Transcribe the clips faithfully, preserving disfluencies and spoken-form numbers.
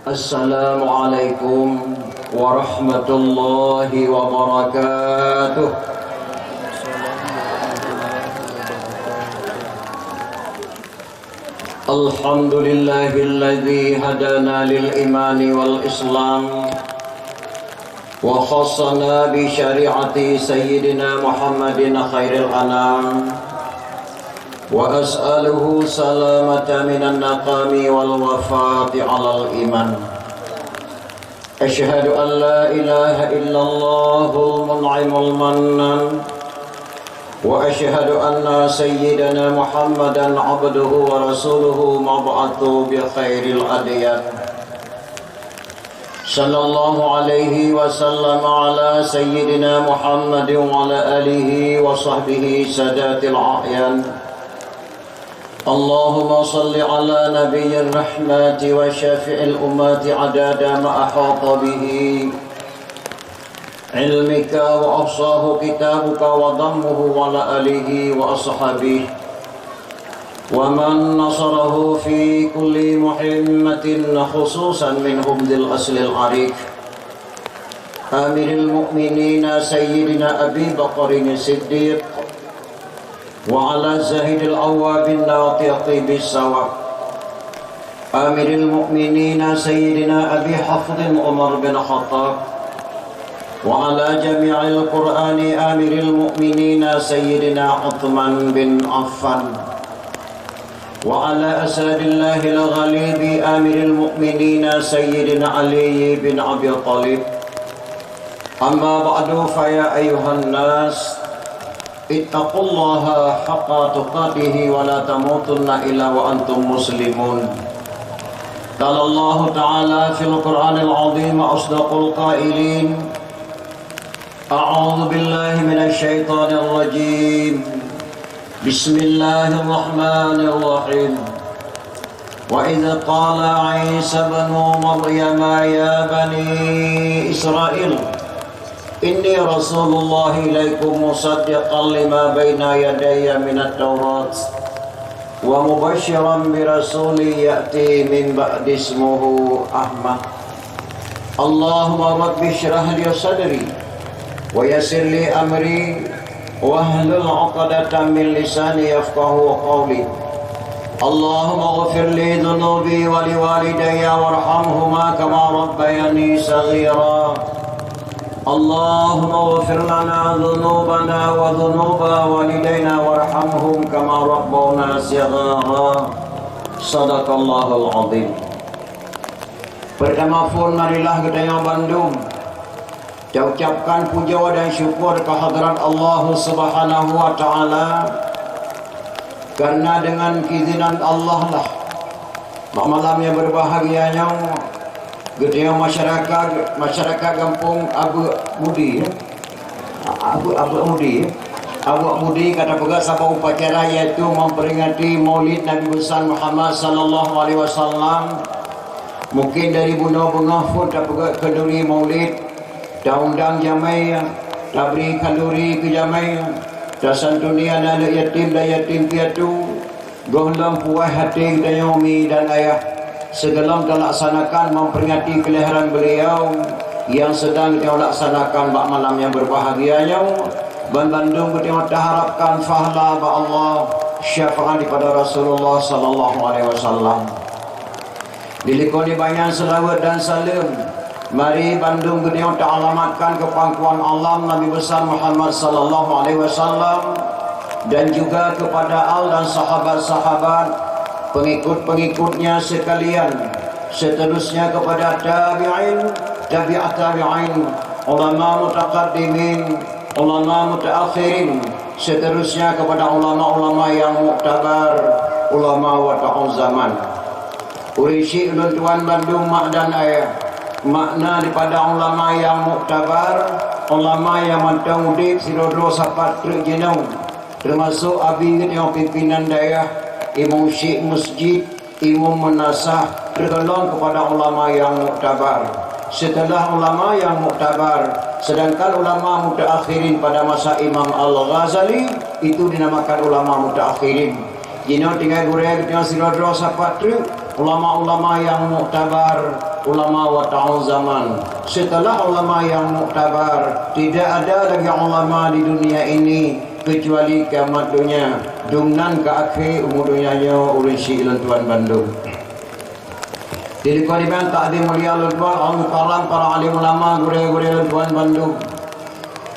Assalamualaikum warahmatullahi wabarakatuh. Alhamdulillahilladzi hadana lil imani wal islam wa khassana bi syari'ati sayyidina Muhammadin khairil anam. Wa as'aluhu salamata minan naqami wal wafati alal iman. Asyhadu an la ilaha illallahul mun'imul mannan. Wa asyhadu anna sayyidana Muhammadan abduhu wa rasuluhu mab'atsu bi khairil adyan. Sallallahu alaihi wasallam ala sayyidina Muhammadin wa ala alihi wa sahbihi sadatil a'yan. Allahumma salli ala nabiyyir rahmati wa syafi'il ummati adada ma ahata bihi ilmika wa ahsahu kitabuka wa dammuhu wa ala alihi wa ashabihi wa man nasarahu fi kulli muhimmatin, khususan minhum dzil aslil arif, Amiril Mukminin Sayyidina Abi Bakarin Siddiq, wa ala Zahidil Awwabin Natiqi bis Sawab, Amiril Mukminin Sayyidina Abi Hafsin Umar bin Khattab, wa ala jami'il Qur'ani Amiril Mukminin Sayyidina Utsman bin Affan, wa ala Asadillahil Ghalibi Amiril Mukminin Sayyidina Ali bin Abi Thalib. Amma ba'du, fa ya ayyuhan nas, ittaqullaha haqqa tuqatihi wa la tamutunna illa wa antum muslimun. Qala Allahu ta'ala fil Qur'anil azim, asdaqul qailin, a'udzu billahi minasy syaithanir rajim. Bismillahirrahmanirrahim. Wa idz qala Isa ibnu Maryam ya bani Israil, inni rasulullah ilaikum musaddiqan lima baina yadayya minat Taurat wa mubasysyiran bi rasulin ya'ti min ba'di ismuhu Ahmad. Allahumma rabbi shrah li sadri wa yassir li amri wahlul 'uqdatam min lisani yafqahu qawli. Allahumma ighfir li dhunubi wa li walidayya warhamhuma kama rabbayani shaghira. Allahumma ighfir lana dhunubana wa dhunuba walidayna warhamhum kama rabbawna shighara. Sadaqallahul azim. Peurtama phon marilah geutanyoe bandum taucapkan pujoe dan syukur keu hadrat Allah Subhanahu wa Ta'ala, karena dengan keizinan Allah lah, bak malam nyang beubahgia nyoe, geutanyoe masyarakat, masyarakat gampông Abeuk Mudi, ya? Abeuk, Abeuk Mudi, ya? Abeuk Mudi ka tapeugah saboh upacara, yaitu memperingati Maulid Nabi Besar Muhammad sallallahu alaihi wasallam. Mungkin dari bunoe beungoh phon tapeugah khanduri Maulid, taundang jamé, tabri khanduri keu jamé, tasantuni aneuk-aneuk yatim dan yatim piatu, gohlom puas até geutanyoe mi dan ayah, sigohlom talaksanakan memperingati kelahiran beliau nyang sedang geutanyoe laksanakan bak malam nyang beubahgia nyoe. Banmandum geutanyoe taharapkan pahala bak Allah, syafaat daripada Rasulullah sallallahu alaihi wasallam. Dilikot nibak nyan seulaweuet dan saleuem, mari bandum geutanyoe taalamatkan keu pangkuan alam Nabi Besar Muhammad sallallahu alaihi wasallam dan juga kepada al dan sahabat-sahabat, pengikut-pengikutnya sekalian, seterusnya kepada tabi'in, tabi'at tabi'in, ulama mutaqaddimin, ulama mutaakhirin, seterusnya kepada ulama-ulama yang muktabar, ulama wata'u zaman. Ureuëng syik ulôn tuan bandum mak dan ayah, makna daripada ulama yang muktabar, ulama yang mantong udeb sidroe-droe sapat treuk jinoe, termasuk abi geutanyoe pimpinan dayah, imum syik masjid, imum meunasah, tergolong kepada ulama yang muktabar. Setelah ulama yang muktabar, sedangkan ulama mutaakhirin pada masa Imam Al-Ghazali itu dinamakan ulama mutaakhirin. Jinoe tinggai gurée geutanyoe sidroe-droe sapat treuk ulama-ulama yang muktabar, Ulama watau zaman. Setelah ulama yang muktabar, tidak ada lagi ulama di dunia ini kecuali kiamat dunia. Dum nan ka akhé umu dunia nyoe ureuëng syiek lôn tuan bandum. Di likot iban takdim mulia lôn tuan, al-mukarram para alim ulama, gurée-gurée lôn tuan bandum.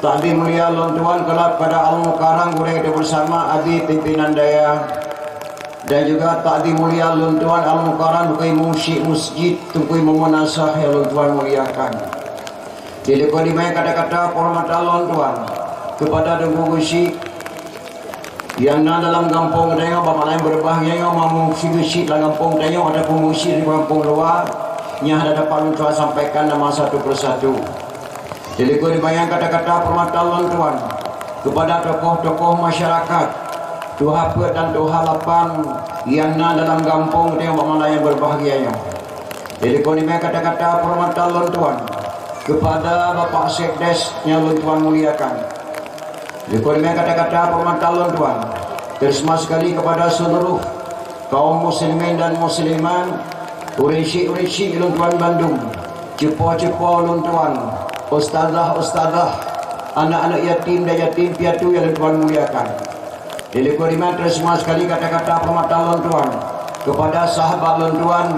Takdim mulia lôn tuan keulak pada al-mukarram gurée kita bersama Abi pimpinan daya. Dan juga takdim mulia lôn tuan al-mukarram Teungku Imum Syik Masjid, Teungku Imum Munasah yang lôn tuan muliakan. Di likot iban kata-kata penghormatan lôn tuan kepada Teungku Geuchik nyang na dalam gampông tanyoe, bak malam berbahagia nyoe, meunyoe si Geuchik lam gampông tanyoe ataupun si Geuchik di gampông luwa, nyang hana dapat lôn tuan sampaikan nama satu persatu. Di likot iban kata-kata penghormatan lôn tuan kepada tokoh-tokoh masyarakat, tuha peuet dan tuha lapan nyang na dalam gampông tanyoe bak malam nyang berbahagia nyoe. Di likot iban kata-kata penghormatan lôn tuan kepada Bapak Sekdes nyang lôn tuan muliakan. Di likot iban kata-kata penghormatan lôn tuan, terutama sekali kepada seluruh kaum muslimin dan muslimat, ureuëng syiek-ureuëng syiek lôn tuan bandum, cupo-cupo lôn tuan, ustazah-ustazah, anak-anak yatim dan yatim piatu yang lôn tuan muliakan. Di likot iban terutama sekali kata-kata penghormatan lôn tuan kepada sahabat lôn tuan,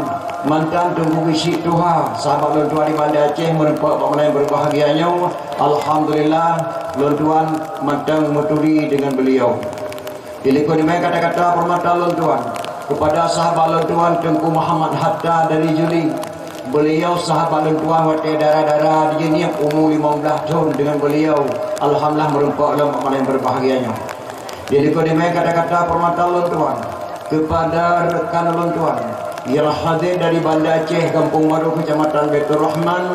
mantan Teungku Geuchik tuha, sahabat lôn tuan di Banda Aceh meureumpok bak malam berbahagia nyoe. Alhamdulillah, lôn tuan mantong meuturi dengan beliau. Di likot iban kata-kata penghormatan lôn tuan kepada sahabat lôn tuan Teungku Muhammad Hatta dari Juli. Beliau sahabat lôn tuan watée dara-dara di Jeunieb umu limong blaih thon dengan beliau. Alhamdulillah meureumpok lom bak malam berbahagia nyoe. Di likot iban kata-kata penghormatan lôn tuan kepada rekan lôn tuan yang hadir dari Banda Aceh, Gampông Barô, Kecamatan Baiturrahman.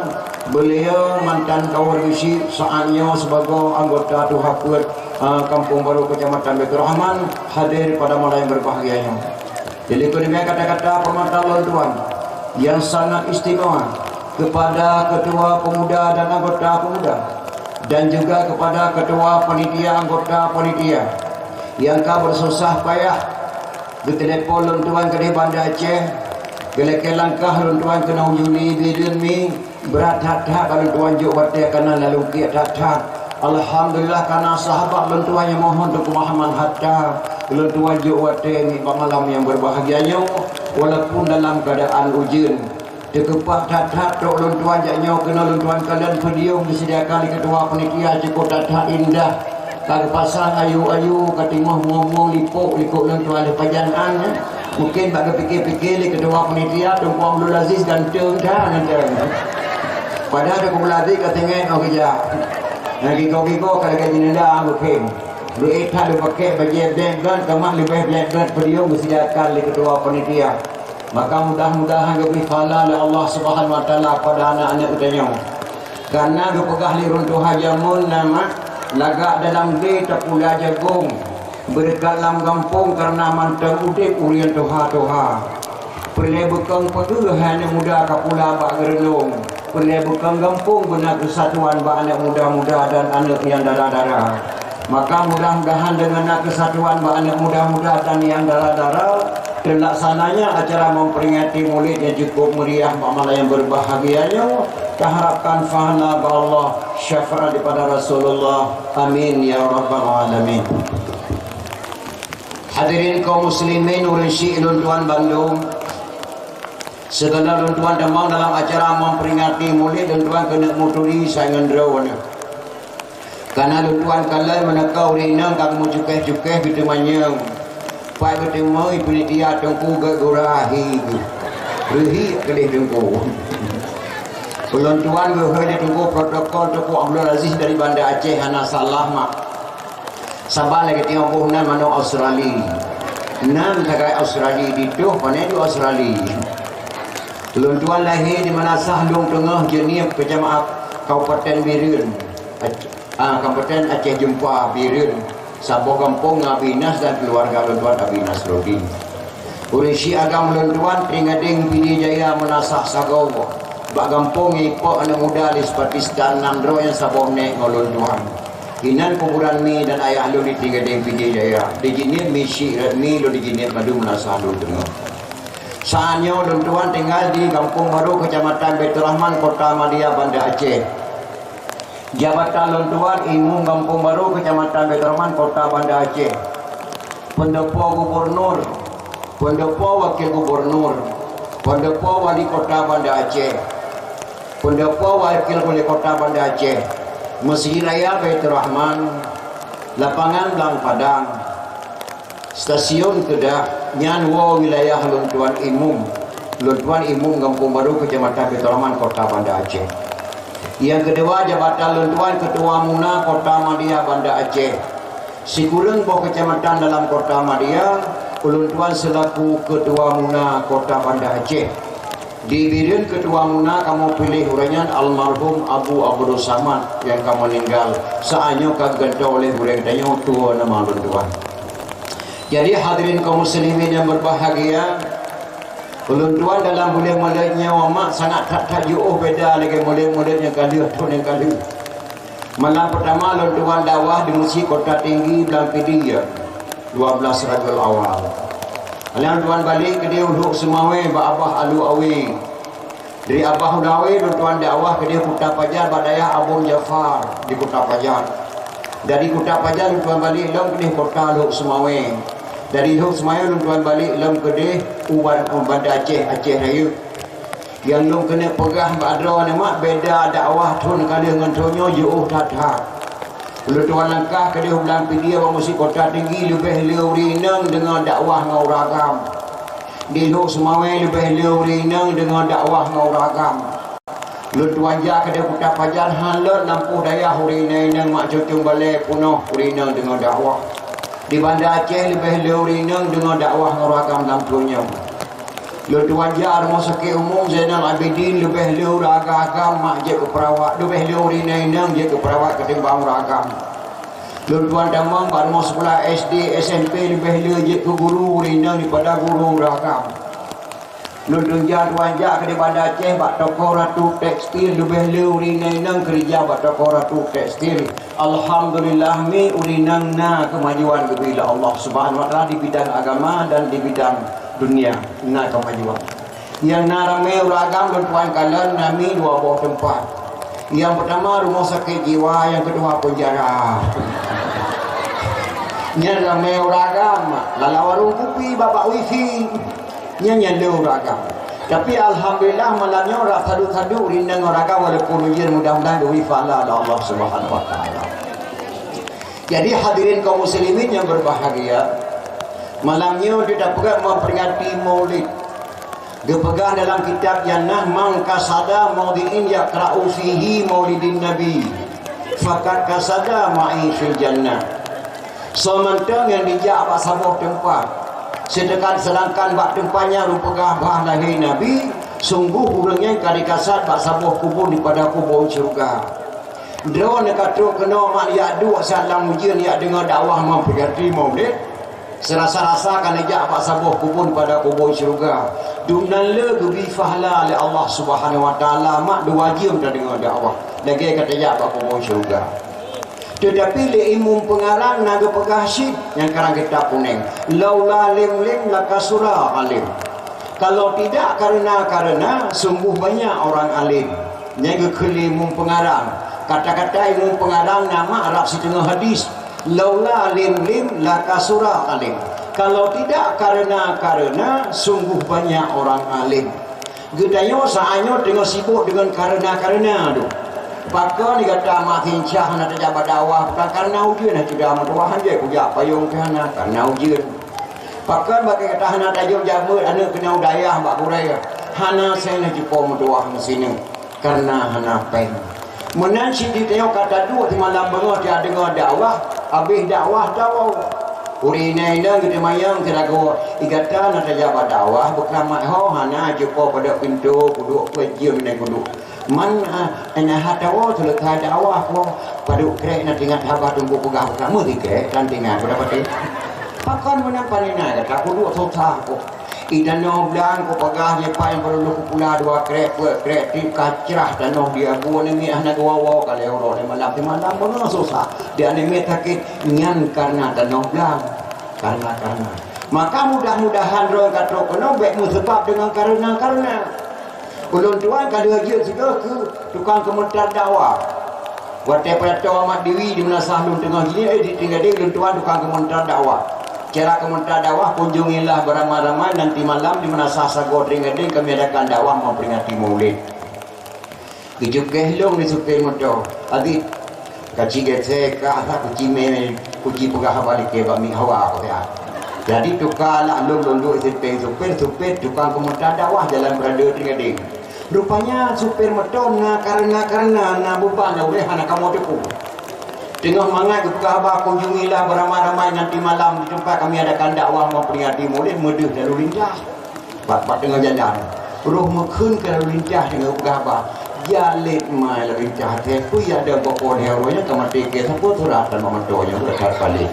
Beliau mantan kawan Geuchik, saat nyoe sebagai anggota tuha peuet, eh, Gampông Barô, Kecamatan Baiturrahman, hadir pada malam yang berbahagia nyoe. Di likot iban kata-kata penghormatan lôn tuan yang sangat istimewa kepada Ketua Pemuda dan Anggota Pemuda dan juga kepada Ketua Panitia, Anggota Panitia yang ka bersusah payah geutelepon lôn tuan keudeh Banda Aceh, geulakée langkah lôn tuan keunoe Juli Bireuen Mi. Brat that-that ka lôn tuan jok watée kana lalu kiek that-that. Alhamdulillah, kana sahabat lôn tuan nyang mohon Teungku Muhammad Hatta, lôn tuan jok watée nibak malam nyang berbahagia nyoe, walaupun dalam keadaan ujeuen. Teukeupah that-that trok lôn tuan jak nyoe keunoe lôn tuan kalon podium disediakan lé ketua panitia, cukôp that-that indah. Ka geupasang ayu-ayu, ka teungoh mueng-mueng lipok likot lôn tuan lé pajan an, eh. Mungken bak geupike-pike lé ketua panitia, Teungku Abdul Aziz ganteng that ganteng. Padahai Teungku Abdul Aziz ka tinggai ngon keujak. Nyang gigoe-gigoe ka lagèe jeunela geuphém. Duek that geupakè bajèe blackbird, teuma leubeh blackbird podium geusediakan lé ketua panitia. Maka mudah-mudahan geubri pahala lé Allah Subhanahu wa Taala pada aneuk-aneuk geutanyoe. Kareuna geupeugah lé ureueng tuha jameun na mak, lagak dalam glé tapula jagong, beureukat lam gampông kareuna mantong udép ureueng tuha-tuha. Peureulèe beukong peue hai aneuk muda ka pula bak geureunong. Peureulèe beukong gampông beuna keusatuan bak aneuk muda-muda dan aneuk nyang dara-dara. Maka mudah-mudahan deungon na keusatuan bak aneuk muda-muda dan nyang dara-dara, teulaksananya acara memperingati Maulid nyang cukup meriah bak malam nyang berbahagia nyoe, taharapkan pahala bak Allah, syafaat daripada Rasulullah. Amin ya rabbal alamin. Hadirin kaum muslimin, ureueng syik lôn tuan bandum, sigohlom lôn tuan tamong dalam acara memperingati Maulid, lôn tuan keuneuk meuturi saingon droeneuh. Kareuna lôn tuan kalon meunyoe ureueng inong ka geumeucukéh-cukéh beuteumanyong, pat beuteumèe panitia teungku geuh gura hi geuh. Reuhi keudeh teungku. Ulôn tuan geuhôi lé teungku protokol Teungku Abdul Aziz dari Banda Aceh hana salah mak. Saban lagèe tiôp boh nan manok Australi. Nan sagai Australi, ditoh pané di Australi. Ulôn tuan lahé di Meunasah Lueng Teungoh, Jeunieb, Keucamaat, Kabupaten Bireuen. Ah, Kabupaten Aceh Jumpa, Bireuen, saboh gampông ngon Abi Nas dan keuluwarga lôn tuan Abi Nasrudin. Ureueng syik agam lôn tuan, Trienggadeng, Pidie Jaya, Meunasah sagoe. Bak gampông nyang ipok aneuk muda lé Supatistan, nan droe nyang saboh nèk ngon lôn tuan. Inan kuburan mi dan ayah lôn di Trienggadeng, Pidie Jaya. Di Jeunieb mi syik rot mi, lôn di Jeunieb madu Meunasah Lueng Teungoh. Saat nyoe lôn tuan tinggai di Gampông Barô, Keucamatan Baiturrahman, Kota Madya, Banda Aceh. Jabatan lôn tuan Imeum Gampông Barô, Keucamatan Baiturrahman, Kota Banda Aceh. Peundapat gubernur, peundapat wakil gubernur, peundapat wali kota Banda Aceh, peundapat wakil wali kota Banda Aceh, Meuseujid Raya Baiturrahman, Lapangan Blang Padang, Stasiun Keudah, nyan woe wilayah lôn tuan Imeum. Lôn tuan Imeum Gampông Barô, Keucamatan Baiturrahman, Kota Banda Aceh. Nyang keudua, jabatan lôn tuan Keutua Muna Kota Madya, Banda Aceh. Sikureueng boh keucamatan dalam Kota Madya, ulôn tuan seulaku Keutua Muna Kota Banda Aceh. Di Bireuen Keutua Muna kamoe piléh uroe nyan almarhum Abu Abdul Samad nyang ka meuninggal, saat nyoe ka geugantoe oleh gurèe tanyoe tuwoe nama lôn tuan. Jadi, hadirin kaum muslimin yang berbahagia, ulôn tuan dalam buleuen Maulid nyoe mak sangat that-that jiôh beda lagèe Maulid-Maulid nyang ka lheueh, thôn nyang ka lheueh. Malam peutama lôn tuan dakwah di Meuseujid Kota Tinggi Blang Pidie, dua belas Rabiul Awal. Lôn tuan balek keudéh u Lhok Seumawé bak Abah Alu Awe. Dari Abah Alu Awe lôn tuan dakwah keudéh Kuta Pajar bak dayah Abon Jafar di Kuta Pajar. Dari Kuta Pajar lôn tuan balek lom keudéh kota Lhok Seumawé. Dari Lhok Seumawé lôn tuan balek lom keudéh u Ban-, Banda Aceh, Aceh Rayeuk. Nyang lôn keuneuk peugah bak droeneuh mak, beda dakwah thôn ka lheueh ngon thôn nyoe jiôh that-that. Lôn tuan langkah keudéh u Blang Pidie bak Meuseujid Kota Tinggi leubeh le ureueng inong deungoe dakwah ngon ureueng agam. Di Lhok Seumawé leubeh le ureueng inong deungoe dakwah ngon ureueng agam. Lôn tuan jak keudéh Kuta Pajar, han lôn lampôh dayah ureueng inong-inong mak cucung balè peunoh ureueng inong deungoe dakwah. Di Banda Aceh leubeh le ureueng inong deungoe dakwah ngon ureueng agam lam thôn nyoe. Lôn tuan jak rumoh sakét umum Zainal Abidin, leubeh le ureueng agam-agam mak jeuet keu perawat, leubeh le ureueng inong-inong jeuet keu perawat ketimbang ureueng agam. Lôn tuan tamong bak rumoh seukolah S D, S M P, leubeh le jeuet keu guru ureueng inong daripada guru ureueng agam. Lôn tuan jak, tuan jak keudéh Banda Aceh bak toko Ratu Tekstil, leubeh le ureueng inong-inong keureuja bak toko Ratu Tekstil. Alhamdulillah, mi ureueng inong na keumajuan geubri lé Allah Subhanahu wa Taala di bidang agama dan di bidang dunia na keumajuan. Nyang na ramé ureueng agam lôn tuan kalon na mi dua boh teumpat. Nyang peutama rumoh sakét jiwa, nyang keudua peunjara. Nyan ramé ureueng agam, lala warong kupi, babah wifi. Nyan, nyan le ureueng agam. Tapi alhamdulillah malam nyoe rasa duek-saduek rindeung ureueng agam walaupun ujeuen, mudah-mudahan geubri pahala lé Allah Subhanahu wa Taala. Jadi hadirin kaum muslimin yang berbahagia, malam nyoe kita peugah memperingati Maulid. Geupeugah dalam kitab nyan na, "Man qasada maudhi'in yaqra'u fihi maulidin nabi, faqad qasada ma'i fil jannah." Soe mantong nyang jijak bak saboh teumpat, sedangkan, sedangkan bak teumpat nyan reupeugah bah lahé Nabi, sunggoh ureuëng nyan ka jikasad bak saboh kubu daripada kubu syeuruga. Droeneuh ka trok keunoe mak jak duek saat lam ujeuen jak deungoe dakwah memperingati Maulid. Seurasa-rasa ka neujak bak saboh kubu daripada kubu syeuruga. Dumnan le geubri pahala lé Allah Subhanahu wa Taala mak dua jeuem tadeungoe dakwah lagée ka tajak bak kubu syeuruga. Teutapi lé imeum peungarang na geupeugah cit nyang karang kitab kunéng, "Laula lim-lim lakasura alim." Kalau tidak karena-karena, sungguh banyak orang alim. Nyang geukheun lé imeum peungarang. Kata-kata imeum peungarang na mak rab siteungoh hadis, "Laula lim-lim lakasura alim." Kalau tidak karena-karena, sungguh banyak orang alim. Geutanyoe saát nyoe teungoh sibok deungon karena-karena tu. Pakon gata mak sincah hana tajak bak dakwah, bukan karena ujeuen hana cit meutuwah, hanjeuet kujak payong keu hana karena ujeuen. Pakon bak gata hana tajok jameuet aneuk keunoe dayah bak gurée, hana sén jipo meutuwah meusineuk karena hana péng. Meunan cit di tanyoe ka taduek simalam beungoh tadeungoe dakwah, habéh dakwah tawoe. Ureuëng inong-inong geuteumanyong keu lagoe, "I gata na tajak bak dakwah beukeumat ho?" "Hana, jipo padok pintoe kuduek, peue jeuem nyan kuduek." "Man, ah, ina hatawoe seuleusoe dakwah ho, padok krek na teuingat haba Teungku peugah beukeumat di krek dan teuingat beudapat." "Pakon meunan panina gata kuduek susah ko?" "I tanoh blang kupeugah nyoe pat nyang peureulôh kupula dua krek, peuet krek, tiep ka crah tanoh di abu aneuk miet hana geuwoe-woe ka lhée uroe lhée malam, simalam beungoh susah di aneuk miet sakét, nyan karena tanoh blang." Karena, karena. Maka mudah-mudahan droe ka trok keunoe bék meuseubab deungon kareuna-kareuna. Ulôn tuan ka lheueh jeuet sigoe keu tukang keumeuntar dakwah. Watée pidato Ahmad Dewi di meunasah lôn teungoh jih, eh, di Tringgadeng, ulôn tuan tukang keumeuntar dakwah. Cara keumeuntar dakwah, kunjungilah beramai-ramai, nanti malam di meunasah sagoe Tringgadeng kami adakan dakwah memperingati Maulid. Geujukeh lôn di supé moto, "Adit, kaci gesé ka asa kuci mé, kuci peugah haba likée bak miet hawa," kata. Jadi tuka lah lôn, lôn duek sipéng supé, supé tukang keumeuntar dakwah jalan Beurade Tringgadeng. Rupanya supé moto na kareuna-kareuna, na beuban, na udeh hana kamoe teupeue. Teungoh mangat geupeugah haba, "Kunjungilah beramai-ramai nanti malam di tempat kami adakan dakwah memperingati Maulid," meudeuh lalu lintas. Pat-pat teungoh jalan, roh meukheun keu lalu lintas teungoh geupeugah haba. Jalét mai lalu lintas, teupeue ya ada bak po lhée uroe nyan ka maté keu sapeue surat dan meumeutô nyan surat that paléh.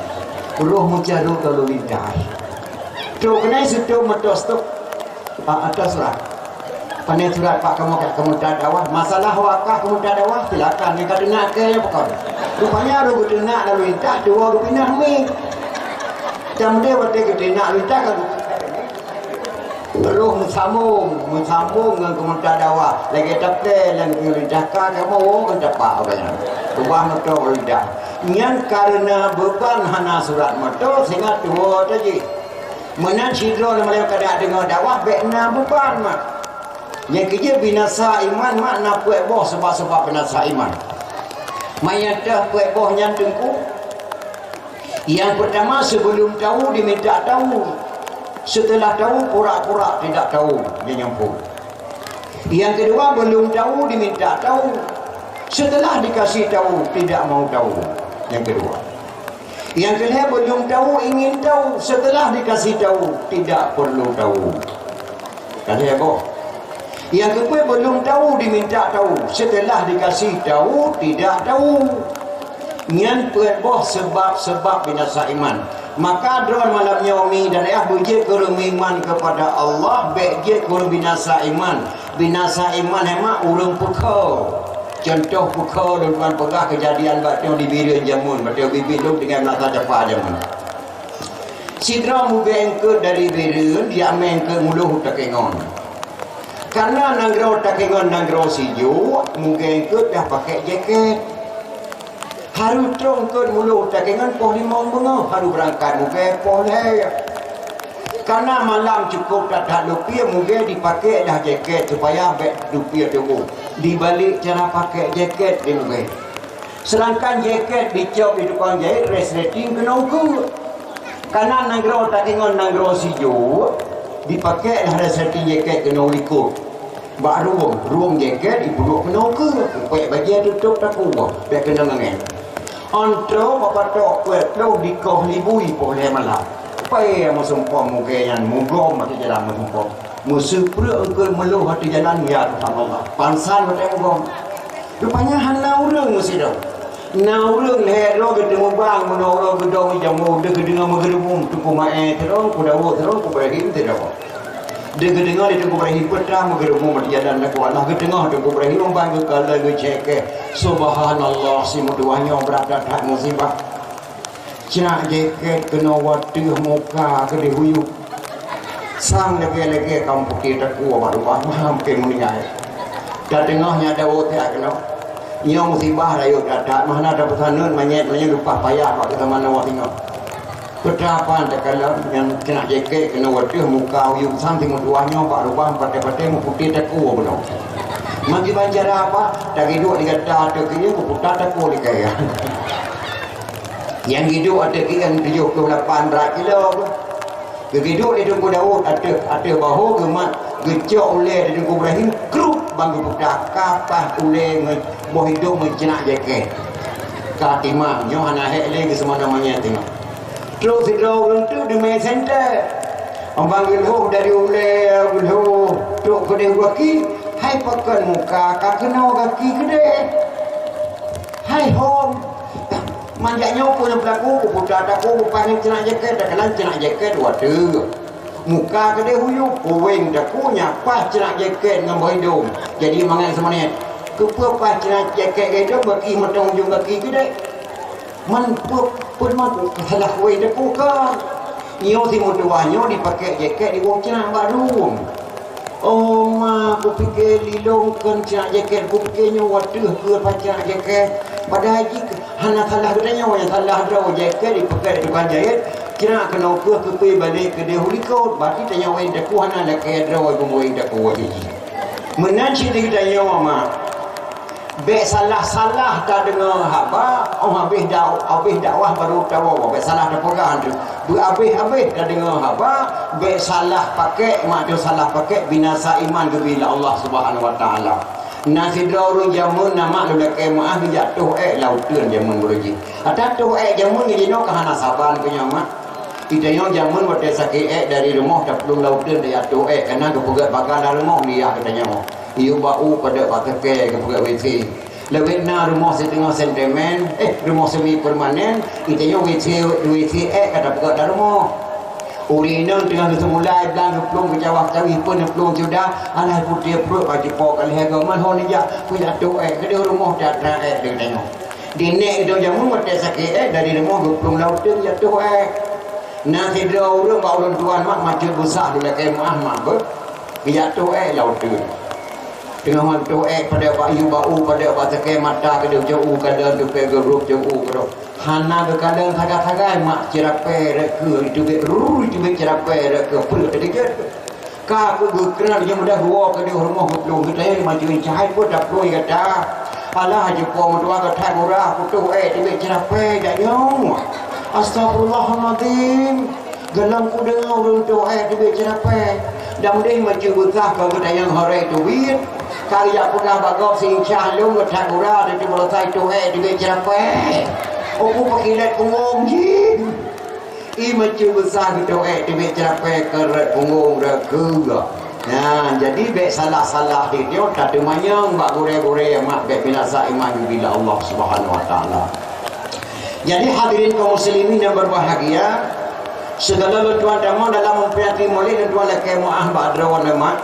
Roh meucarôt lalu lintas. Trok keunoe seutôt meuto stop. Ah, ata surat. Pane surat Pak kamoe ka keumeuntar dakwah. Masalah wakaf keumeuntar dakwah, silakan. Nyang ka teunak keu nyang pakon. Rupanya roh geuteunak lalu lintas, dua geupinah mi. Cam deh watée geuteunak lalu lintas ka Roh meusambong, meusambong ngon keumeuntar dakwah. Lagée tapé lam geupeulintakan kamoe woe ngon tapak awaknyan. Ubah moto lintas. Nyan kareuna beuban hana surat moto sehingga tuwoe tajih. Meunan sidroe lam malam kada deungoe dakwah bék na beuban mak. Nyang keujeuet binasa iman mak na peuet boh sabab-sabab binasa iman. Manyang teuh peuet boh nyan teungku. Yang pertama, sebelum tahu diminta tahu. Setelah tahu, pura-pura tidak tahu, dia nyampung. Yang kedua, belum tahu diminta tahu. Setelah dikasih tahu, tidak mau tahu. Yang kedua. Yang ketiga, belum tahu ingin tahu. Setelah dikasih tahu, tidak perlu tahu. Ka lhée boh. Nyang keupeuet, belum tahu diminta tahu, setelah dikasih tahu tidak tahu. Nyan peuet boh seubab-seubab binasa iman. Maka droe malam nyoe umi dan ayah beujeuet keu ureuëng meuiman kepada Allah, bék jeuet keu ureuëng binasa iman. Binasa iman hai mak ureuëng peukho. Contoh peukho lôn tuan peugah keujadian bak nyoe di Bireuen jameun, bak nyoe bibi lôn tinggai meunasah capa jameun. Sidroe mugée eungkôt dari Bireuen, jiamé eungkôt muloh u Takengon. Karena nanggroe Takengon nanggroe sijuek, mugée eungkôt dah pakai jaket. Harôh trok eungkôt muloh u Takengon poh limong beungoh, harôh beurangkat mugée poh lhée. Karena malam cukup that-that lupie, mugée dipakai dah jaket supaya bék lupie tuboh. Dibalik cara pakai jaket di mugée. Sedangkan jaket dicok di tukang jahit resleting keunoe eungkôt. Karena nanggroe Takengon nanggroe sijuek, dipakai lah resleting jaket keunoe likot. Bak rueng, rueng jaket ipeuduek keunoe eungkôt, upék bajée tutôp takue, bék keunong angén. Ôn trok bak patok peuet ploh dikoh libui poh lhée malam. Pai meusumpom mugée nyan mugom ateueh jalan meusumpom. Meuseupreuek eungkôt meulôh ateueh jalan, ya Tuhan Allah. Pansan watée mugom. Rupanya hana ureuëng meusidroe. Na ureuëng lhée droe geuteumeubang meunoe uroe geudong jameun deuh geudeungoe meugeureumeum Teungku Maé sidroe, Teungku Daud sidroe, Teungku Ibrahim sidroe. Deuh geudeungoe lé Teungku Ibrahim peue teuma meugeureumeum di jalan lakoe Allah geuteungoh Teungku Ibrahim ban geukalon geucék keu, "Subhanallah, si meutuwah nyoe brat that-that musibah." Cak jaket keunoe wateueh muka keudeh huyup. Sang lagée-lagée kamoe putéh takue bak lubang malam keu meuninggai. Tateungoh nyan dawa siat keunoe. Nyoe musibah rayeuk that-that, meuhana tapeusaneut manyét-manyét leupah payah bak geutamanoe singoh. Peue teuma takalon nyang keunak jaket keunoe wateueh muka uyueng sang si meutuwah nyoe bak lubang patéh-patéh meuputéh takue bunoe. Meukiban cara apa? Tagiduek di gata ateueh keuieng, kuputa takue di kayée. Nyang giduek ateueh keuieng tujoh ploh lapan brat kilo. Geugiduek lé Teungku Daud ateueh, ateueh bahô geumat, geucok ulée lé Teungku Ibrahim, krup ban geuputa, ka paih ulée ngon boh idong meuceunak jaket. Ka timang, nyoe hana hék lé geuseumana manyét teuma. Trok sidroe ureuëng teuk deungon senter. Ban geulhôh dari ulée, geulhôh trok keudeh gaki, hai pakon muka ka keunoe gaki keudeh. Hai hom. Manjak nyoe peue nyang peulaku, kuputa takue, kupaih ngon ceunak jaket, takalon ceunak jaket wateueh. Muka keudeh huyup, kuweng takue nyan paih ceunak jaket ngon boh idong. Jadi mangat seumanyét. Keupeue paih ceunak jaket ngon idong, gaki mantong ujong gaki keudeh. Man peue, peue man salah kuweng takue kan? Nyoe si meutuwah nyoe jipakèk jakét di woe ceunak bak rueng. Oh ma, kupike lilong kon ceunak jakét, kupike nyoe watèe keu pacak jakét. Padahai jih hana salah geutanyoe, nyang salah droe jakét jipakèk tukang jahét, ceunak keunoe keuh keupeue balek keudeh u likot. Berarti tanyoe wéh takue hana lakèe droe, bumoe takue jih. Meunan cit di geutanyoe ma. Bèk salah-salah tadeungoe haba, oh habéh da-, habéh dakwah baru tawoe, bèk salah tapeugah tu. Beuhabéh-habéh tadeungoe haba, bèk salah pakèk, mak tu salah pakèk, binasa iman geubri lé Allah Subhanahu wa Taala. Na sidroe ureueng jameun na mak lôn lakèe meu'ah geujak toh èk lam uteuen jameun beureuji. Ata toh èk jameun jinoe ka hana saban keu nyan mak. Geutanyoe jameun watèe sakét èk dari rumoh taplueng lam uteuen tajak toh èk, kana geupeugèt bagan lam rumoh liah geutanyoe. Yue bak u padub bak teuke geupeugèt W C. Leubeh na rumoh siteungoh sentimen, eh, rumoh semi permanen, geutanyoe W C, W C èk ka tapeugèt lam rumoh. Ureueng inong teungoh geuseumulai blang geuplueng geucawah-cawih pun geuplueng sudah, alah putéh pruet bak jipo ka lhèe goe, man ho neujak, kujak toh èk, keudeh rumoh tatra èk geutanyoe. Di nèk geutanyoe jameun watèe sakét èk dari rumoh geuplueng lam uteuen jak toh èk. Na sidroe ureueng bak ulôn tuan mak macut beusah lôn lakèe meu'ah mak beuh. Geujak toh èk lam uteuen. Teungoh han toh èk padub bak yue bak u padub bak teuke mata keudeh cok u kalon tupèe geurup cok u keudroe. Hana geukalon sagai-sagai mak ceurapèe rot keue iteubiet ruru iteubiet ceurapèe rot keue peuet teukeujot. Ka keuh geukreun nyang mudah geuwoe keudeh rumoh geuplueng geutanyoe di majelis cahai pun taplueng gata. Alah jipo meutuah gata gura kutoh èk teubiet ceurapèe jak nyoe. Astagfirullahalazim. Galom kudeungoe ureueng toh èk teubiet ceurapèe. Dam deh majelis beusah ka geutanyong horé teubiet. Ka jak peugah bak gob seuincah lôn gata gura teubiet beurasai toh èk teubiet ceurapèe. Oku peukilat punggong jih. I macu beusah geutoh èk teubiet ceurapèe keu rot punggong rot keue. Nah, jadi bèk salah-salah di nyoe tateumanyong bak gurèe-gurèe mak bèk binasa iman bila Allah Subhanahu wa Taala. Jadi hadirin kaum muslimin yang berbahagia, segala lôn tuan tamong dalam memperingati Maulid lôn tuan lakèe meu'ah bak droeneuh mak.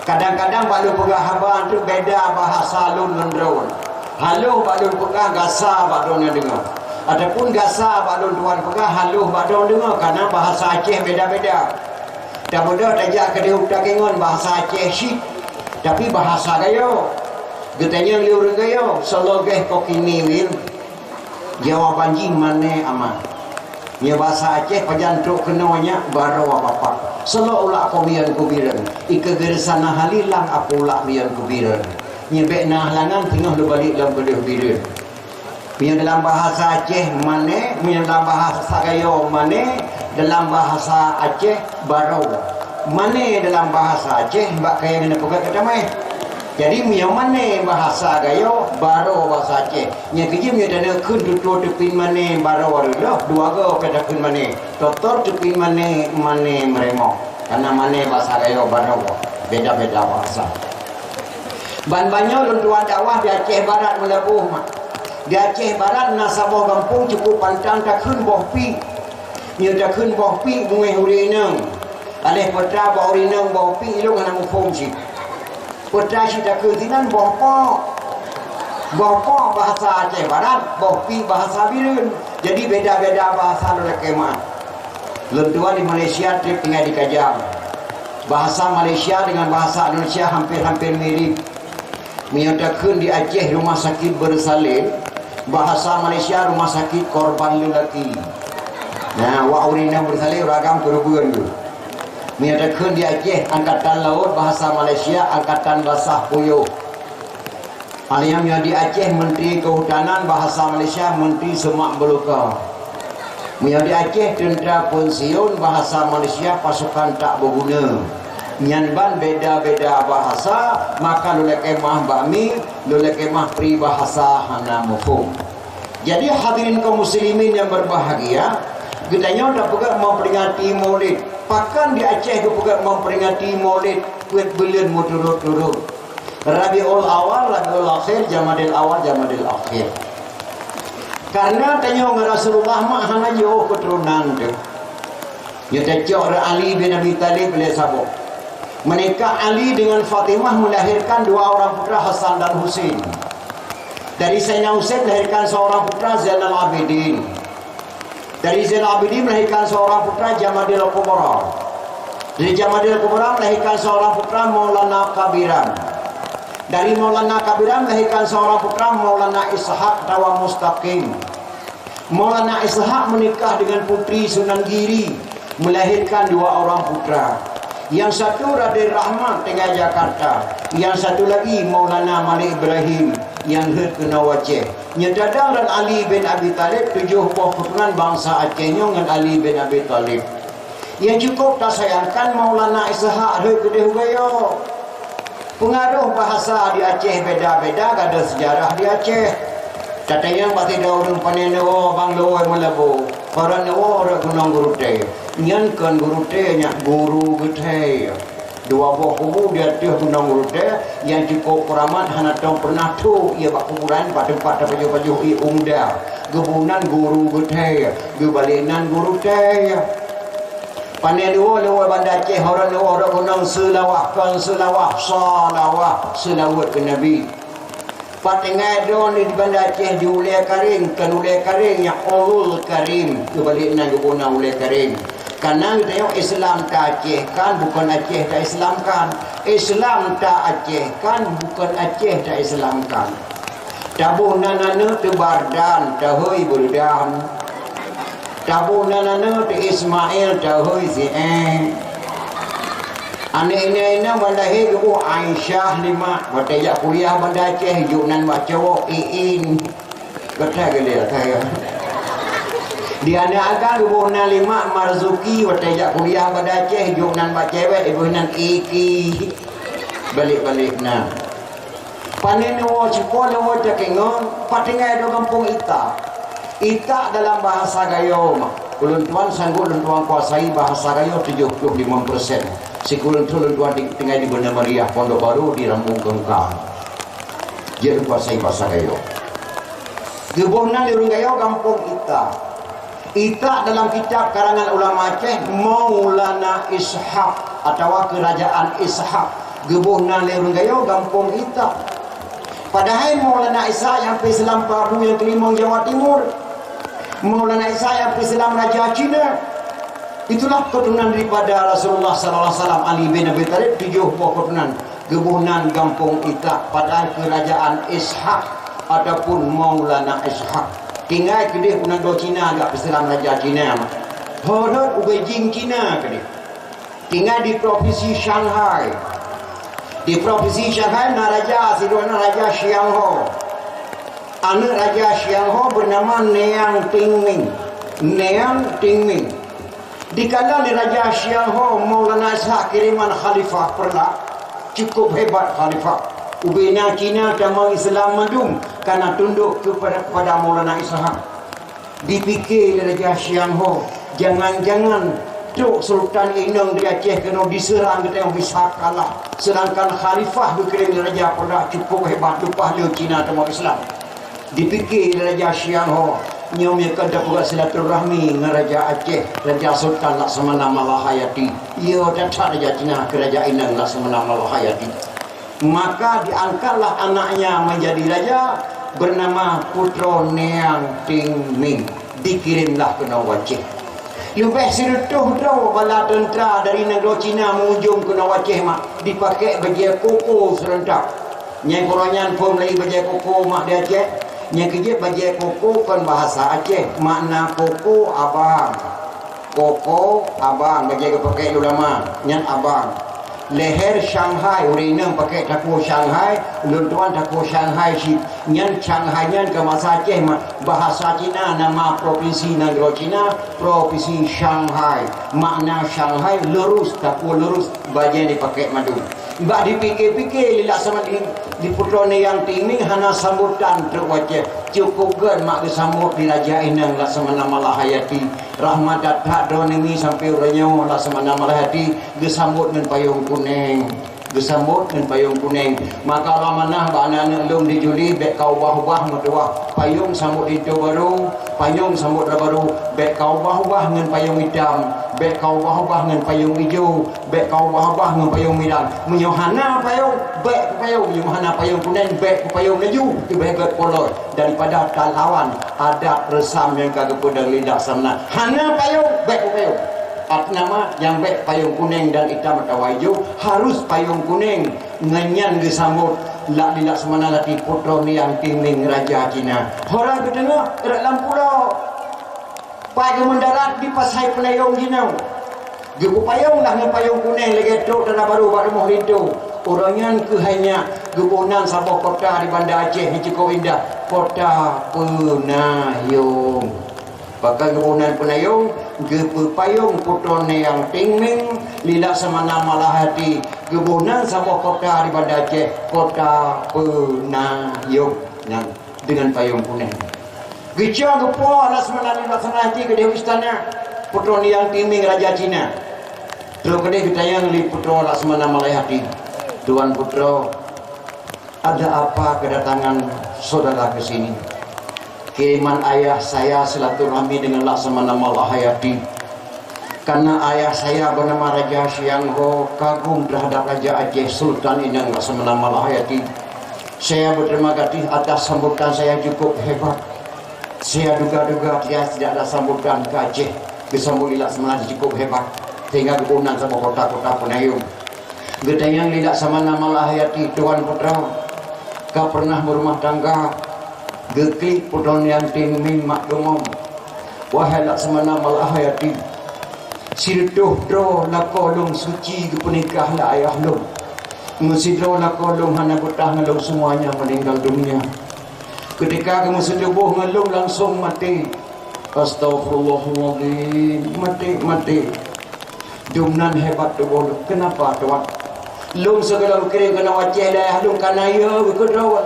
Kadang-kadang bak lôn peugah haba tu beda bahasa lôn ngon droeneuh. Haloh bak lôn peugah gasa bak droeneuh deungoe. Ataupun gasa bak lôn tuan peugah haloh bak droeneuh deungoe, karena bahasa Aceh beda-beda. Tabeudôh tajak keudeh u Takengon bahasa Aceh cit, tapi bahasa Gayo. Geutanyong lé ureueng Gayo, "Soe lagèe kokini win?" Jawaban jih mané ama. Nyoe bahasa Aceh pajan trok keunoe nyak baroe bapak. Soe lagèe ulak komian kubireuen. Ike geureusa na hali lang apo ulak mian kubireuen. Nyoe bèk na halangan teungoh lôn balek lom keudeh bireuen. Meunyoe dalam bahasa Aceh mané, meunyoe dalam bahasa Gayo mané, dalam bahasa Aceh baroe. Mané dalam bahasa Aceh bak kayèe ngon peugah kata meh. Jadi meunyoe mané bahasa Gayo, baroe bahasa Aceh. Nyan keujeuet meunyoe taneuk kheun tutoe teupin mané baroe reuloh, dua goe ka takheun mané. Totor teupin mané, mané meureumok. Karena mané bahasa Gayo baroe, beda-beda bahasa. Ban-ban nyoe lôn tuan dakwah di Aceh Barat meulaboh mak. Di Aceh Barat na saboh gampông cukup pantang takheun boh pik. Nyoe takheun boh pik muéh ureueng inong. Aléh peue teuma bak ureueng inong boh pik ilong hana muphom cit. Peue teuma cit takheun sinan boh pok. Boh pok bahasa Aceh Barat, boh pik bahasa Bireuen. Jadi beda-beda bahasa lôn lakèe meu'ah. Lôn tuan di Malaysia trép tinggai di Kajang. Bahasa Malaysia dengan bahasa Indonesia hampir-hampir mirip. Meunyoe takheun di Aceh rumah sakit Bersalin, bahasa Malaysia rumah sakit korban lelaki. Nah, wak ureueng inong Bersalin ureueng agam keureubeuen tu. Meunyoe takheun di Aceh angkatan laut, bahasa Malaysia angkatan basah puyôh. Alheuh nyoe di Aceh Menteri Kehutanan, bahasa Malaysia Menteri Semak Belukar. Meunyoe di Aceh teuntra pensiun, bahasa Malaysia pasukan tak berguna. Nyan ban beda-beda bahasa, maka lôn lakèe meu'ah bak mi, lôn lakèe meu'ah peribahasa hana muphom. Jadi hadirin kaum muslimin yang berbahagia, geutanyoe tapeugah memperingati Maulid. Pakon di Aceh geupeugah memperingati Maulid peuet buleuen meuturot-turot? Rabiul Awal, Rabiul Akhir, Jamadil Awal, Jamadil Akhir. Karena tanyoe ngon Rasulullah mak hana jiôh keuturonan teuh. Nyoe tacok rot Ali bin Abi Thalib lé saboh. Menikah Ali dengan Fatimah melahirkan dua orang putra Hasan dan Husin. Dari Sayyidina Husin melahirkan seorang putra Zainal Abidin. Dari Zainal Abidin melahirkan seorang putra Jamadil Kubra. Dari Jamadil Kubra melahirkan seorang putra Maulana Kabiran. Dari Maulana Kabiran melahirkan seorang putra Maulana Ishak atawa Mustaqim. Maulana Ishak menikah dengan putri Sunan Giri, melahirkan dua orang putra. Yang satu Raden Rahmat tinggai Jakarta, yang satu lagi Maulana Malik Ibrahim nyang heuet keunoe u Aceh. Nyan tadong Raden Ali bin Abi Thalib, tujoh boh keuturunan bansa Aceh nyoe ngon Ali bin Abi Thalib. Nyang cukup tasayangkan Maulana Ishak heuet keudeh u Gayo. Peungaroh bahasa di Aceh beda-beda, gadôh seujarah di Aceh. Tatanyong bak sidroe ureueng pane neuwoe bang luwoi meulabu, paran neuwoe rot gunong gurutée. Nyan kon gurutée, nyan guru geuthée. Dua boh kubu di ateueh gunong gurutée, nyang cukup keuramat hana tong peureunah thôk ie bak kuburan bak teumpat tapajoh-pajoh ie umda. Geuboh nan guru geuthée, geubalek nan gurutée. Pane luwoi-luwoi Banda Aceh, horot luwoi horot gunong Seulawah, kon Seulawah, Salawah, seulaweuet keu Nabi. Pat tinggai droeneuh di Banda Aceh di Ulée Karim, kon Ulée Karim, nyan Ulul Karim, geubalek nan geuboh nan Ulée Karim. Kareuna geutanyoe Islam ta-Aceh kan, bukon Aceh ta-Islamkan. Islam ta-Aceh kan, bukon Aceh ta-Islamkan. Taboh nan aneuk teuh Bardan, tahôi Beureudan. Taboh nan aneuk teuh Ismail, tahôi Si'éb. Aneuk inong-inong ban lahé geuboh Aisyah lima, watée jak kuliah Banda Aceh, jok nan bak cowok Iin. Gata geulée kaya. Di aneuk agam geuboh nan lima Marzuki, watée jak kuliah Banda Aceh, jok nan bak cewek, geuboh nan Iki. Balek-balek nan. Pane neuwoe, cit po neuwoe, takeunong, pat tinggai droe gampông Itak. Itak dalam bahasa Gayo mah. Ulôn tuan sanggup lôn tuan kuasai bahasa Gayo tujoh ploh limong persen. Sikureueng thon lôn tuan di, tinggai di Beuna Meriah, Pondok Baru, di Rambung Keungkang. Jeuet lôn kuasai bahasa Gayo. Geuboh nan lé ureueng Gayo gampông Itak. Itak dalam kitab karangan ulama Aceh, Maulana Ishak atawa Keurajaan Ishak, geuboh nan lé ureueng Gayo gampông Itak. Padahai Maulana Ishak nyang peuislam prabu nyang keulimong Jawa Timur. Maulana Ishak nyang peuislam raja Cina. Itulah keuturunan daripada Rasulullah sallallahu alaihi wasallam, Ali bin Abi Thalib, tujoh boh keuturunan. Geuboh nan gampông Itak, padahai Keurajaan Ishak ataupun Maulana Ishak. Tinggai keudeh u nanggroe Cina, geupeuseulam raja Cina. Horot u Beijing Cina keudeh. Tinggai di provinsi Shanghai. Di provinsi Shanghai na raja sidroe, na Raja Xiangho. Aneuk Raja Xiangho beunama Niang Tingming. Niang Tingming. Dikala lé Raja Xiangho Maulana Ishak kiriman khalifah peureulak, cukup hebat khalifah. Ubena Cina tamong Islam mandum kana tundok kepada, kepada Maulana Ishak. Dipike lé Raja Xiangho, jangan-jangan trok sultan inong di Aceh keunoe diseurang geutanyoe bisa kalah. Sedangkan khalifah geukirém lé raja peureulak cukup hebat, leupah lé Cina tamong Islam. Dipike lé Raja Xiangho, nyoe meunyoe kon tapeugah silaturahmi ngon Raja Aceh, Raja Sultan Laksamana Malahayati. Iya that-that Raja Cina keu raja inong Laksamana Malahayati. Maka diangkatlah anaknya menjadi raja bernama Putroe Niang Tingming. Dikirémlah keunoe u Aceh. Leubeh sireutôh droe bala teuntra dari nanggroe Cina meuujông keunoe u Aceh mak, dipakék bajée koko seureuntak. Nyang keudroe nyan phon lagée bajée koko mak di Aceh. Nyang keujeuet bajée koko kon bahasa Aceh, makna koko abang. Koko abang, bajée geupakék lé ulama, nyan abang. Leher Shanghai, ureuëng inong pakék takue Shanghai, ulôn tuan takue Shanghai cit. Nyan Shanghai nyan kon bahasa Aceh mak, bahasa Cina, nama provinsi nanggroe Cina, provinsi Shanghai. Makna Shanghai lurus, takue lurus. Bajée dipakék mandum. Bak dipike-pike lé Laksamana di, di Putroe Niang Tingming hana sambotan trok u Aceh. Cukup gét mak geusambot di raja inong Laksamana Malahayati. Rahmat that-that droeneuh mi sampoe uroe nyoe Laksamana Malahayati geusambot ngon payong kunéng. Geusambot ngon payong kunéng. Maka lôn manah bak aneuëk-aneuëk lôn di Juli, bék ka ubah-ubah meutuwah. Payong sambot linto barô, payong sambot rot barô, bék ka ubah-ubah ngon payong itam, bék ka ubah-ubah ngon payong ijo, bék ka ubah-ubah ngon payong mirang. Meunyoe hana payong, bék peupayoh. Meunyoe hana payong kunéng, bék peupayoh laju, leubeh gét poloi daripada talawan Adat reusam nyang ka geupeudong lé Laksamana. Hana payong, bék payong. At nama nyang bék payong kunéng dan itam atawa ijo, harus payong kunéng. Ngon nyan geusambot lé Laksamana Lahayati putroe Niang Tingming Raja Cina. Hora geudeungoe rot lam pulo. Pai geumendarat di Pasai Peunayong jinoe. Geupayong dah ngon payong kunéng lagée trok dara barô bak rumoh linto. Uroe nyan keuhai nyak geuboh nan saboh kota di Banda Aceh nyang cukôp indah, Kota Peunayong. Pakon geuboh nan Peunayong, geupeupayong putroe Niang Tingming lé Laksamana Malahayati, geuboh nan saboh kota di Banda Aceh, Kota Peunayong nyan deungon payong kunéng. Geucok geupo Laksamana lé Laksamana Malahayati keudéh u istana putroe Niang Tingming Raja Cina. Trok keudéh geutanyong lé putroe Laksamana Malahayati, "Tuan putroe, ada apa kedatangan saudara ke sini?" "Kiriman ayah saya silaturahmi dengan Laksamana Malahayati. Karena ayah saya bernama Raja Siang Ho kagum terhadap Raja Aceh Sultan Inong Laksamana Malahayati. Saya berterima kasih atas sambutan saya cukup hebat. Saya duga-duga saya tidak ada sambutan ke Aceh, geusambot lé Laksamana cukup hebat, sehingga geuboh nan saboh kota-kota Peunayong." Geutanyong lé Laksamana Malahayati, "Tuan putroe, ka pernah berumah tangga?" Geuklik putroe Niang Tingming mak geumom, "Wahai Laksamana Malahayati, sireutôh droe lakoe lôn suci geupeunikah lé ayah lôn. Meusidroe lakoe lôn hana beutah ngon lôn, semuanya meninggal dunia. Ketika geumeuseutubôh ngon lôn langsung maté." "Astagfirullahaladzim, maté, maté." "Dum nan hebat tuboh lôn." "Kenapa, Tuan?" "Lôn sigohlom kirém keunoe Aceh lé ayah lôn, kana yö keu droe.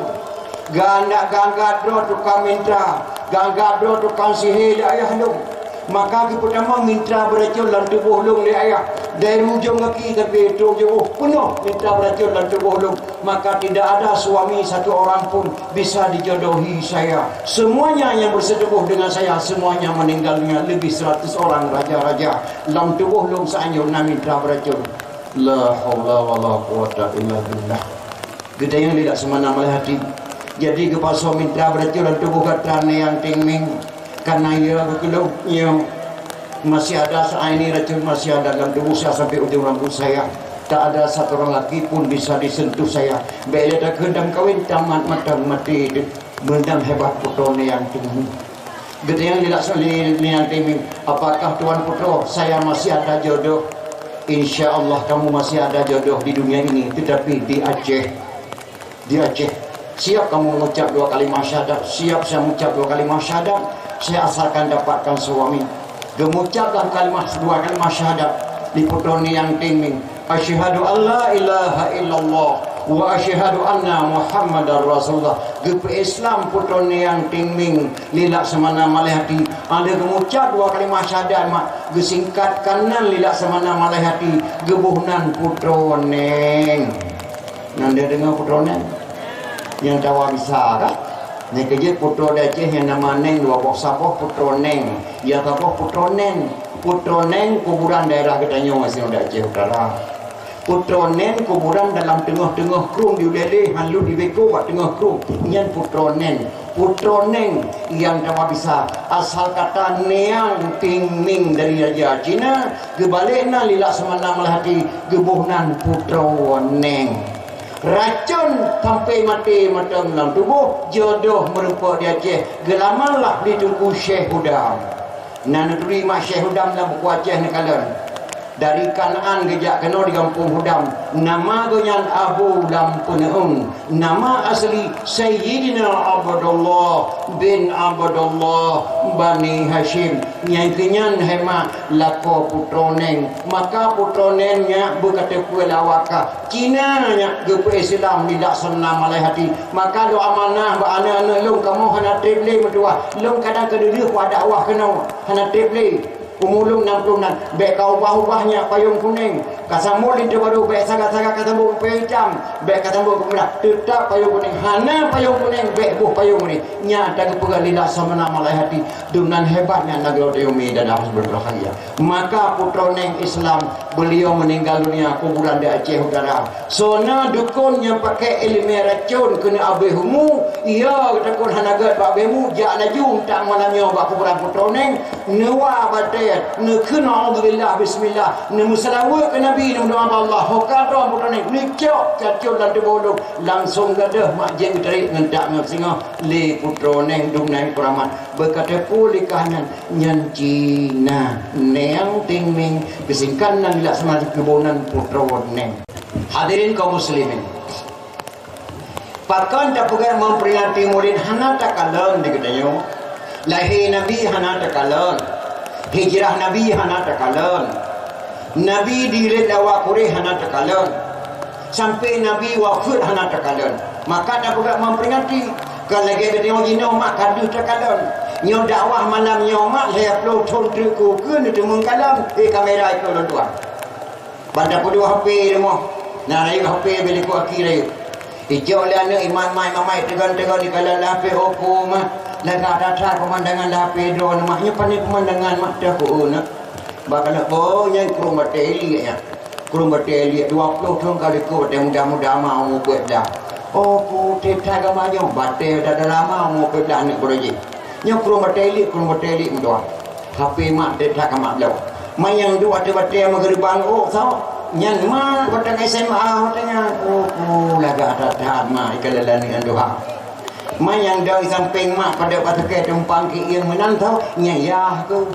Ganda-ganda droe tukang minta, ganda droe tukang sihé lé ayah lôn. Maka geupeutamong minta beuracon lam tuboh lôn lé ayah. Dari ujong gaki sampai ujong jeuôh peunoh minta beuracon lam tuboh lôn. Maka tidak ada suami satu orang pun bisa dijodohi saya. Semuanya yang bersetubuh dengan saya, semuanya meninggal dunia, lebih seratus orang raja-raja. Lam tuboh lôn saát nyoe na minta beuracon." La haula wala quwata illa billah. Geutanyong lé Laksamana Malahayati, "Jadi geupasoe minta beuracon lam tuboh gata Niang Tingming?" "Kana yö keu lôn, nyo. Masih ada saat ini racun masih ada dalam tubuh saya sampai ujung rambut saya. Tak ada satu orang lagi pun bisa disentuh saya. Bék lé takheun dam kawen tamat mantong maté teuh." Meunan hebat putroe Niang Tingming. Geutanyong lé Laksamana Niang Tingming, "Apakah Tuan putroe saya masih ada jodoh?" "Insya Allah kamu masih ada jodoh di dunia ini, tetapi di Aceh." "Di Aceh. Siap kamu mengucap dua kalimah syahadat?" "Siap saya mengucap dua kalimah syahadat, saya asalkan dapatkan suami." Geumucap lam kalimah, dua kalimah syahadat lé putroe Niang Tingming, "Asyhadu an la ilaha illallah wa asyhadu anna Muhammadar Rasulullah." Geupeu-Islam putroe Niang Tingming lé Laksamana Malahayati. Ada geumucap dua kalimah syahadat mak, geusingkat kanan lé Laksamana Malahayati, geuboh nan putroe Neng. Nyan deungoe putroe Neng. Nyang tawa bisa kan? Nyan keuh jeuet putroe di Aceh nyang nama Neng, dua boh saboh putroe Neng. Nyang saboh putroe Nen. Putroe Neng kuburan daerah geutanyoe sinoe di Aceh Utara. Putroe Nen kuburan dalam teungoh-teungoh krueng di ulèe lé, han lheueh jibeuko bak teungoh krueng. Nyan putroe Nen. Putroe Neng nyang tawa bisa. Asal kata Niang Tingming dari Raja Cina, geubalek nan lé Laksamana Malahayati, geuboh nan putroe Neng. Racon sampai maté mantong lam tuboh, jodoh meurumpok di Aceh, geulamanlah lé Teungku Syekh Hudam. Na neuturi mak Syekh Hudam lam buku Aceh neukalon. Dari Kanaan geujak keunoe di gampông Hudam. Nama geuh nyan Abu Lam Peuneueng. Nama asli Sayyidina Abdullah bin Abdullah Bani Hasyim. Nyang keu nyan hai mak lakoe putroe Neng. Maka putroe Neng nyan beuka teupeue lawaka. Cina nyan geupeu-Islam di Laksamana Malahayati. Maka lôn amanah bak aneuk-aneuk lôn, kamoe hana treb lé meutuwah. Lôn kadang keudeuh-deuh kuat dakwah keunoe, hana treb lé. Umu lôn nam ploh nan, bèk ka ubah-ubah nyak payong kunéng. Ka sambot linto barô, bèk saga-saga ka sambot payong itam, bèk ka sambot keu meulah. Teutap payong kunéng, hana payong kunéng, bèk boh payong kunéng. Nyan ata geupeugah lé Laksamana Malai Hati, dum nan hebat nyan nanggroe Teumi dan Ahmad Berbahagia. Maka putroe Néng Islam, beliau meninggal dunia, kuburan di Aceh Utara. Soe na dukon nyang pakai ileumèe racôn keuneuk abéh umu, iya geutakot hana gèt bak abéh umu, jak laju untang malam nyoe bak kuburan putroe Néng, neuwa batèe, neukheun a'udzubillah, bismillah, neumeuseulaweuet keu Nabi, neumeudoa bak Allah, ho ka droe putroe Néng, neucok racôn lam tuboh lôn, langsong gadôh mak jén geutarek ngon tak ngon singoh lé putroe Néng dum nan keuramat. Beukateupeu likah nyan, nyan Cina, Néng Tingming, geusingkat nan Laksamana keubunan putroe Néng. Hadirin kaum muslimin, pakon tapeugah memperingati Maulid hana takalon di geutanyoe? Lahé Nabi hana takalon, hijrah Nabi hana takalon, Nabi dirét lé awak Quraisy hana takalon, sampai Nabi wafeuet hana takalon. Maka tapeugah memperingati. Ka lagèe geutanyoe jinoe mak ka deuh takalon. Nyoe dakwah malam nyoe mak lhèe ploh thon treuk keu ukeue neuteumeung kalon. Eh, kamera ikoh lôn tuan. Ban tapeuduek H P di rumoh. Na rayeuk H P bèk likot aki rayeuk. Ijok lé aneuk iman mai mamai teugon-teugon dikalon lam H P, oh ku mak. Lagak that-that peumandangan lam H P droeneuh mak. Nyoe pane peumandangan mak teuh ku na. Bak keuneuk boh nyan krueng batèe liek nyan. Krueng batèe liek dua ploh thon ka likot batèe muda-muda ma umu peuet blah. Oh ku teuh that gama nyoe batèe dada lama umu peuet blah aneuk baroe jih. Nyoe krueng batèe liek, krueng batèe liek meutuah. H P mak teuh that ka mak bloe. Ma nyang duek ateueh batèe meugeuribang ôk soe? Nyan mak batang S M A watèe nyan. Oh ku lagak that-that mak ikalon aneuk nyan tuha. Ma nyang dong sampéng mak padub bak teuke tumpang keu ieng meunan soe? Nyan yah ku.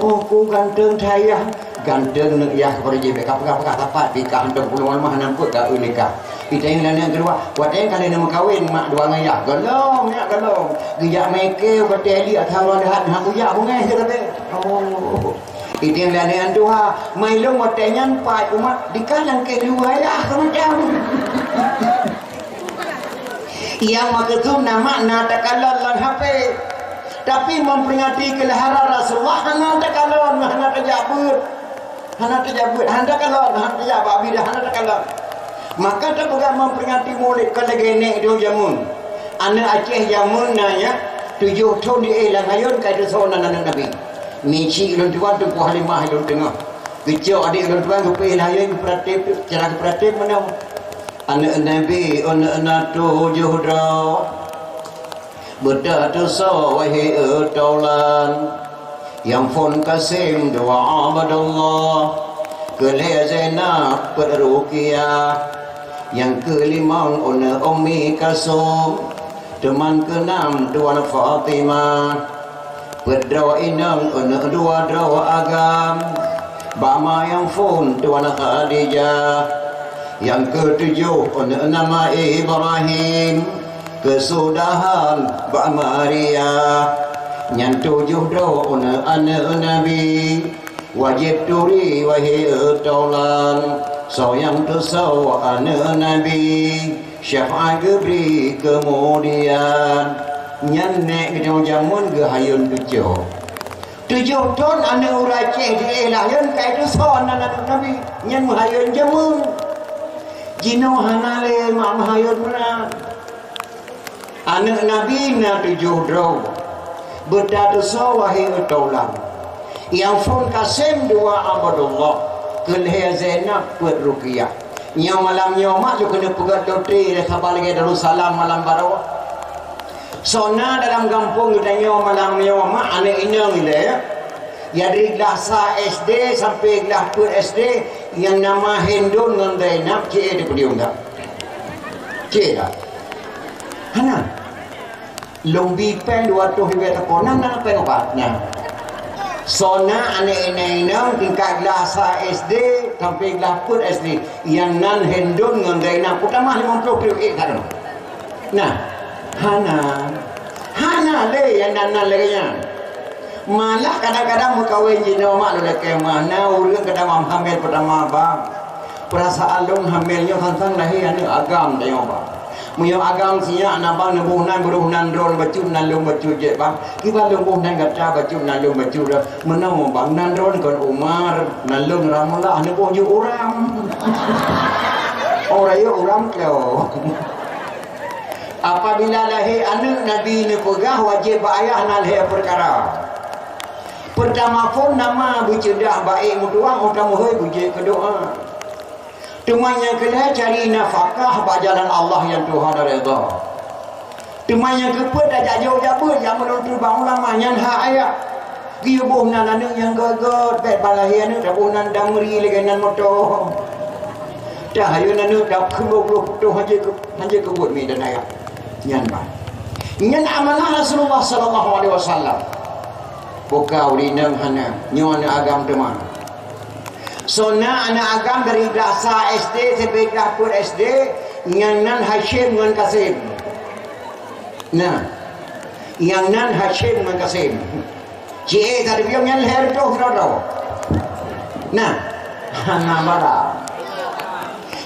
Oh ku ganteng that yah. Ganteng neuk yah keudroe jih bèk kapeugah-peugah sapat pih ka hantom pulang lam rumah hana peuet ka eu nikah. Iteng lé aneuk keudua, watèe ka lheueh neumeukawen mak dua ngon yah. Golom nyak golom. Geujak meuke watèe liek atra uroe leuhat hana kuyah beungèh jih sabe. Oh. Iteng lé aneuk nyang tuha, mai lôn watèe nyan pat umat dikalang keu dua yah keumacam. Nyang meukeusud na makna takalon lam H P. Tapi memperingati keulahiran Rasulullah hana takalon, hana tajak beuet. Hana tajak beuet, hana takalon, hana tajak bak bidah, hana takalon. Maka tapeugah memperingati Maulid ka lagèe nèk di jameun. Aneuk Aceh jameun na nyan, tujoh thon di éh lam hayôn ka itusoe nan aneuk Nabi. Michik lôn tuan Teungku Halimah lôn teungoh. Geucok adék lôn tuan geupéh lam hayôn geupeuratéb, cara geupeuratéb meunoe. Aneuk Nabi, aneuk na tujoh droe. Beutatusoe wahé eu taulan, nyang phôn Kasim dua Abdullah, keu lhèe Zainab peuet Ruqyah, nyang keulimong aneuk Ummi Kalsum, teuma keunam tuan Fatimah, peuet droe inong aneuk dua droe agam, bak ma nyang phôn tuan Khadijah, nyang keutujoh aneuk nama Ibrahim, Keusudahan bak Maria, nyan tujoh droe aneuk Nabi, wajéb turi wahé eu taulan, soe nyang tusoe aneuk Nabi, syafaat geubri keumudian. Nyan nèk geutanyoe jameun geuhayôn tujoh. Tujoh thon aneuk ureueng Aceh di éh lahé ka itusoe nan aneuk Nabi, nyan meuhayôn jameun. Jinoe hana lé mak meuhayôn meunan. Aneuk Nabi na tujoh droe, beutatusoe wahé eu taulan. Nyang phôn Kasim dua Abdullah, keu lhèe Zainab peuet Ruqyah. Nyoe malam nyoe mak lôn keuneuk peugöt lotri lé saban lagèe Darussalam malam baroe. Soe na dalam gampông geutanyoe malam nyoe mak aneuk inong ilèe, ya dari glah sa S D sampai glah peuet S D, nyang nama Hindun ngon Zainab, ci éh di podium dak? Ci éh dak? Hana. Lôn bi péng dua reutôh ribèe teupeu, na, na péng ubat, na. Soe na aneuk inong-inong tingkat glah sa S D sampai glah peuet S D, nyang nan Hindun ngon Zainab, peutamah limong ploh kilo ék ka dong. Nah, hana. Hana lé nyang nan-nan lagèe nyan. Malah kadang-kadang meukawen jinoe mak lôn lakèe mah, na ureueng kadang hamil peutama bang. Peurasaan lôn hamil nyoe sang-sang lahé aneuk agam tanyoe bang. Meunyoe agam sinyak na bang neuboh nan, beuroh nan droen bacut, nan lôn bacut jeuet bang. Kiban lôn boh nan gata bacut, nan lôn bacut dah. Meunoe bang, nan droen kon Umar, nan lôn Ramlah, neuboh jeuet Uram. Oh, rayeuk Uram klo. Apabila lahé aneuk, Nabi neupeugah wajéb bak ayah na lhée peukara. Peurtama phon nama beuceudah baék meutuwah, óh tameuhôi beujeuet keu doá. Teuma nyang keulhée cari nafakah bak jalan Allah nyang Tuhan redha. Teuma nyang keupeuet tajak jauh jak beuet jak meununtot bak ulama nyan hak ayah. Geuyue boh nan aneuk nyang gét-gét, bék bak lahé aneuk taboh nan damri lagée nan moto. Dah ayo aneuk dah keuloh-keuloh putôh hana jeuet keu, hana jeuet keu buet mi dan ayah. Nyan ban. Nyan amanah Rasulullah sallallahu alaihi wasallam. Buka ureueng inong hana, nyoe aneuk agam teuma. Sona aneuk agam dari dasar S D sampai ka peuet S D, nyang nan Hasyim ngon Kasim. Nah, nyang nan Hasyim ngon Kasim. Ci ék ka dibiong nyan lhée reutôh keudroe-droe. Nah, hana bara.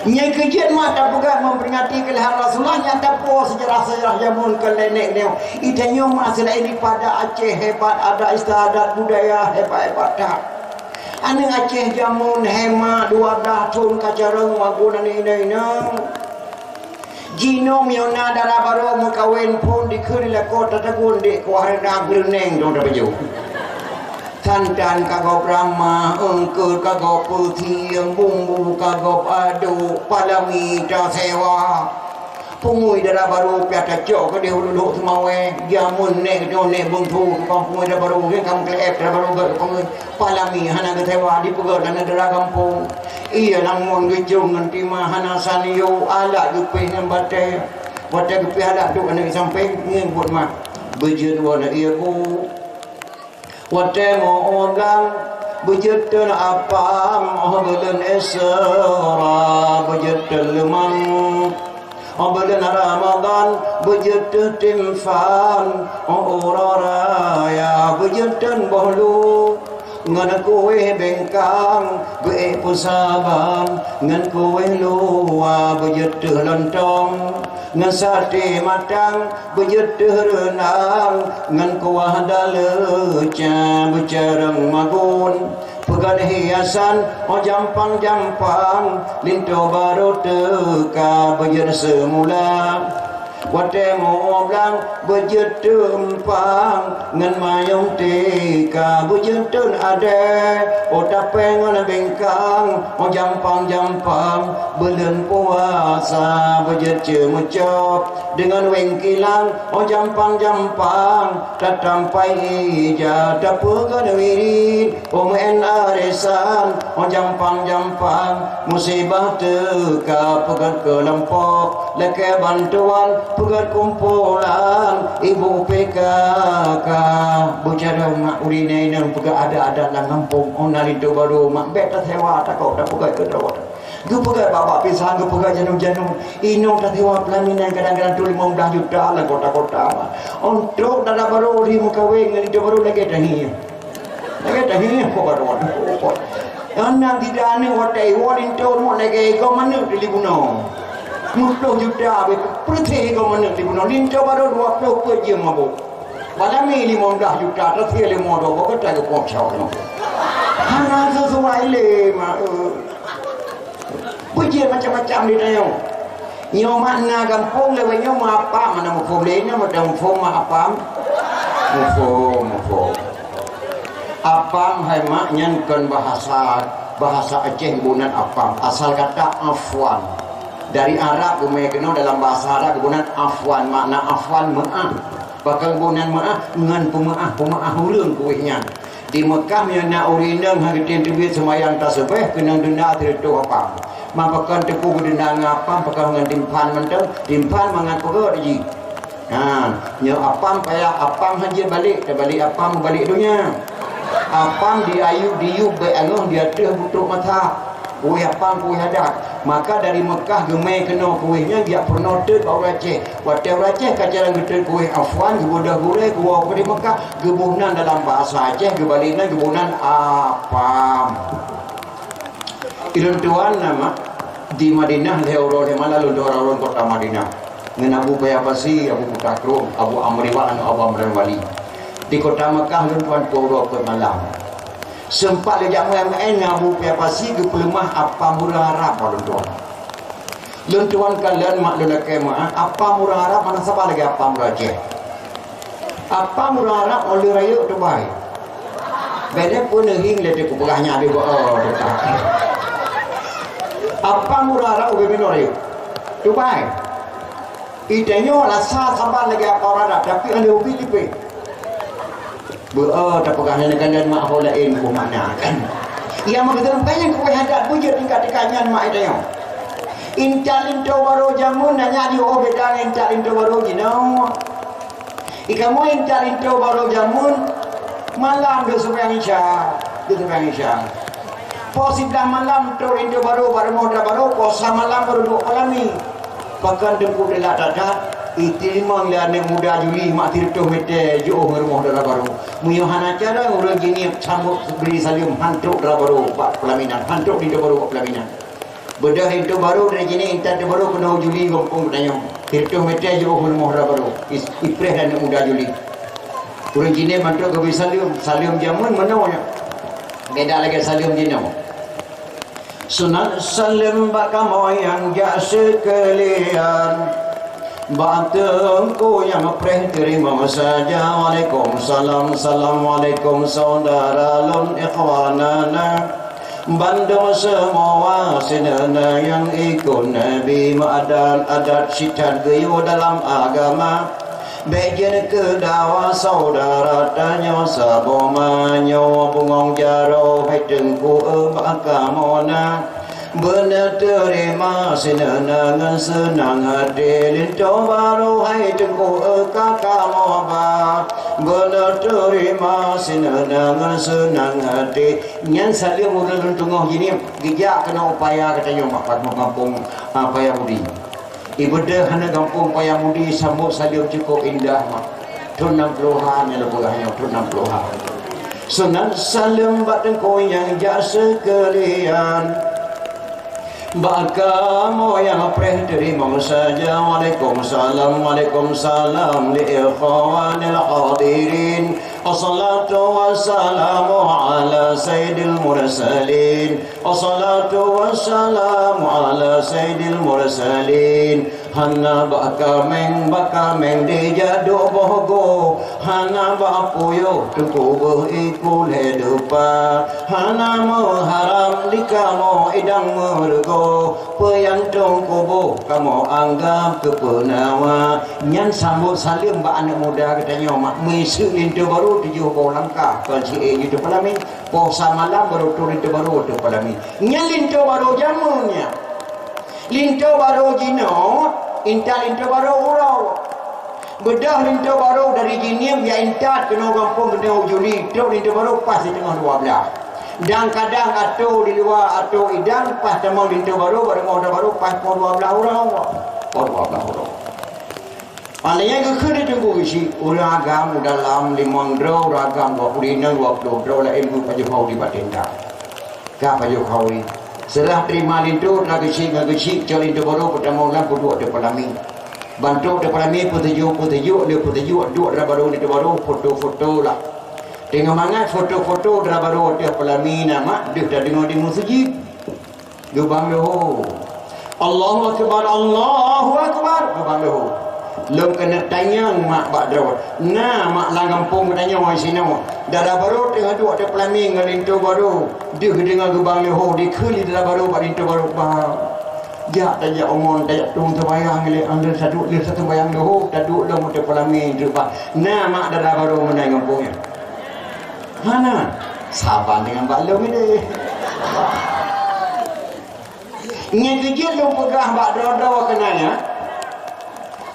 Nyang keujeuet mak tapeugah memperingati keulahiran Rasulullah, nyang tapuwoe seujarah-seujarah jameun keu lé nèk nyoe. Itanyoe mak seulaén daripada Aceh hebat, adat istiadat budaya hebat-hebat that. Aneuk Aceh jameun hemat dua blah thon ka carông magun aneuk inong-inong. Jinoe meunyoe na dara barô meukawen phon dikheun lakoe tatagun dek kuah reunang geureuneng dong tapajoh. Santan ka gob ramah, eungkôt ka gob peuthieng, bumbu ka gob aduk, palami tasewa. Pungui dara barô pih tacok keudeh u Lhok Seumawé, jameun nèk nyoe nèk beungthu tukang pungui dara barô, nyan ka meukleueb dara barô gét pungui. Palami hana geusewa dipeugét lam dara gampông. Ié lam ngon geujong ngon timah hana san yo, alat geupéh ngon batée. Watée geupéh alat duek aneuk sampéng ngon buet mah. Beujeuet woe na ié bu. Watée meu-ueng blang beujeuet teun apam, óh buleuen Isra beujeuet teun leumang. Óh buleuen Ramadhan beujeuet teuh timphan, óh uroe raya beujeuet teun boh lu. Ngon kueh bengkang beuék peusaban, ngon kueh luwa beujeuet teuh lontong, ngon saté matang beujeuet teuh reunang, ngon kuah daleuca beucarông magun. Peugét hiasan óh jampang-jampang, linto barô teuka beujeuet seumula. Watée meu-ueng blang beujeuet teuh empang, ngon manyong teuka beujeuet teun adée. Óh tapée ngon bengkang, óh jampang-jampang, buleuen puasa beujeuet ceumeucok. Deungon wéng kilang, óh jampang-jampang, tatampai ija tapeugét wirid. Óh meu'en arisan, óh jampang-jampang, musibah teuka peugét keulompok, lakée bantuan peugét kumpulan, ibu P K K. Beucarông mak ureueng inong peugét adat-adat lam gampông, óh na linto barô mak bék tasewa takok tapeugét keudroe. Geupeugét bak-bak pisang, geupeugét janum-janum. Inong tasewa pelaminan kadang-kadang tu limong blah juta lam kota-kota. Untuk dara barô di meukawen ngon linto barô lagée tahi. Lagée tahi, kok barô. Aneuk tiga aneuk watée iwoe linto rumoh lagée igoe manok di Libuno. Meuplôh juta habéh peureuséh igoe manok di Libuno. Linto barô dua ploh peuet jeuem mabök. Balami limong blah juta, tasie lé modo, bak gata geupok cok nyoe. Hana sesuai lé, mak, eh. Beujeuet macam-macam di tanyoe. Nyoe makna gampông lé nyoe meuapam, mana muphom lé nyoe, meuapam, muphom, muphom. Apam hai mak nyan kon bahasa, bahasa Aceh geuboh nan apam. Asal kata afwan. Dari Arab geumé keunoe dalam bahasa Arab geuboh nan afwan, makna afwan meu'ah. Pakon geuboh nan meu'ah, ngon peumeu'ah, peumeu'ah ureueng kuweh nyan. Di Meukah meunyoe na ureueng inong hana geutem teubiet seumayang tasubeh, keunong deunda sireutôh apam. Man pakon teupeu geudeunda ngon apam, pakon ngon timphan mantong, timphan mangat peugét jih. Ha, nyoe apam payah, apam hana jeuet balek, tabalek apam balek donya. Apam di ayub, di yub bék angoh di ateueh butrok masa. Kuweh apam, kuweh adat. Maka dari Meukah geumé keunoe kuweh nyan geujak peurunoe teut bak ureueng Aceh. Watée ureueng Aceh ka jalan geuteut kuweh afwan, geubeudôh gurée, geuwoe keudeh Meukah, geuboh nan dalam bahasa Aceh, geubalek nan geuboh nan apam. Ilôn tuan nama di Madinah lhée uroe lhée malam lôn tuan ureueng kota Madinah. Ngon Abu Paya Pasi, Abu Buta Krueng, Abu Amriwan, Abu Amran Wali. Di kota Mekah lôn tuan peurunoe peuet malam. Seumpat lé jak meu'en-meu'en ngon Abu Paya Pasi geupeuleumah apa murah Arab lôn tuan. Lôn tuan kalon mak lôn lakée meu'ah, apa murah Arab hana saban lagée apa murah Aceh. Apa murah Arab óh lheueh rayeuk tubai. Bék lé peunehieng lé teupeugah nyan di bak, oh, teuka. Apa murah Arab ubé binoe rayeuk tubai. Itanyoe rasa saban lagée apa ureuëng adat, tapi ada ubi tipéh. Beu, oh, tapeugah nyan kan dan mak ho laén ku makna kan. Ia meukeuseumpéh nyang kuweh adat bujeuet tingkat-tingkat nyan mak itanyoe. Intat linto barô jameun nanya di oh beda ngon intat linto barô jinoe. Ikamoe intat linto barô jameun malam deuh sumbayang Isya, deuh sumbayang Isya. Poh siblaih malam trok linto barô bak rumoh dara barô, poh sa malam baru duek peulami. Pakon Teungku Dela that-that, iteurimong lé aneuk muda Juli mak sireutôh mètè jiôh ngon rumoh dara barô. Meunyoe hana cara ureuëng jiniep sambot bri saleuem han trok dara barô bak peulaminan, han trok linto barô bak peulaminan. Beudôh linto barô dari jiniep intat linto barô keunoe Juli gampông geutanyoe. Sireutôh mètè jiôh ngon rumoh dara barô. Is-, ipreh aneuk muda Juli. Ureuëng jiniep ban trok geubri saleuem, saleuem jameun meunoe nyoe. Beda lagée saleuem jinoe. Sunat saleuem bak kamoe nyang jak seukeulian. Bak teungku nyang preh teurimong saja. Waalaikumsalam, assalamualaikum saudara lôn ikhwanana. Bandum seumua sineuna nyang ikut Nabi meuadat adat sitat geuyue dalam agama. Bék jeuet keu dawa saudara tanyoe saboh manyoe bungong jaroe hai teungku bak kamoe na. Beuneuteurima sineuna ngon seunang hati linto barô hai teungku ka kamoe ba. Beuneuteurima sineuna ngon seunang hati. Nyan saleuem ureuëng lôn teungoh jiniep geujak keunoe upaya geutanyoe mak padum gampông, ah, Paya Mudi. Ibeudôh hana gampông Paya Mudi sambot saleuem cukôp indah mak. Thon nam ploh ha nyan lôn peugah nyoe, thon nam ploh ha. Sunat saleuem bak teungku nyang jak seukeulian. Bak kamoe nyang preh teurimong saja. Waalaikumsalam, waalaikumsalam li ikhwanil hadirin. Assalatu wassalamu ala sayyidil mursalin. Assalatu wassalamu ala sayyidil mursalin. Hana bak kaméng, bak kaméng dijak duek boh goe. Hana bak puyôh teungku beuh iku lhée deupa. Hana meuharam di kamoe idang meureugoe. Peue nyang teungku beuh kamoe anggab keu peunawa. Nyan sambot saleuem bak aneuk muda geutanyoe mak. Meuiseuk linto barô tujoh boh langkah kon siék jiteupeulami. Poh sa malam barô trok linto barô teupeulami. Nyan linto barô jameun nyan. Linto barô jinoe, intat linto barô uroe. Beudôh linto barô dari jiniep jak intat keunoe gampông keunoe Juli, trok linto barô pas di teungoh dua blaih. Dan kadang atô di luwa atô idang pas tamong linto barô, bak rumoh dara barô pas poh dua blaih uroe. Poh dua blaih uroe. Paléng nyan geukheun di teungku geuchik, ureuëng agam u dalam limong droe, ureuëng agam dua puluh inong, dua puluh droe, laén geupajoh hawi di batenda. Ka pajoh hawi. Seurah teurima linto, teuma geuchik ngon geuchik, cok linto barô peutamong lam peuduek teupeulami. Ban trok teupeulami peutuju-peutuju, lé peutuju duek dara barô linto barô, foto-foto lah. Teungoh mangat foto-foto dara barô ateueh peulami na mak deuh tadeungoe di meuseujid. Geubang leuho. Allahu Akbar, Allahu Akbar. Geubang leuho. Lôn keuneuk tanyong mak bak droe. Na mak lam gampông geutanyoe sinoe. Dara barô teungoh duek teupeulami ngon linto barô. Deuh geudeungoe geubang leuho, dikheun lé dara barô bak linto barô, "Bang, jak tajak umon, tajak tueng seumayang lé, aneuëk taduek lé seumayang leuho, taduek lom teupeulami teuk, Bang." Na mak dara barô meunan gampông nyan. Hana. Saban deungon bak lôn idéh. Nyan keuh jeuet lôn peugah bak droe-droe keunan nyan.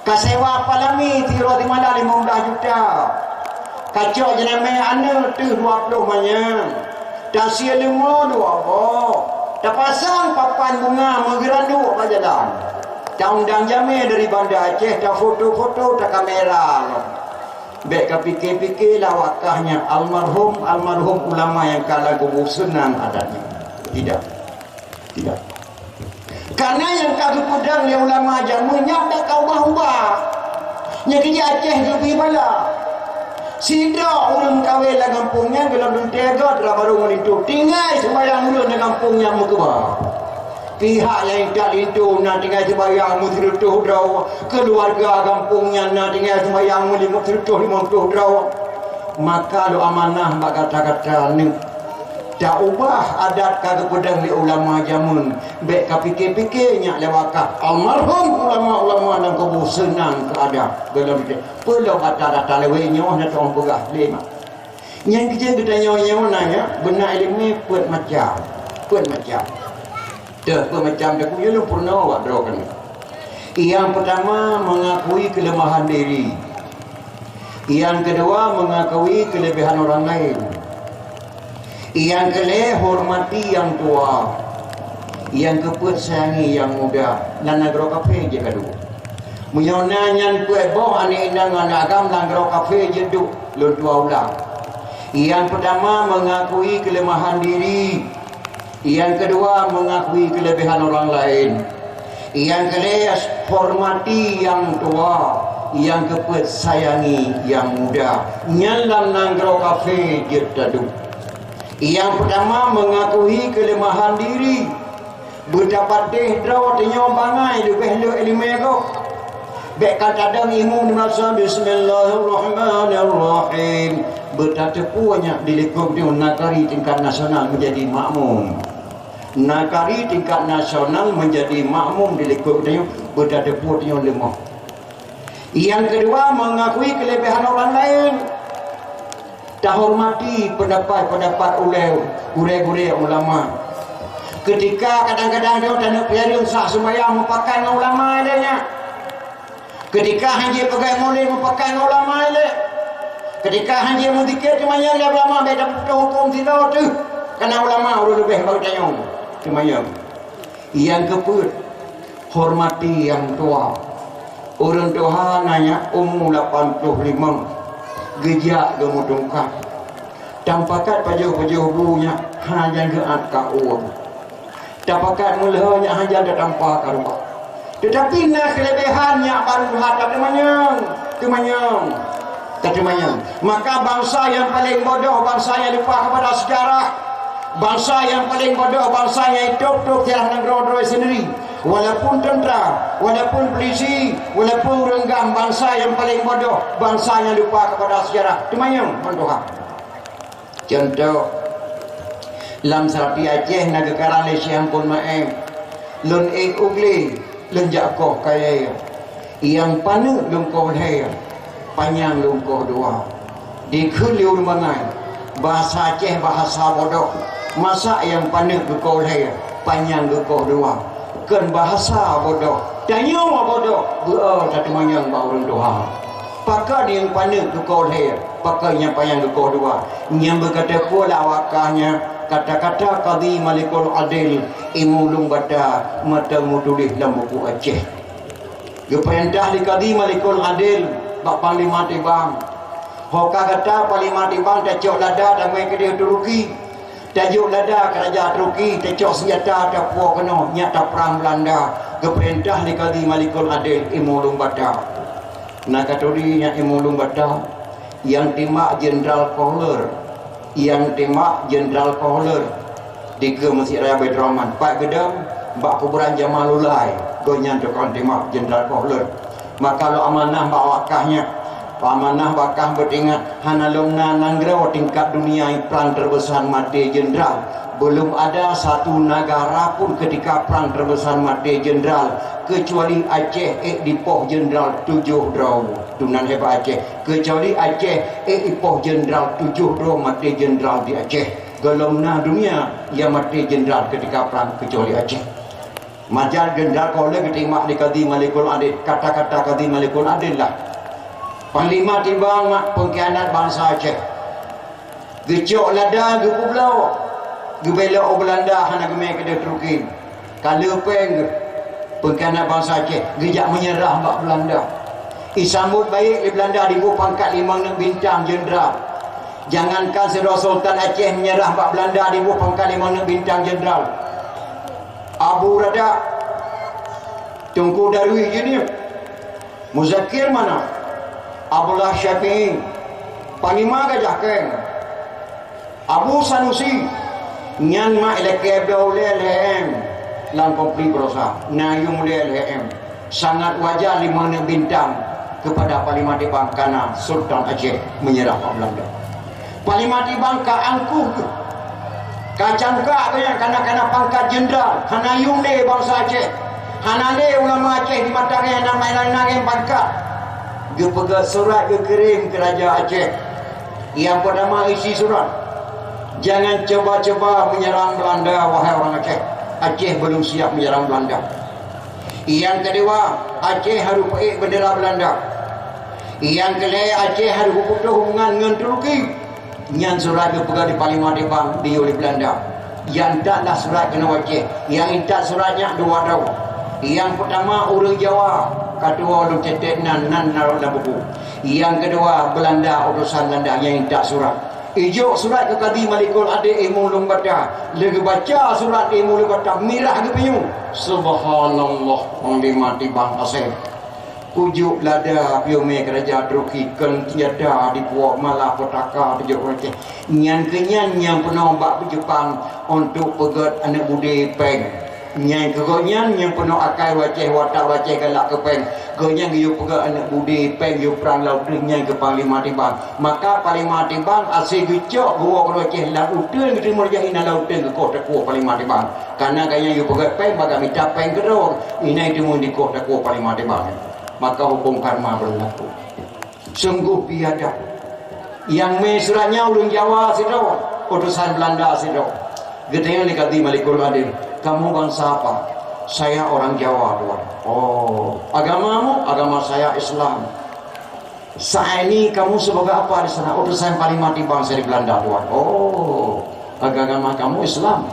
Ka sewa peulami sidroe teumada limong blaih juta. Ka cok jeunamé aneuëk teuh dua ploh manyang. Tasie leumô dua boh. Tapasang papan bunga meugeuranduk bak jalan. Taundang jamé dari Banda Aceh, tafoto-foto, takamera lom. Bék kapike-pike lah wakah nyan almarhum, almarhum ulama nyang ka lam kubu seunan adatnya. Tidak. Tidak. Karena nyang ka geupeudong lé ulama jameun nyan bèk ka ubah-ubah. Nyang keu Aceh geubri bala. Sidroe ureueng kawé lam gampông nyan gohlom leuntée goe teuma barô ngon linto. Tinggai seumbahyang ureueng lam gampông nyan meukeubah. Pihak nyang intat linto na tinggai seumbahyang meusireutôh droe, keuluwarga gampông nyan na tinggai seumbahyang meulimong sireutôh limong ploh droe. Maka lôn amanah bak gata-gata neuh. Taubah adat ka geupeudong lé ulama jameun, bèk ka pike-pike nyak lewat kah. Almarhum ulama-ulama nyang kubu seunang keu adat. Gohlom teuh, peulom ata-ata lewat nyoe na teuong peugah lé mak. Nyang keu jeuet geutanyoe nyoe na nyak, beuna ileumèe peuet macam. Peuet macam. Teuh, peuet macam teuh kuyue lôn peurunoe awak droe keunoe. Nyang peutama, mengakui keuleumahan diri. Nyang keudua, mengakui keuleubehan ureueng laén. Nyang keulhèe, hormati nyang tuha. Nyang keupeuet, sayangi nyang muda. Lam nanggroe kafé jeuet ka duek. Meunyoe na nyan peuet boh aneuk inong ngon agam lam nanggroe kafé jeuet duek, lôn tuwoe ulang. Nyang peutama, mengakui keuleumahan diri. Nyang keudua, mengakui keuleubehan ureueng laén. Nyang keulhèe, hormati nyang tuha. Nyang keupeuet, sayangi nyang muda. Nyan lam nanggroe kafé jeuet taduek. Nyang peutama, mengakui keuleumahan diri. Beutapatéh droe tanyoe bangai leubeh le ileumèe gob. Bèk ka tadong imeum meurasa, "Bismillahirrahmanirrahim." Beutateupeue nyak di likôt tanyoe nakari tingkat nasional meunjadi makmum. Nakari tingkat nasional meunjadi makmum di likôt tanyoe, beutateupeue tanyoe leumoh. Nyang keudua, mengakui keuleubehan ureueng laén. Tahormati peundapat-peundapat ulèe gurèe-gurèe ulama. Keutika kadang-kadang droe taneuk piareuen sah seumayang meupakat ngon ulama ilèe nyan. Keutika hanjeuet peugah mulod meupakat ngon ulama ilèe. Keutika hanjeuet meuzikir teumanyong lé ulama, bèk tapeutoh hukôm sidroe teuh. Kareuna ulama ureueng leubeh bak geutanyoe teumanyong. Nyang keupeuet, hormati nyang tuha. Ureueng tuha na nyak umu lapan ploh limong, geujak geumutungkat. Tapakat pajoh-pajoh bu nyak hana jan geuat ka ueng. Tapakat meulhô nyak hana jan tatampa ka rumoh. Teutapi na keuleubehan nyak barô that tateumanyong, teumanyong. Tateumanyong. Maka bansa nyang paleng bodoh, bansa nyang lupa kepada sejarah. Bansa nyang paleng bodoh, bansa nyang itôp-tôp sejarah nanggroe droe sendiri. Walaupun tentara, walaupun polisi, walaupun ureueng gam, bansa nyang paleng bodoh, bansa nyang lupa kepada sejarah. Teumanyong ngon Tuhan. Contoh, lam seurapi Aceh na geukarang lé Syekh Ampon Maem, "Lôn ék u glé, lôn jak koh kayèe. Nyang paneuk lôn koh lhèe, panyang lôn koh dua." Dikheun lé ureueng bangai, bahasa Aceh bahasa bodoh. Masa nyang paneuk geukoh lhèe, panyang geukoh dua? Kon bahasa bodoh. Tanyoe bodoh, beu-o tateumanyong bak ureueng tuha. Pakon nyang paneuk geukoh lhèe, pakon nyang panyang geukoh dua? Nyang beuka teupeue lé awak kah nyan, kata-kata Kadhi Malikul Adil, Imeum Ulôn Bata, mantong meutuléh lam buku Aceh. Geupeurintah lé Kadhi Malikul Adil bak Panglima Tibang. Ho ka gata Panglima Tibang tacok lada tamè keudeh Turki. Tajok lada keu raja Turki, tacok seunjata tapuwoe keunoe, nyak taprang Beulanda. Geupeurintah lé Kadhi Malikul Adil Imeum Ulôn Bata. Na katuri nyak Imeum Ulôn Bata. Nyang timbak Jenderal Kohler. Nyang timbak Jenderal Kohler. Dikeue Meuseujid Raya Baiturrahman. Pat geudong bak kuburan Jamalulai. Gobnyan tukang timbak Jenderal Kohler. Maka lôn amanah bak awak kah nyan. Amanah bak kah beutingat, hana lom na nanggroe tingkat dunia prang teubeusa maté jenderal. Belum ada satu negara pun ketika prang teubeusa maté jenderal, keucuali Aceh ék dipoh jenderal tujoh droe. Tunan hebat Aceh. Keucuali Aceh, eh, ipoh jenderal tujoh droe maté jenderal di Aceh. Golom na dunia nyang maté jenderal keutika prang keucuali Aceh. Majar Jenderal Kohler geutimbak lé Kadhi Malikul Adil. Kata-kata Kadhi Malikul Adil lah, Panglima Tibang mak pengkhianat bansa Aceh. Geucok lada geupeubloe, geubelok u Beulanda hana geumè keudeh Turki. Ka le péng geuh, pengkhianat bansa Aceh, geujak meunyeurah bak Beulanda. Isambot baik lé Beulanda diboh pangkat limong neuk bintang jeunderal. Jangankan sidroe Sultan Aceh meunyeurah bak Beulanda diboh pangkat limong neuk bintang jeunderal. Abu Radak, Teungku Darwis Junior, Muzakir Manaf, Abdullah Syafi'i, Panglima Gajah Keng, Abu Sanusi, nyan mak ilakée bloe lhée M lam konflik Barossa, na yuem lhée M. Sangat wajar lima neuk bintang keupada Panglima Tibang kana Sultan Aceh meunyeurah bak Beulanda. Panglima Tibang ka angkuh geuh, ka cangka geuh nyan kana-kana pangkat jeundral, hana yuem lé bansa Aceh, hana lé ulama Aceh di mata geuh nyang na main-main pangkat. Geupeugah surat geukirém keu Raja Aceh. Nyang peutama isi surat, "Jangan cuba-cuba menyerang Belanda, wahai orang Aceh. Aceh belum siap menyerang Belanda." Nyang keudua, Aceh harôh peuék bendera Belanda. Nyang keulhée, Aceh harôh putôh hubungan ngon Turki. Nyan surat geupeugah di Panglima Tibang di oleh Belanda. Nyang intat lah surat keunoe Aceh. Nyang intat surat nyan dua droe. Nyang peutama ureuëng Jawa, ka tuwoe lôn catet nan, nan na lam buku. Nyang keudua Belanda, utosan Belanda nyang intat surat. Ijok surat keu Kadi Malikul Adé Ilmu Lueng Bata. Lé geubaca surat Ilmu Lueng Bata, mirah geupinyueng. Subhanallah, Panglima Tibang Aseb. Kujok lada piômé keuraja Turki kon senjata dipuwoe malah peutaka tujok Aceh. Nyan keuh nyan nyang peunoh bak Jepang untuk peugét aneuëk budé péng. Nyan keuh gobnyan nyang peunoh akai Aceh, watak Aceh galak keu péng. Gobnyan geuyue peugét aneuëk budé péng, geuyue prang lam uteuen nyan keuh Panglima Tibang. Maka Panglima Tibang asai geucok geuwoe keu Aceh lam uteuen geuteurimong Raja inan lam uteuen geukoh takue Panglima Tibang. Karena gobnyan geuyue peugét péng, bak mita péng keudroe, inan teumeung dikoh takue Panglima Tibang. Maka huköm karma beurlaku. Sunggoh biadab! Nyang mé surat nyan ureuëng Jawa sidroe, utosan Beulanda sidroe. Geutanyong lé Kadi Malikul Adil, "Kamu bangsa apa?" "Saya orang Jawa, Tuan." "Oh, agamamu?" "Agama saya Islam." "Saat ini kamu sebagai apa di sana?" "Utosan Panglima Tibang saya di Beulanda, Tuan." "Oh, agama kamu Islam.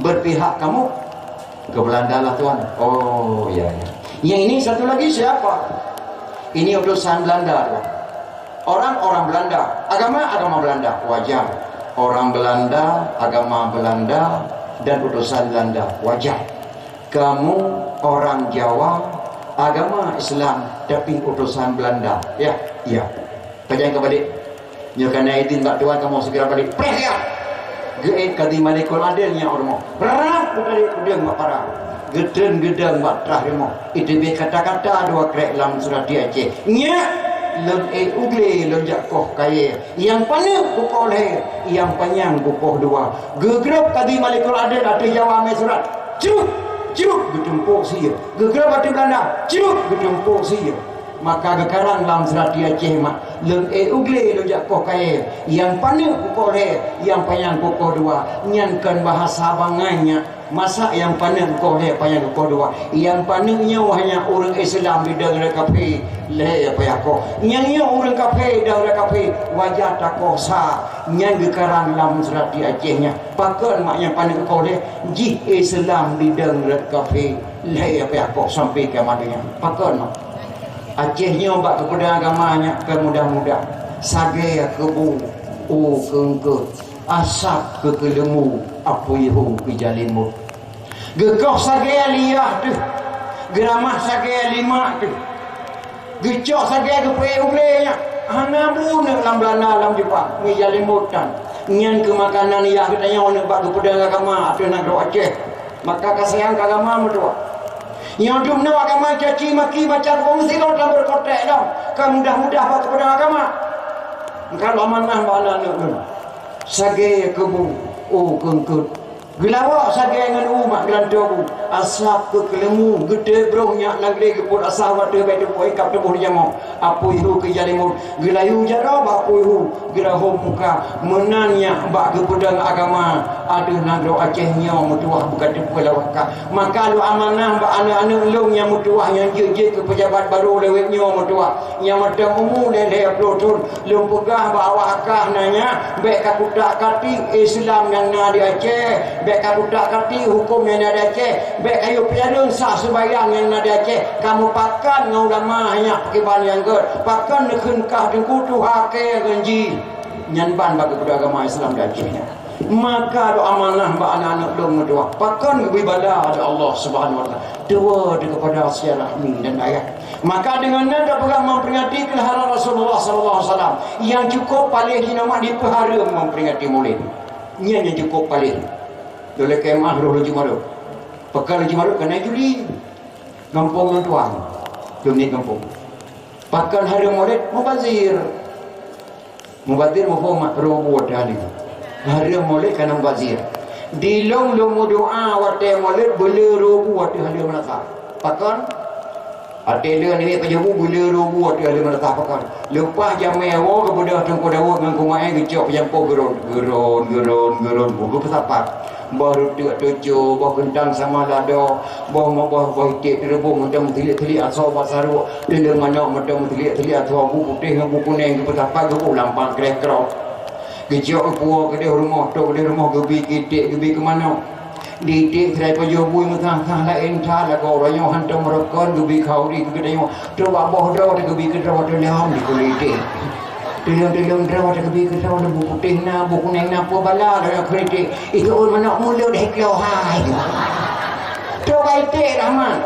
Berpihak kamu ke Beulanda lah, Tuan." "Oh, ya, ya." "Yang ini satu lagi siapa?" "Ini utosan Beulanda, Tuan." "Orang-orang Beulanda, agama, agama Beulanda." "Wajar. Orang Beulanda, agama Beulanda, dan utosan Beulanda. Wajar. Kamu orang Jawa, agama Islam, tapi utosan Beulanda." "Ya, ya." "Pajan ka balek?" "Nyoe ka na idin bak Tuan, kamoe segera balek." Preh ya! Geuék Kadi Malikul Adil nyan u rumoh. Rap! Geuteubiet geudong bak para. Geutreun geudong bak trah rumoh. Iteubiet kata-kata dua krek lam surat di Aceh. "Nyak! Lôn ék u glé, lôn jak koh kayée. Nyang paneuk kukoh lhée, nyang panyang kukoh dua." Geugrôp Kadi Malikul Adil ateueh Jawa mé surat. Crup! Crup! Geutumpôk sie. Geugrôp ateueh Beulanda. Crup! Geutumpôk sie. Maka geukarang lam surat di Aceh mak, "Lôn ék u glé, lôn jak koh kayée. Nyang paneuk kukoh lhée, nyang panyang kukoh dua." Nyan kon bahasa bangai nyak. Masa nyang paneuk kukoh lhée, panyang kukoh dua? Nyang paneuk nyoe hanya ureuëng Islam didong rot kafé, lhée payah koh. Nyang nyoe ureuëng kafé dong rot kafé, wajar takoh sa. Nyan geukarang lam surat di Aceh nyan. Pakon mak nyang paneuk kukoh lhée? Jih Islam didong rot kafé, lhée payah koh sampai kiamat donya. Pakon mak? Aceh nyoe bak keupeudong agama nyan kon mudah-mudah. Sagai keubu u keungkeut, asab keu keuleumbu, apui hu keu jalimot. Geukoh sagai liah teuh, geuramah sagai limak teuh, geucok sagai geupeuék u glé nyan. Hana buneuk lam Beulanda, lam Jepang, meujalimot tan. Nyan keuh makanan yah geutanyoe neuk bak keupeudong agama ateueh nanggroe Aceh. Maka ka sayang keu agama meutuwah. Nyoe dum nyoe agama caci maki baca buông sidroe lam berkotek dong. Ka mudah-mudah bak keupeudong agama. Maka lôn amanah bak aneuk-aneuk lôn. Sagai keubu u keungkeut. Geulawok sagai ngon u mak geulantoe bu. Asab keu keuleumbu, geuteuek broh nyak nanggroe geupot asah watée bék teupôt ikab tuboh dijamok. Apui hu keu jalimot, geulayu jaroe bak apui hu, geurahom muka. Meunan nyak bak geupeudong agama ateueh nanggroe Aceh nyoe meutuwah buka teupeu lawaka. Maka lôn amanah bak aneuk-aneuk lôn nyang meutuwah nyang jeuet-jeuet keu peujabat barô lewat nyoe meutuwah, nyang mantong umu lhée-lhée ploh thon. Lôn peugah bak awak kah na nyak, bék kakutak-katik Islam nyang na di Aceh, bék kakutak-katik huköm nyang na di Aceh, bék kayue pialeueng sah seubayang nyang na di Aceh. Kamoe pakat ngon ulama nyak pakriban nyang gét, pakon neukheun kah teungku tuha kée ngon jih. Nyan ban bak geupeudong agama Islam di Aceh nyan. Maka do amanah bak aneuk-aneuk lôn meutuah. Pakon geubri bala lé Allah Subhanahu wa Taala. Dua daripada silaturahmi dan ayah. Maka deungon nyan tapeugah memperingati keuhara Rasulullah sallallahu alaihi wasallam. Yang cukup paléh jinoe mak dipeuhareuem memperingati Maulid. Nyan yang cukup paléh. Lôn lakèe meu'ah roh lôn jimarot. Pakon lôn jimarot keunan Juli. Gampông lôn tuan. Lôn niet gampông. Pakon hareuem Maulid mubazir. Mubazir muphom mak, roh buet teuh hareuem. Hareuem Maulid kana mubazir. Di lôn lôn meudoa watèe Maulid beuleu roh buet teuh hareuem meunasah. Pakon? Até lôn nibak pajoh bu beuleu roh buet teuh hareuem meunasah pakon. Leupah jamèe woe geubeudôh Teungku Daud ngon Kumaé geucok peujampôh geuron, geuron, geuron, geuron bu geupeusapat. Boh ruteuk tujoh, boh keuntang sama lado, boh, boh, boh iték teureubôh mantong meusilik-silik asoe bak saruek, teuleueng manok mantong meusilik-silik asoe, bu putéh ngon bu kunèng geupeusapat geuboh lam pan kreh-kroh. Geujok geupuwoe keudeh rumoh, trok keudeh rumoh geubi keu iték, geubi keu manok. Di iték sidroe pajoh bui meusah-sah laén that lagoe uroe nyoe hantom meurokon geubi khauri keu geutanyoe. Trok bak boh droe teuh geubi keu droe teuh lom dikheun iték. Tuleueng-tuleueng droe teuh geubi keu droe, bu putéh na, bu kunèng na, peue bala droe kheun iték. Ikheun manok mulod hé klo hai. Trok bak iték Rahman.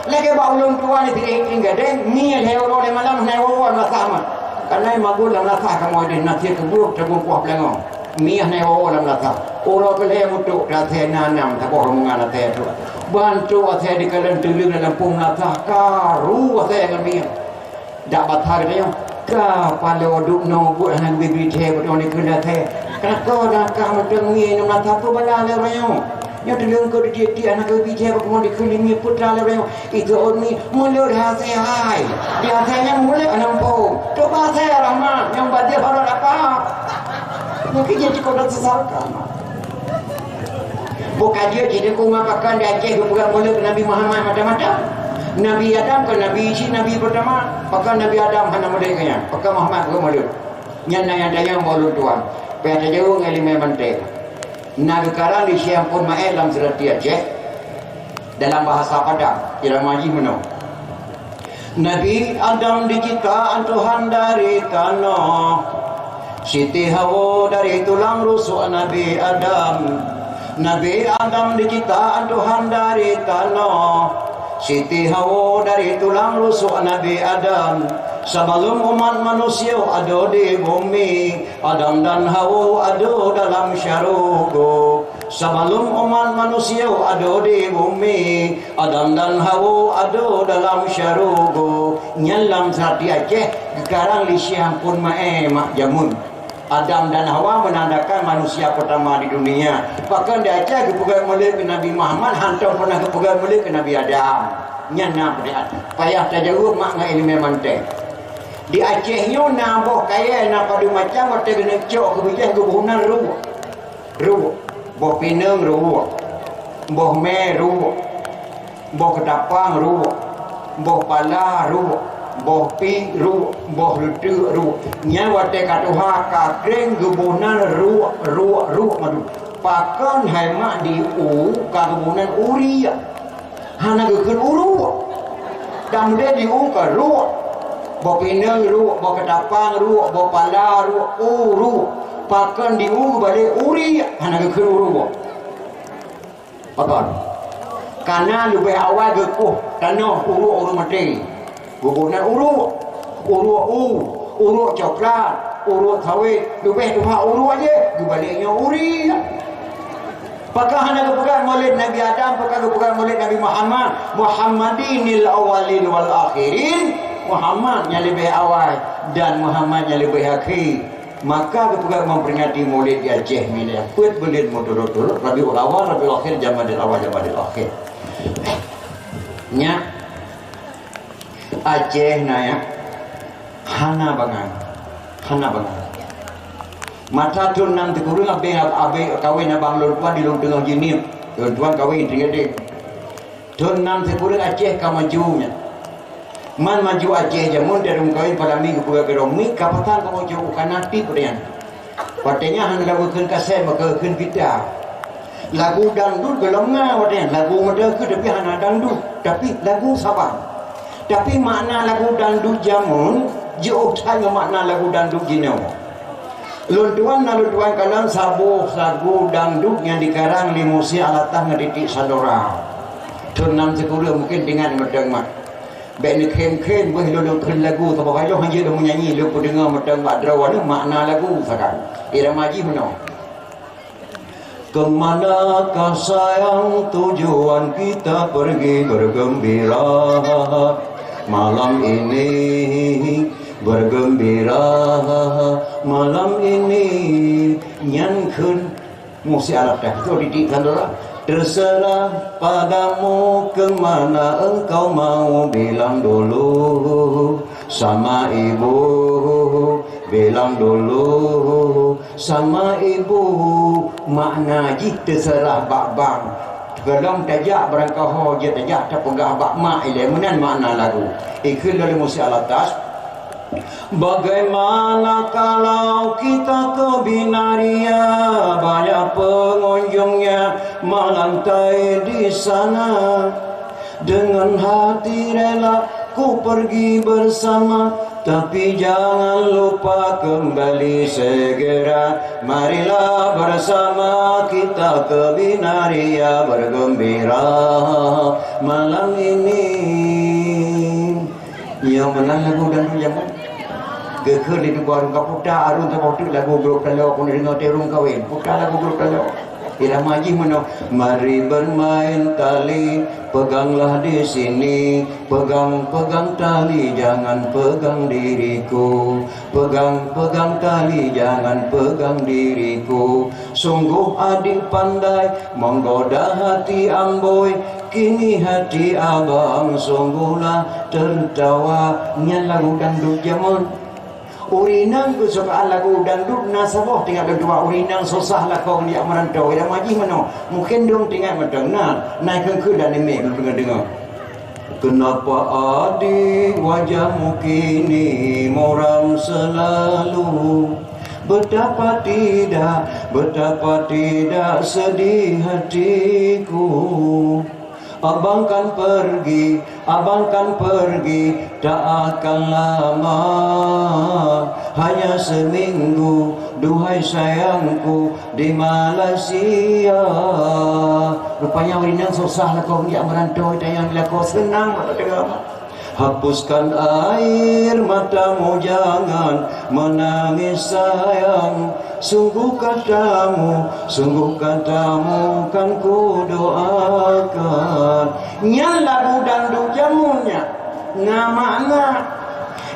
Lagèe bak ulôn tuan di sireh iték gadeng, miet lhèe uroe lhèe malam hana woe-woe lam meunasah mak. Kana magun lam meunasah kamoe deh na sie keubeue teugueng kuah peulangong. Miet hana woe-woe lam meunasah. Uroe keulhèe mutok asèe na nam saboh rombongan asèe tu. Ban trok asèe dikalon tuleueng lam lampôh meunasah, karu asèe ngon miet. Dak basa geutanyoe, ka paloe duek noe buet hana geubri thèe bak droeneuh keu lasèe. Ka lakoe dak ka meuteumèe ngon lasèe peue bala lé uroe nyoe. Nyoe tuleueng keu didiek-diek hana geubri thèe bak droeneuh dikheun lé miet peue teuma lé uroe nyoe. Itu uni mulod hasé hai. Di hasé nyang mulod hana muphom. Tobat hasé Rahman nyang batil horot apa? Mungkin jadi kau dah sesalkan. Buka jeuet jih Teungku, pakon di Aceh geupeugah mulod keu Nabi Muhammad mata-mata. Nabi Adam kon nabi cit, nabi peurtama. Pakon Nabi Adam hana mulod keu nyan? Pakon Muhammad geupeugah mulod? Nyan na nyang tanyong bak ulôn tuan. Payah tajaweueb ngon ileumèe mantek. Na geukarang di Syiah Phon Maé lam seurati Aceh. Dalam bahasa Padang, irama jih meunoe. Nabi Adam diciptaan Tuhan dari tanoh. Siti Hawa dari tulang rusuk Nabi Adam. Nabi Adam diciptaan Tuhan dari tanoh. Siti Hawa dari tulang rusuk Nabi Adam. Sebelum umat manusia ada di bumi, Adam dan Hawa ada dalam syurga. Sebelum umat manusia ada di bumi, Adam dan Hawa ada dalam syurga. Nyan lam seurati Aceh, geukarang lé Syiah Phon Maé mak jameun. Adam dan Hawa menandakan manusia pertama di dunia. Pakon di Aceh geupeugah mulod keu Nabi Muhammad, hantom pernah geupeugah mulod keu Nabi Adam. Nyan na peurtanyaan. Payah tajaweueb mak ngon ileumèe mantek. Di Aceh nyoe na boh kayèe na padum macam, watèe geuneuk cok keu bijèh geuboh nan ruek. Ruek, boh pineung ruek, boh mè ruek, boh keutapang ruek, boh pala ruek, boh pi ruek, boh leuteuk ruek. Nyan watèe ka tuha ka kreng geuboh nan ruek, ruek, ruek madu. Pakon hai mak di u ka geuboh nan uriek? Hana geukheun uruek. Dan udép di u ka ruek. Boh pineung ruek, boh keutapang ruek, boh pala ruek, uruek. Pakon di u geubalek uriek, hana geukheun uruek. Pakon? Kana leubeh awai geukoh tanoh uruek ureueng maté. Geuboh nan uruek, uruek u, uruek coklat, uruek sawét, leubeh tuha uruek jih, geubalek nyoe uriek. Pakon hana geupeugah mulod Nabi Adam, pakon geupeugah mulod Nabi Muhammad, Muhammadinil awwalin wal akhirin, Muhammad nyang leubeh awai dan Muhammad nyang leubeh akhé. Maka geupeugah memperingati mulod di Aceh nyoe, peuet buleuen meuturot-turot, Rabiul Awal, Rabiul Akhir, Jamadil Awal, Jamadil Akhir. Nyak, Aceh na ya, hana bangai, hana bangai. Masa thon nam sikureueng abéh, abéh kawen abang lôn tuan di Lôn Teungoh Jeunieb. Lôn tuan kawen teungoh deh. Thon nam sikureueng Aceh ka maju nyan. Man maju Aceh jameun, di lôn kawen padami geupeugah keudroe, mi ka pasan ka maju, ka na tieb nyan. Watèe nyan hana lagèe kheun kasét, maka kheun pita. Lagu dangdut gohlom na watèe nyan, lagu meuteukeu tapi hana dangdut, tapi lagu saban. Tapi makna lagu dangdut jameun jiôh that ngon makna lagu dangdut jinoe. Lôn tuan na lôn tuan kalon saboh lagu dangdut nyang dikarang lé Musi Alatas ngon Titik Sandora. Thon nam sikureueng mungken teuingat mantong mat. Bèk neukheun-kheun beuh lôn, lôn kheun lagu saboh kali lôn hanjeuet lôn meunyanyi, lôn peudeungoe mantong bak droe nyoe makna lagu sagai. Irama jih meunoe. Kemanakah sayang tujuan kita pergi bergembira malam ini, bergembira malam ini. Nyan kheun Musi Alatas, beutôi Titik Sandora. Terserah padamu kemana engkau mau, bilang dulu sama ibu, bilang dulu sama ibu. Makna jih teuseurah bak bang. Keudong tajak barangkaho jeuet tajak tapeugah bak mak ilèe, meunan makna lagu. Ikheun lé Musi Alatas, bagaimana kalau kita ke Binaria, banyak pengunjungnya melantai di sana. Dengan hati rela ku pergi bersama, tapi jangan lupa kembali segera. Marilah bersama kita ke Binaria bergembira malam ini. Nyoe meunan lagu dangdut jameun. Geukheun di tuboh ka puta arun saboh teuk lagu grob taloe, pun deungoe teuh ureueng kawen. Puta lagu grob taloe. Irama jih meunoe, mari bermain tali, peganglah di sini, pegang-pegang tali, jangan pegang diriku, pegang-pegang tali, jangan pegang diriku. Sungguh adik pandai menggoda hati amboi, kini hati abang sungguhlah tertawa. Nyan lagu dangdut jameun. Ureueng inong keusukaan lagu dangdut na saboh teuingat lôn tuan, ureueng inong susah lakoe ngon jak meurantau, irama jih meunoe. Mungken dong teuingat mantong na, na kheun-kheun lam namiet lôn deungoe-deungoe. Kenapa adik wajahmu kini muram selalu? Betapa tidak, betapa tidak sedih hatiku. Abang kan pergi, abang kan pergi, tak akan lama, hanya seminggu, duhai sayangku, di Malaysia. Rupanya ureueng inong susah lakoe jak meurantau, tanyong lakoe seunang mata teuma. Hapuskan air matamu, jangan menangis sayang. Sungguh katamu, sungguh katamu kan ku doakan. Nyan lagu dangdut jameun nyan. Na makna.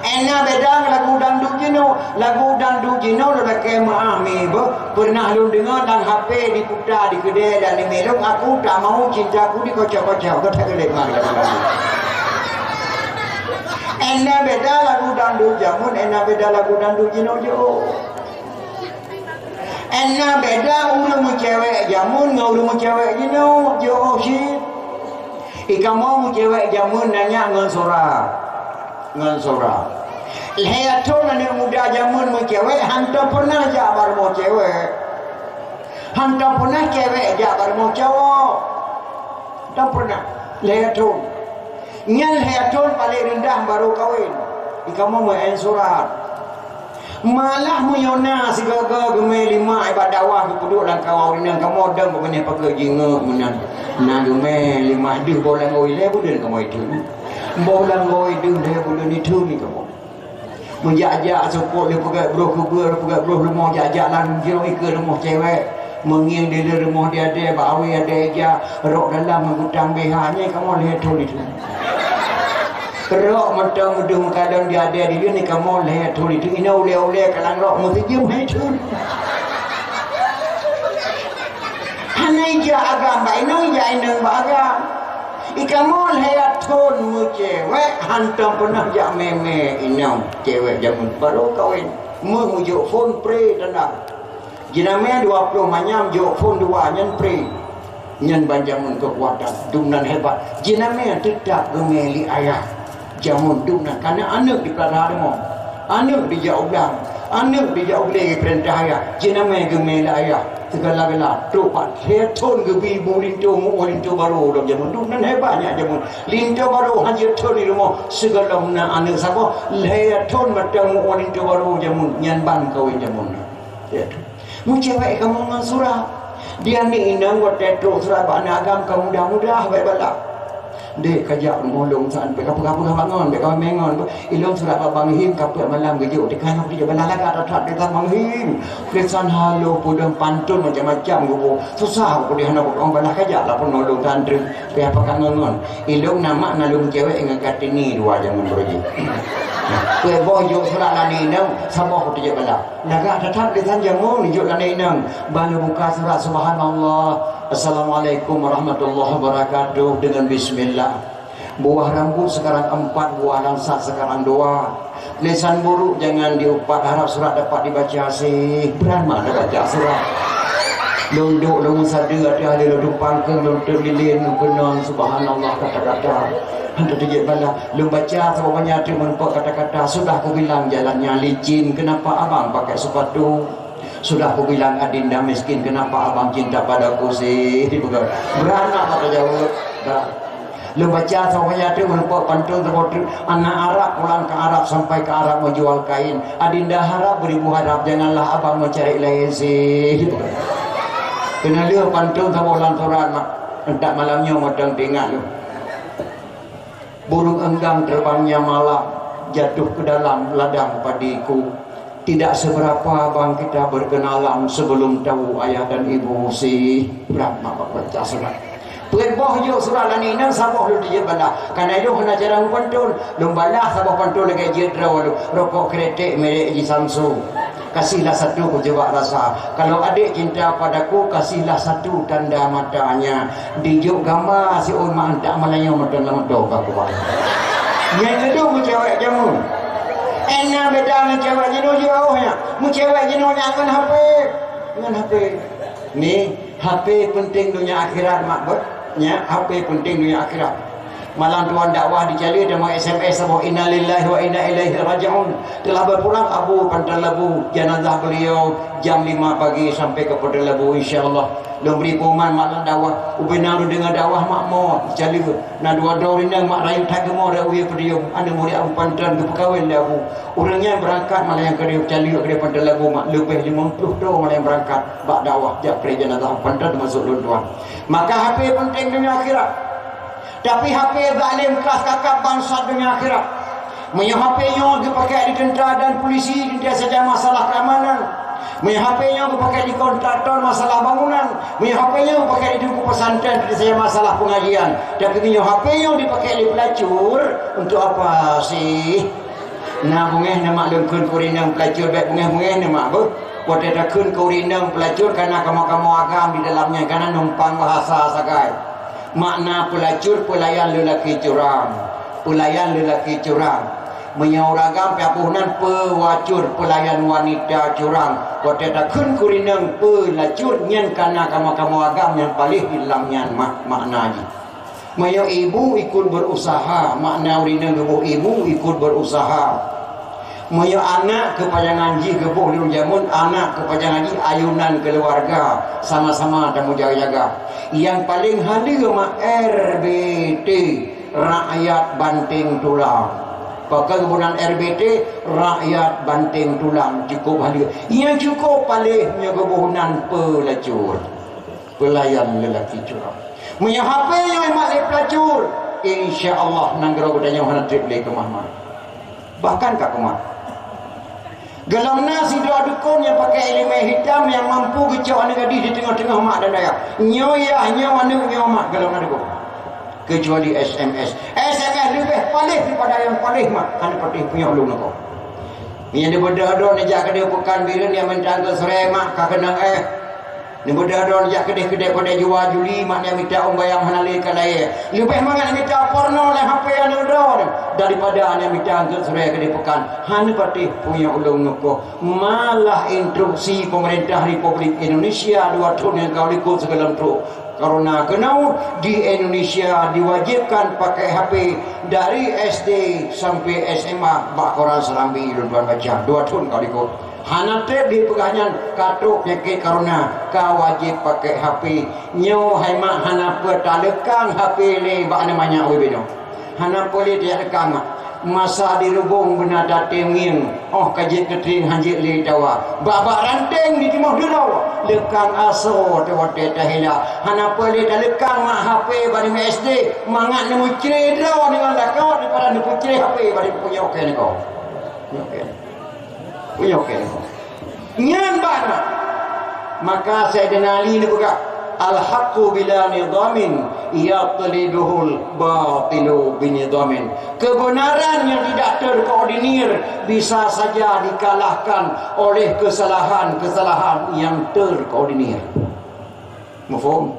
Ena beda ngon lagu dangdut jinoe. Lagu dangdut jinoe lôn lakèe meu'ah mi beuh. Pernah lôn deungoe lam H P diputa di keudè dan di melong, aku tak mau cintaku dikocok-kocok. Kata geuléh mah lagu dangdut. Ena beda lagu dangdut jameun, ena beda lagu dangdut jinoe jiôh. Ena beda ureueng meucewek jameun ngon ureueng meucewek jinoe, jiôh cit. Ikamoe meucewek jameun na nyak ngon sura. Ngon sura. Lhèe thon aneuk muda jameun meucewek hantom pernah jak bak rumoh cewek. Hantom pernah cewek jak bak rumoh cowok. Hantom pernah. Lhèe thon. Nyan lhèe thon paleng reundah barô kawen. Ikamoe meu'en surat. Malah meunyoe na sigoe-goe geumè lé mak bak dakwah geupeuduek lam kawan ureueng inong, kamoe dong bak binéh pakeue jingeuk meunan. Na geumè lé mak deuh boh langôi lhèe buleuen kamoe itheun. Boh langôi deuh lhèe buleuen itheun kamoe. Meujak-jak seupôt lé peugöt broh keubeue, peugöt broh rumoh jak-jak lam jinoe ikeue rumoh cewek. Meungieng dilèe rumoh di adèe, bak awe adèe jak, rok dalam ngon gutang B H, nyan kamoe lhèe thon itheun. Rok mantong meudeuh meukalon di adèe dilèe, nyan kamoe lhèe thon itheun. Inoe ulèe-ulèe kalang rok meusijeuem hai thon. Hana ijak agam bak inong, ijak inong bak agam. Ikamoe lhèe thon meucewek, hantom pernah jak mè-mè inong cewek jameun barô kawen. Meu-, meujok phon pre tanda. Jinamè dua ploh manyam jok phon dua nyan pre. Nyan ban jameun keukuatan, dumnan hebat. Jinamè teutap geumè lé ayah. Jameun dumnan kana aneuk dipeulada rumoh. Aneuk dijak u blang, aneuk dijak u glé geupeurintah ayah. Jinamè geumè lé ayah. Teugala-gala, trok pat lhèe thon geubi bu linto, mu'oh linto barô lom jameun. Dumnan hebat nyak jameun. Linto barô hanjeuet thon di rumoh, sigohlom na aneuk saboh, lhèe thon mantong mu'oh linto barô jameun. Nyan ban kawen jameun. Ya. Meucewek kamoe ngon surat. Di aneuk inong watée trok surat bak aneuk agam ka mudah-mudah bae bala. Dek, kajak meulong san, bek ka peugah-peugah bangon, bek ka mengon. Ilong surat bak Bang Him, ka peuet malam geujok, teuka nyoe geujok bala lagak that-that, teuka Bang Him. Tulisan halôh, peudong pantôn macam-macam geuboh. Susah aku di hana bukon bala, kajak lah pun nolong santri. Pih apa ka ngon-ngon. Ilong na mak na lôn cewek ngon Kartini dua jameun beureuji. Keu boh jok surat lani inong, saboh ku tijak bala. Lagak that-that di tan jameun jok lani inong. Ban buka surat, subhanallah. Assalamualaikum warahmatullahi wabarakatuh dengan bismillah. Buah rambut sekarang empat buah, langsat sekarang dua. Lesan buruk jangan diupat, harap surat dapat dibaca sih. Berat mak dah baca surat. Lôn duek lôn sadeue ateueh lôn tumpang keu lôn teuk lilin lôn keunon, subhanallah, kata-kata. Hantu teujiet bala. Lôn baca saboh banyak teuk meureumpok kata-kata, sudah kubilang jalannya licin, kenapa abang pakai sepatu? Sudah kubilang adinda miskin, kenapa abang cinta padaku sih? Dipeugah. Berat mak dah jaweueb. Dah. Lôn baca saboh ayat teuk meureumpok pantôn saboh teuk, anak Arab pulang ke Arab sampai ke Arab menjual kain. Adinda harap beribu harap, janganlah abang mencari lain sih. Keuneulheueh pantôn saboh lam surat mak. Entak malam nyoe mantong teuingat lôn. Burung enggang terbangnya malam, jatuh ke dalam ladang padiku. Tidak seberapa abang kita berkenalan sebelum tahu ayah dan ibu sih. Brat mak baca surat. Peuet boh jok surat lani inong, saboh lôn tijak bala. Kana ilong hana cara meupantôn. Lôn bala saboh pantôn lagée jeuet droe lôn. Rokok kretek merek Jisamsu. Kasihlah satu ku coba rasa. Kalau adik cinta padaku, kasihlah satu tanda matanya. Dijok gamba siôn mak antak meulayeue mantong lam moto ka kuba. Nyang keudua meucewek jameun. Ena beda ngon cewek jinoe jih awah nyan. Meucewek jinoe nyan ngon H P. Ngon H P. Ni, H P penting dunia akhirat mak beuh. Nya, H P penting dunia akhirat. Malam tuan dakwah di Cali, teuma S M S saboh, "Innalillahi wa inna ilaihi raji'un." Telah berpulang Abu Panton Labu, jenazah beliau jam lima pagi sampai ke Panton Labu, insya Allah. Lôn bri pengumuman malam dakwah, ubena lôn deungoe dakwah mak mo, Cali. Na dua droe inong mak rayeuk that geumo rot u podium, aneuk murit Abu Panton geupeukawen lé Abu. Ureueng nyan beurangkat malam nyang keudeh Cali, keudeh Panton Labu mak, leubeh limong ploh droe malam nyang beurangkat bak dakwah jak preh jenazah Abu Panton teumasok lôn tuan. Maka H P penting dunia akhirat. Tapi H P zalim keras kakap bangsat dunia akhirat. Meunyoe H P nyoe geupakai di tentara dan polisi, teuntèe saja masalah keamanan. Meunyoe H P nyoe geupakai di kontraktor, masalah bangunan. Meunyoe H P nyoe geupakai di teungku pesantren, teuntèe saja masalah pengajian. Tapi meunyoe H P nyoe dipakai lé pelacur, untuk apa sih? Na beungèh na mak lôn kheun keu ureueng nyang pelacur, bèk beungèh-beungèh na mak beuh. Watèe takheun keu ureueng nyang pelacur, kana kamoe-kamoe agam di dalam nyan, kana numpang bahasa sagai. Makna pelacur, pelayan lelaki curang. Pelayan lelaki curang. Meunyoe ureueng agam pih abôh nan, pelacur, pelayan wanita curang. Watèe takheun keu ureueng nyang pelacur, nyan kana kamoe-kamoe agam nyang paléh di dalam nyan mak-, makna jih. Meunyoe ibu ikut berusaha, makna ureueng inong geuboh ibu ikut berusaha. Meunyoe anak keupajangan jih geuboh lé ureueng jameun, anak keupajangan jih ayunan keuluwarga, sama-sama tamu jaga-jaga. Nyang paleng haleue mak R B T, rakyat banting tulang. Pakon geuboh nan R B T, rakyat banting tulang, cukup haleue. Nyang cukup paléh nyoe geuboh nan pelacur. Pelayan lelaki curang. Meunyoe H P nyoe mak lé pelacur, insya Allah nanggroe geutanyoe hana treb lé keumah-mah. Bahkan ka keumah. Golom na sidroe dukon nyang pakai ileumèe hitam nyang mampu geucok aneuk gadih di teungoh-teungoh mak dan ayah. Nyoe yah, nyoe aneuk, nyoe mak, golom na dukon. Kecuali S M S. S M S leubeh paléh daripada nyang paléh mak, hana patéh punyueng ulôn nanggroe. Meunyoe neubeudôh droe neujak keudéh peukan Bireuen nyang mantong keu seureueng mak ka keunong éh. Neubeudôh droe neujak keudéh-keudéh padé jua juli mak nyang mita ôn bayam hana lé ka layèe. Leubeh mangat mita porno lam H P aneuk droe daripada nyang mita eungkôt seureueng keudéh peukan. Hana patéh punyueng ulôn nanggroe. Malah instruksi pemerintah Republik Indonesia dua thôn nyang ka likot sigohlom trok. Karena keunoe di Indonesia diwajibkan pakai H P dari S D sampai S M A bak koran Serambi lôn tuan baca dua thôn ka likot. Hana treb dipeugah nyan ka trok peunyakét corona, ka wajéb pakai H P. Nyoe hai mak hana peue taleukang H P lé bak aneuk manyak ubé binoe. Hana peue lé tajak leukang mak. Masa di rubông beuna tatém ngieng, óh ka jeuet keutrieng hanjeuet lé tawa. Bak-bak ranteng di timoh dudoe, leukang asoe teuh watée tahila. Hana peue lé taleukang mak H P bak aneuëk S D, mangat neumeucre droe deungon lakoe daripada neupeucre H P bak aneuëk punyok keu lakoe. Punyok keu lakoe. Punyok keu lakoe. Nyan bak na. Maka Saidina Ali neupeugah, "Al-haqqu bila nidhamin, yatlubuhul batilu binidhamin." Kebenaran yang tidak terkoordinir bisa saja dikalahkan oleh kesalahan-kesalahan yang terkoordinir. Mafhum?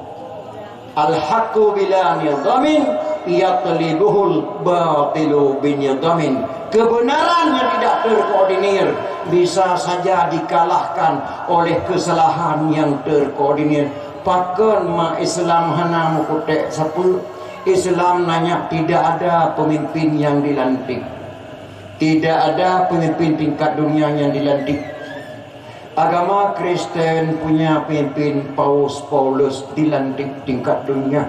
Al-haqqu bila nidhamin, yatlubuhul batilu binidhamin. Kebenaran yang tidak terkoordinir bisa saja dikalahkan oleh kesalahan yang terkoordinir. Pakon ma Islam hana meukutek sapeue? Islam nanya tidak ada pemimpin yang dilantik. Tidak ada pemimpin tingkat dunia yang dilantik. Agama Kristen punya pemimpin Paus Paulus dilantik tingkat dunia.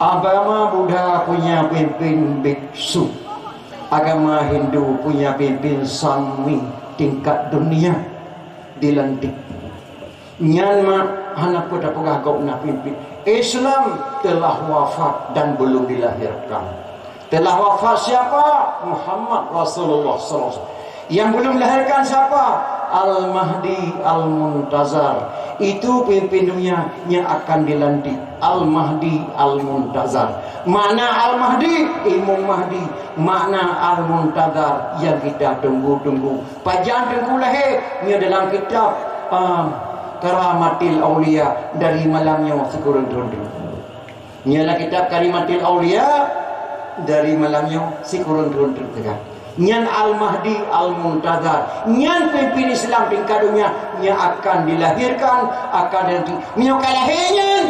Agama Buddha punya pemimpin biksu. Agama Hindu punya pemimpin Sami tingkat dunia dilantik. Nyan mak hana peue tapeugah gob na peumimpin. Islam telah wafat dan belum dilahirkan. Telah wafat siapa? Muhammad Rasulullah sallallahu alaihi wasallam. Yang belum dilahirkan siapa? Al-Mahdi Al-Muntazar. Itu pemimpin dunia yang akan dilantik. Al-Mahdi Al-Muntazar. Makna Al-Mahdi, Imam Mahdi. Makna Al-Muntazar yang kita tunggu-tunggu. Pajan Teungku lahé? Nyoe dalam kitab, ah, Karamatil Aulia dari malam nyoe sikureueng thon teuk. Nyoe dalam kitab Karamatil Aulia dari malam nyoe sikureueng thon teuk teuka. Nyan Al-Mahdi Al-Muntazar. Nyan pemimpin Islam tingkat dunia yang akan dilahirkan, akan dilantik. Meunyoe ka lahé nyan,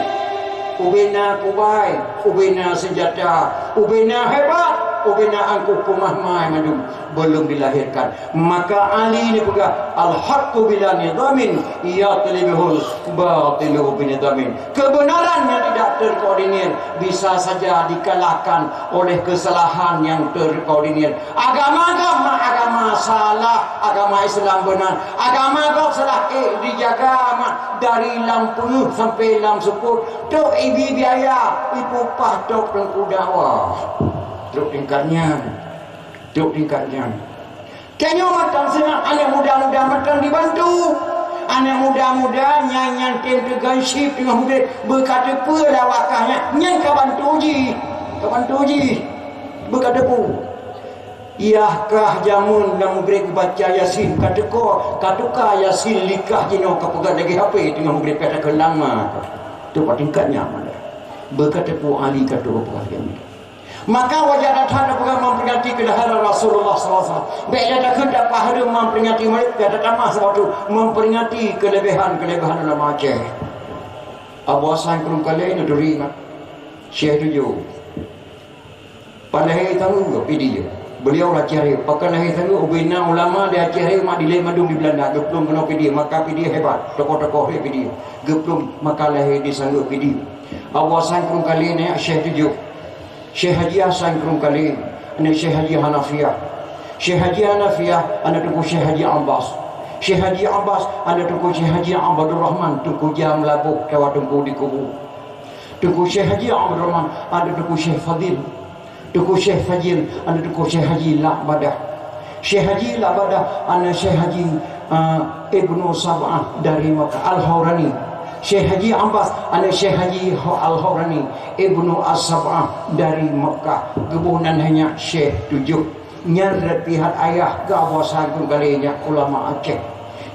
ubena kubai, ubena senjata, ubena hebat, ubena angkuh keumah mai mandum. Belum dilahirkan. Maka Ali neupeugah, "Al-haqqu bila nidhamin, yatlubuhul batilu binidhamin." Kebenaran yang tidak terkoordinir bisa saja dikalahkan oleh kesalahan yang terkoordinir. Agama gob mak agama salah, agama Islam beuna. Agama gob salah, eh, dijaga mak dari lam peungeuh sampai lam seupôt. Trok ibi biaya, ipupah trok teungku dakwah. Trok tingkat nyan. Trok tingkat nyan. Tanyoe mantong seunang aneuk muda-muda mantong dibantu. Aneuk muda-muda nyang, nyang tem teugansyip teungoh mugreb, beuka teupeue lawakah nyan, nyan ka bantu jih. Ka bantu jih. Beuka teupeue. Yah kah jameun lam mugreb geubaca Yasin, ka teuka, ka teuka Yasin likah jinoe ka peugah lagée H P teungoh mugreb ka takheun lama. Tu pat tingkat nyan mantong. Beuka teupeue Ali ka teuka peugah lagée nyan. Maka wajar that-that tapeugah memperingati keulahiran Rasulullah sallallahu alaihi wasallam. Bék lé takheun tapahareuem memperingati maulid, ka tatamah saboh teuk memperingati keuleubiehan-keuleubiehan ulama Aceh. Abu Hasan Krueng Kalé neuturi mat. Syekh Tujoh. Pat lahé tanggong Pidie. Beliau Aceh Raya. Pakon lahé tanggong ubena ulama di Aceh Raya mat dilée mandum di Belanda. Geuplueng keunoe Pidie, maka Pidie hebat. Tokoh-tokoh di Pidie. Geuplueng maka lahé di Sanggeu Pidie. Abu Hasan Krueng Kalé nyan Syekh Tujoh. Syekh Haji Hasan Krueng Kalé, aneuk Syekh Haji Hanafiah. Syekh Haji Hanafiah, aneuk Teungku Syekh Haji Abbas. Syekh Haji Abbas, aneuk Teungku Syekh Haji Abdul Rahman, Teungku Jam Laboh, tawa Teungku di Kubu. Teungku Syekh Haji Abdul Rahman, aneuk Teungku Syekh Fadil. Teungku Syekh Fadil, aneuk Teungku Syekh Haji Lak Badah. Syekh Haji Lak Badah, aneuk Syekh Haji, ah, Ibnu Sab'ah dari Makkah, Al-Haurani. Syekh Haji Abbas, aneuk Syekh Haji Ho-, Al-Haurani, Ibnu As-Sab'ah dari Makkah. Geuboh nan hanya Syekh Tujoh. Nyan dari pihak ayah geuh Abu Hasan Krueng Kalé nyan ulama Aceh.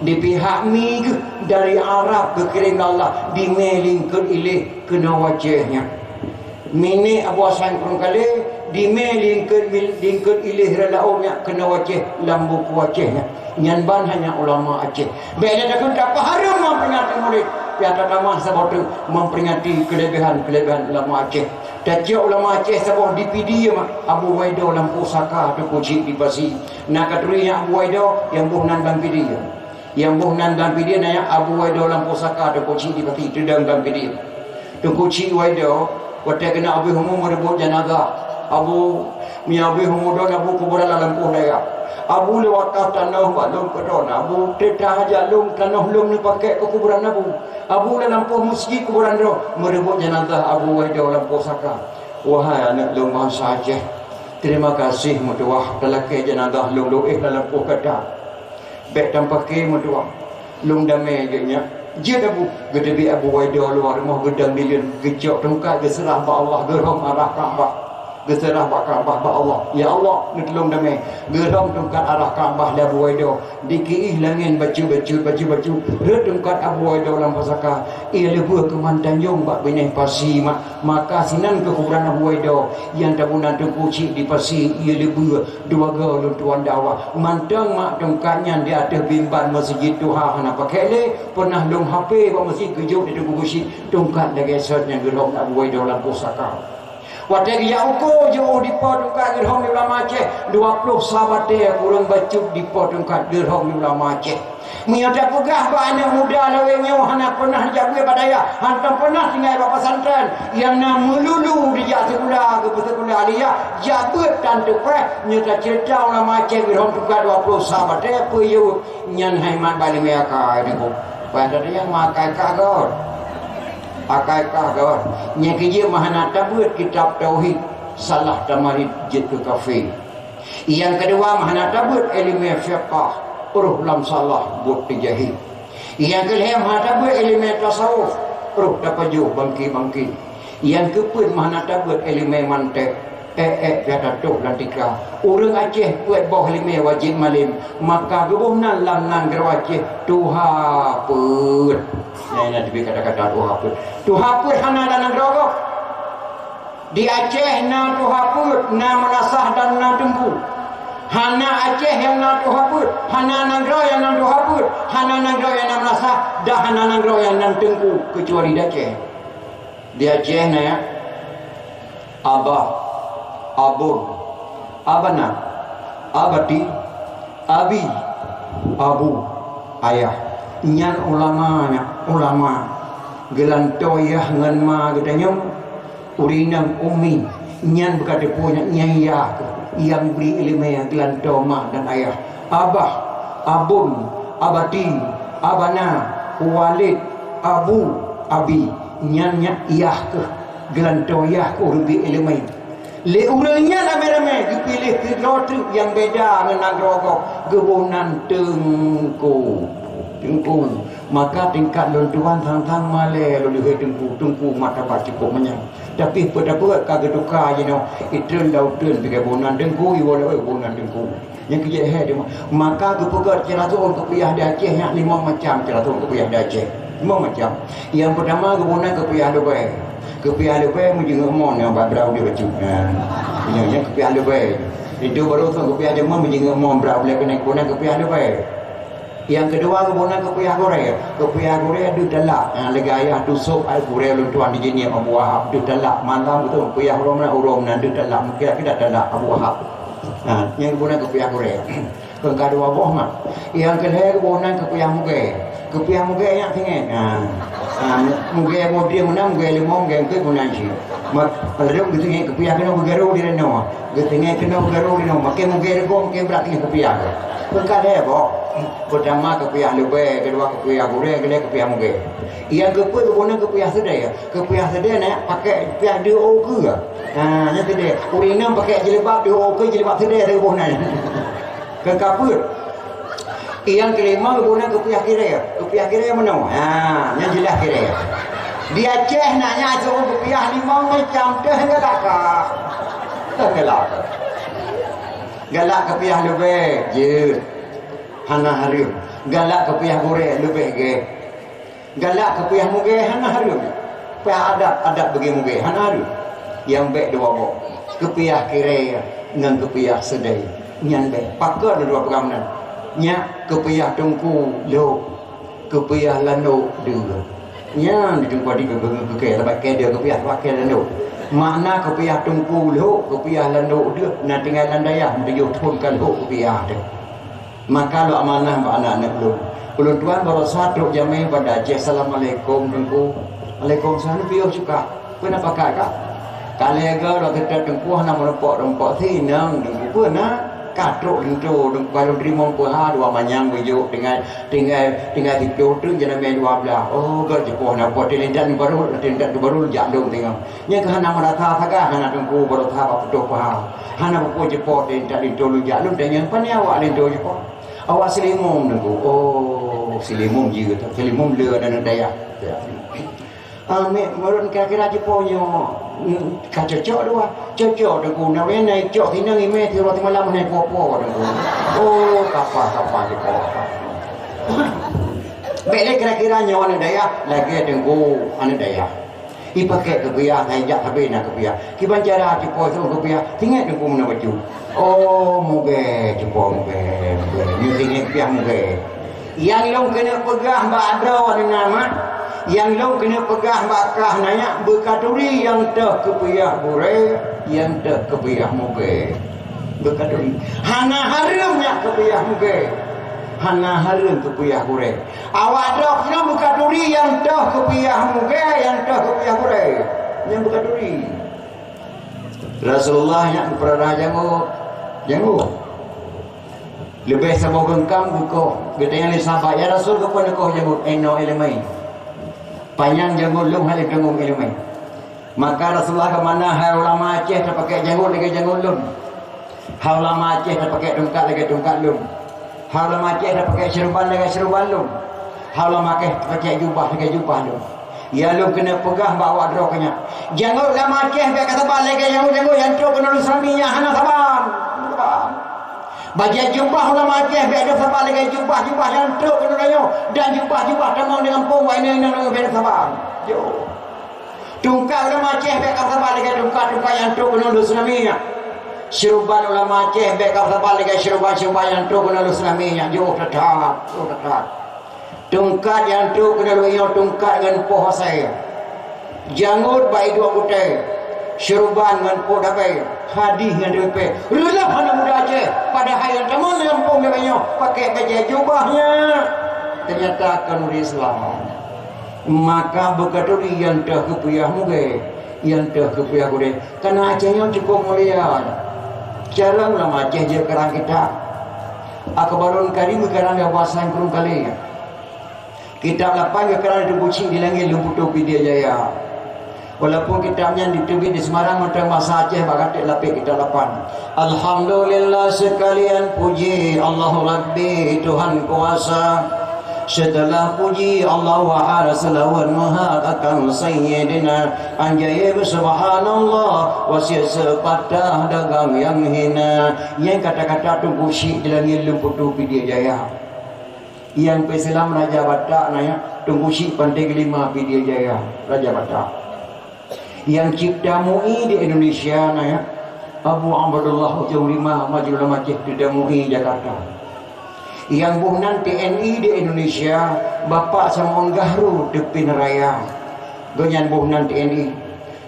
Di pihak mi geuh dari Arab geukirém lé Allah, dimé lingkeut iléh keunoe u Aceh nyan. Miné Abu Hasan Krueng Kalé, dimé lingkeut mil-, lingkeut iléh rot laôt nyan keunoe u Aceh lam buku Aceh nyan. Nyan ban hanya ulama Aceh. Bék lé takheun tapahareuem memperingati maulid, pih tatamah saboh teuk memperingati keuleubiehan-keuleubiehan ulama Aceh. Tacok ulama Aceh saboh di Pidie mak, Abu Waido lam pusaka Teungku Chik di Pasi. Na ka turi nyan Abu Waido nyang boh nan lam Pidie. Nyang boh nan lam Pidie na nyan Abu Waido lam pusaka Teungku Chik di Pasi, teudong lam Pidie. Teungku Chik Waido, watée keunoe Abu Humu meureubot janazah. Abu Meunyoe abéh meumudon Abu kuburan lam lampôh dayah. Abu lé wakaf tanoh bak lôn keudroe Abu, teutap hajat lôn tanoh lôn neupakék keu kuburan Abu. Abu lam lampôh meuseujid kuburan droe, meureubot jeunazah Abu Waido lam pusaka. Wahai aneuk lôn bansa Aceh, terima kasih meutuwah talakée jeunazah lôn lôn éh lam lampôh gata. Bék tampakée meutuwah. Lôn damé geuh nyan. Jeuet Abu, geuteubiet Abu Waido luwa rumoh geudong dileuen, geucok tungkat geuseurah bak Allah, geurhom arah Ka'bah. Geuseurah bak Ka'bah bak Allah. Ya Allah, neutulông damé. Geurhom tungkat arah Ka'bah lé Abu Waido. Dikiih langét bacut-bacut, bacut-bacut. Rhot tungkat Abu Waido lam pusaka. Ie leubeh keu mantanyong bak binéh pasi mak. Maka sinan keu kuburan Abu Waido nyang tabunan teungku cit di pasi ie leubeh. Dua goe lôn tuan dawa, mantong mak tungkat nyan di ateueh mimbar meuseujid tuha hana pakék lé, peunah lôn hapé bak meuseujid geujok di Teungku Geuchik, tungkat lagèe sot nyang geulhom Abu Waido lam pusaka. Watèe geujak uko jiôh dipo tungkat geulhom lé ulama Aceh, dua ploh sa batèe kureueng bacut dipo tungkat geulhom lé ulama Aceh. Meunyoe tapeugah bak aneuk muda lawét nyoe hana peunah jak beuet bak dayah, hantom peunah tinggai bak pesantren, nyang na meululu dijak sikula, geupeusikula aliyah, jak beuet tan teupèh. Nyoe taceurita ulama Aceh geulhom tungkat dua ploh sa batèe peue yue, nyan hai mat bak ileumèe akai nibuk. Pada nyang makai kah got. Akai kah got. Nyang keujeuet meuhana tabeuet kitab tauhid, salah tamarit jeuet keu kafé. Nyang keudua, meuhana tabeuet ileumèe fiqah, roh lam salah buet teujahé. Nyang keulhèe, meuhana tabeuet ileumèe tasawuf, roh tapajoh bangké-bangké. Nyang keupeuet, meuhana tabeuet ileumèe mantek, èk-èk pih tatoh lam tika. Ureueng Aceh peuet boh ileumèe wajéb malém, maka geuboh nan lam nanggroe Aceh tuha peuet. Nyan, nyan teubiet kata-kata tuha peuet. Tuha peuet hana lam nanggroe gob. Di Aceh na tuha peuet, na meunasah dan na teungku. Hana Aceh nyang na tuha peuet, hana nanggroe nyang na tuha peuet, hana nanggroe nyang na meunasah, dan hana nanggroe nyang na teungku, keucuali di Aceh. Di Aceh na, ya, abah, abon, abana, abati, abi, abu, ayah. Nyan ulama, nyan ulama. Geulantoe yah ngon ma geutanyoe, ureueng inong ummi, nyan beuka teupeue nyan, nyan yah kheueh nyang bri ileumèe geulantoe ma dan ayah. Abah, abon, abati, abana, walid, abu, abi, nyan, nyan yah kheueh geulantoe yah kheueh ureueng bri ileumèe. Lé ureueng nyan ramé-ramé geupiléh keudroe teuk nyang beda ngon nanggroe gob, geuboh nan teungku. Teungku. Maka tingkat lôn tuan sang-sang malèe lôn lheueh teungku, teungku martabat cukôp manyang. Tapi peue tapeubuet ka geutuka jinoe, itreun lam uteuen pih geuboh nan teungku, iwoe lé geuboh nan teungku. Nyang keujeuet hai teuma. Maka geupeugah cara tu'on keupiyah di Aceh nyan limong macam cara tu'on keupiyah di Aceh. Limong macam. Nyang peutama geuboh nan keupiyah leubèe. Keupiyah leubèe meujeungeuet mon nyang bak brau di bacut. Ha. Nyang, nyang keupiyah leubèe. Itu baru tu'on keupiyah deungon meujeungeuet mon brau lé keunan geuboh nan keupiyah leubèe. Nyang keudua geuboh nan keupiyah gurèe. Keupiyah gurèe deuh talak. Ha, lagèe ayah tusok ai gurèe lôn tuan di Jeunieb Abu Wahab deuh talak. Malam beutôi keupiyah uroe meunan, uroe meunan deuh talak. Mungken kita talak Abu Wahab. Ha, nyang geuboh nan keupiyah gurèe. Keu ka dua boh mak. Nyang keulhèe geuboh nan keupiyah mugèe. Keupiyah mugèe nyak singoh. Ha. Ha, mugèe model meunan, mugèe limong, mugèe eungkôt meunan cit. Mak, padahai geusingoh keupiyah keunoe geugarô di ranoe. Geusingoh keunoe geugarô di ranoe. Makai mugèe reugoe, makai brat singoh keupiyah. Keu ka lhèe boh. Peutama keupiyah leubèe, keudua keupiyah gurèe, keulhèe keupiyah mugèe. Nyang keupeuet geuboh nan keupiyah seudèe. Keupiyah seudèe nyan pakai keupiyah deuh ô keue. Ha, nyan seudèe. Ureueng inong pakai jilbab deuh ô keue, jilbab seudèe geuboh nan. Keu ka peuet. Nyang keulimong geuboh nan keupiyah kirèe. Keupiyah kirèe meunoe. Ha, nyan jeulaih kirèe. Di Aceh na nyan asai keupiyah limong macam teuh galak ka. Teuh galak. Galak keupiyah leubèe, jeuet. Hana hareuem. Galak keupiyah gurèe leubèh gèt. Galak keupiyah mugèe hana hareuem. Pih adat, adat bagi mugèe hana hareuem. Nyang bèk dua boh. Keupiyah kirèe ngon keupiyah seudèe. Nyan bèk. Pakon dua peugah meunan. Nyak keupiyah teungku lhok, keupiyah lanok deuh. Nyan di teungku di keu-, keu-, keu-, sabab keu deuh keupiyah, sabab keu lanok. Makna keupiyah teungku lhok, keupiyah lanok deuh, na tinggai lam dayah, meutujôh thôn ka lhok keupiyah teuh. Maka lôn amanah bak aneuk-aneuk lôn. Ulôn tuan baroesa trok jamèe banda Aceh, "Assalamualaikum, Teungku." "Waalaikumsalam, piôh cuka." "Peue na pakat, Kak?" Ka lhèe goe lôn teutab teungku hana meurumpok-rumpok si inong teungku peue na? Ka trok linto teungku ka lôn teurimong peuha dua manyang beujok tinggai, tinggai, tinggai siploh teuk jeuet namé dua blah. Oh, goe jipoh na po teulintat barô, teulintat barô jak lôn teungoh. Nyan ka hana meurasa sagai hana teungku beurasa bak putôh peuha. Hana peue-peue jipoh teulintat linto lôn jak lôn tanyong, "Pane awak linto jipoh?" "Awak Silimum teungku." "Oh, Silimum jeuet, Silimum le aneuk dayah." Ah, mé, meureueng kira-kira jipoh nyoe, hmm, ka cocok dua. Cocok teungku, na wéh na cok sinong imé tiroh timalam hana po-po teungku. Oh, kapa, kapa jipoh. Bèk lé kira-kira nyoe aneuk dayah, lagèe teungku aneuk dayah. Ipakèk keupiah, hai jak sabe na keupiah. Kiban cara jipoh itu keupiah, singet teungku meunan baju. Oh, mugè, jipoh mugè, mugè. Nyoe singet keupiah mugè. Nyang lôn keuneuk peugah bak droeneuh na mak, nyang lôn keuneuk peugah bak kah na nyak, beukaturi nyang teuh keupiah gurèe, nyang teuh keupiah mugè. Beukaturi. Hana hareuem nyak keupiah mugè. Hana hareuem keupiah gurèe. Awak droe keunoe beukaturi nyang teuh keupiah mugè, nyang teuh keupiah gurèe. Nyan beukaturi. Rasulullah nyak geupeurara jangôt. Jangôt. Leubeh saboh geungkam geukoh. Geutanyong lé sahabat, "Ya Rasul, keupeue neukoh jangôt?" "Inoe iéleumé. Panyang jangôt lôn hana lôn tanggung iéleumé." Maka Rasulullah geumanah, "Hai ulama Aceh, tapakèk jangôt lagèe jangôt lôn. Hai ulama Aceh, tapakèk tungkat lagèe tungkat lôn. Hai ulama Aceh, tapakèk syeuruban lagèe syeuruban lôn. Hai ulama Aceh, tapakèk jubah lagèe jubah lôn." Nyang lôn keuneuk peugah bak awak droe keuh nyak, jangôt ulama Aceh bèk ka saban lagèe jangôt-jangôt nyang trok keunoe lôn seulami nyan, hana saban. Hana saban. Bajèe jubah ulama Aceh bèk deuh saban lagèe jubah-jubah nyang trok keunoe tanyoe, dan jubah-jubah tamong di gampông, wahai inong-inong, bèk deuh saban. Yo. Tungkat ulama Aceh bèk ka saban lagèe tungkat-tungkat nyang trok keunoe lôn seulami nyan. Syeuruban ulama Aceh bèk ka saban lagèe syeuruban-syeuruban nyang trok keunoe lôn seulami nyan. Yo, that-that. Yo, that-that. Tungkat nyang trok keunoe lôn inong tungkat ngon poh asèe. Jangôt bak iduek gutèe. Syeuruban ngon poh dabèe. Hadih ngon teumipèe. Reuloh aneuk muda Aceh. Padahai nyang tamong lam gampông nyoe pakèk bajèe jubah nyan. Teunyata kon ureueng Islam. Maka beukaturi nyang teuh keupiah mugè, nyang teuh keupiah gurèe. Karena Aceh nyoe cukup mulia. Cara ulama Aceh jeuet karang kitab. Akbarul Karim geukarang di Babasan Krueng Kalé. Kitab lapan geukarang di Teungku Chik di Langèt Lôn Putoe Pidie Jaya. Walaupun kitab nyan diteubiet di Semarang, mantong basa Aceh bak gatéh lapék kitab lapan. Alhamdulillah seukalian puji Allahu Rabbi Tuhan kuasa. Seuteulah puji Allah wa hara seulaweut meuhak akan Sayyidina Anjaim subhanallah wasiet seupatah dagang nyang hina. Nyan kata-kata Teungku Chik di Langèt Lôn Putoe Pidie Jaya. Nyang peusilam Raja Batak na nyan, Teungku Chik Pantai Geulima Pidie Jaya, Raja Batak. Nyang cipta MUI di Indonesia na nyan, Abu Abdullah Ujong Lima Majnun Aceh Teuda MUI Jakarta. Nyang boh nan TNI di Indonesia, Bapak Sam'un Gahru Teupin Raya. Gobnyan boh nan TNI.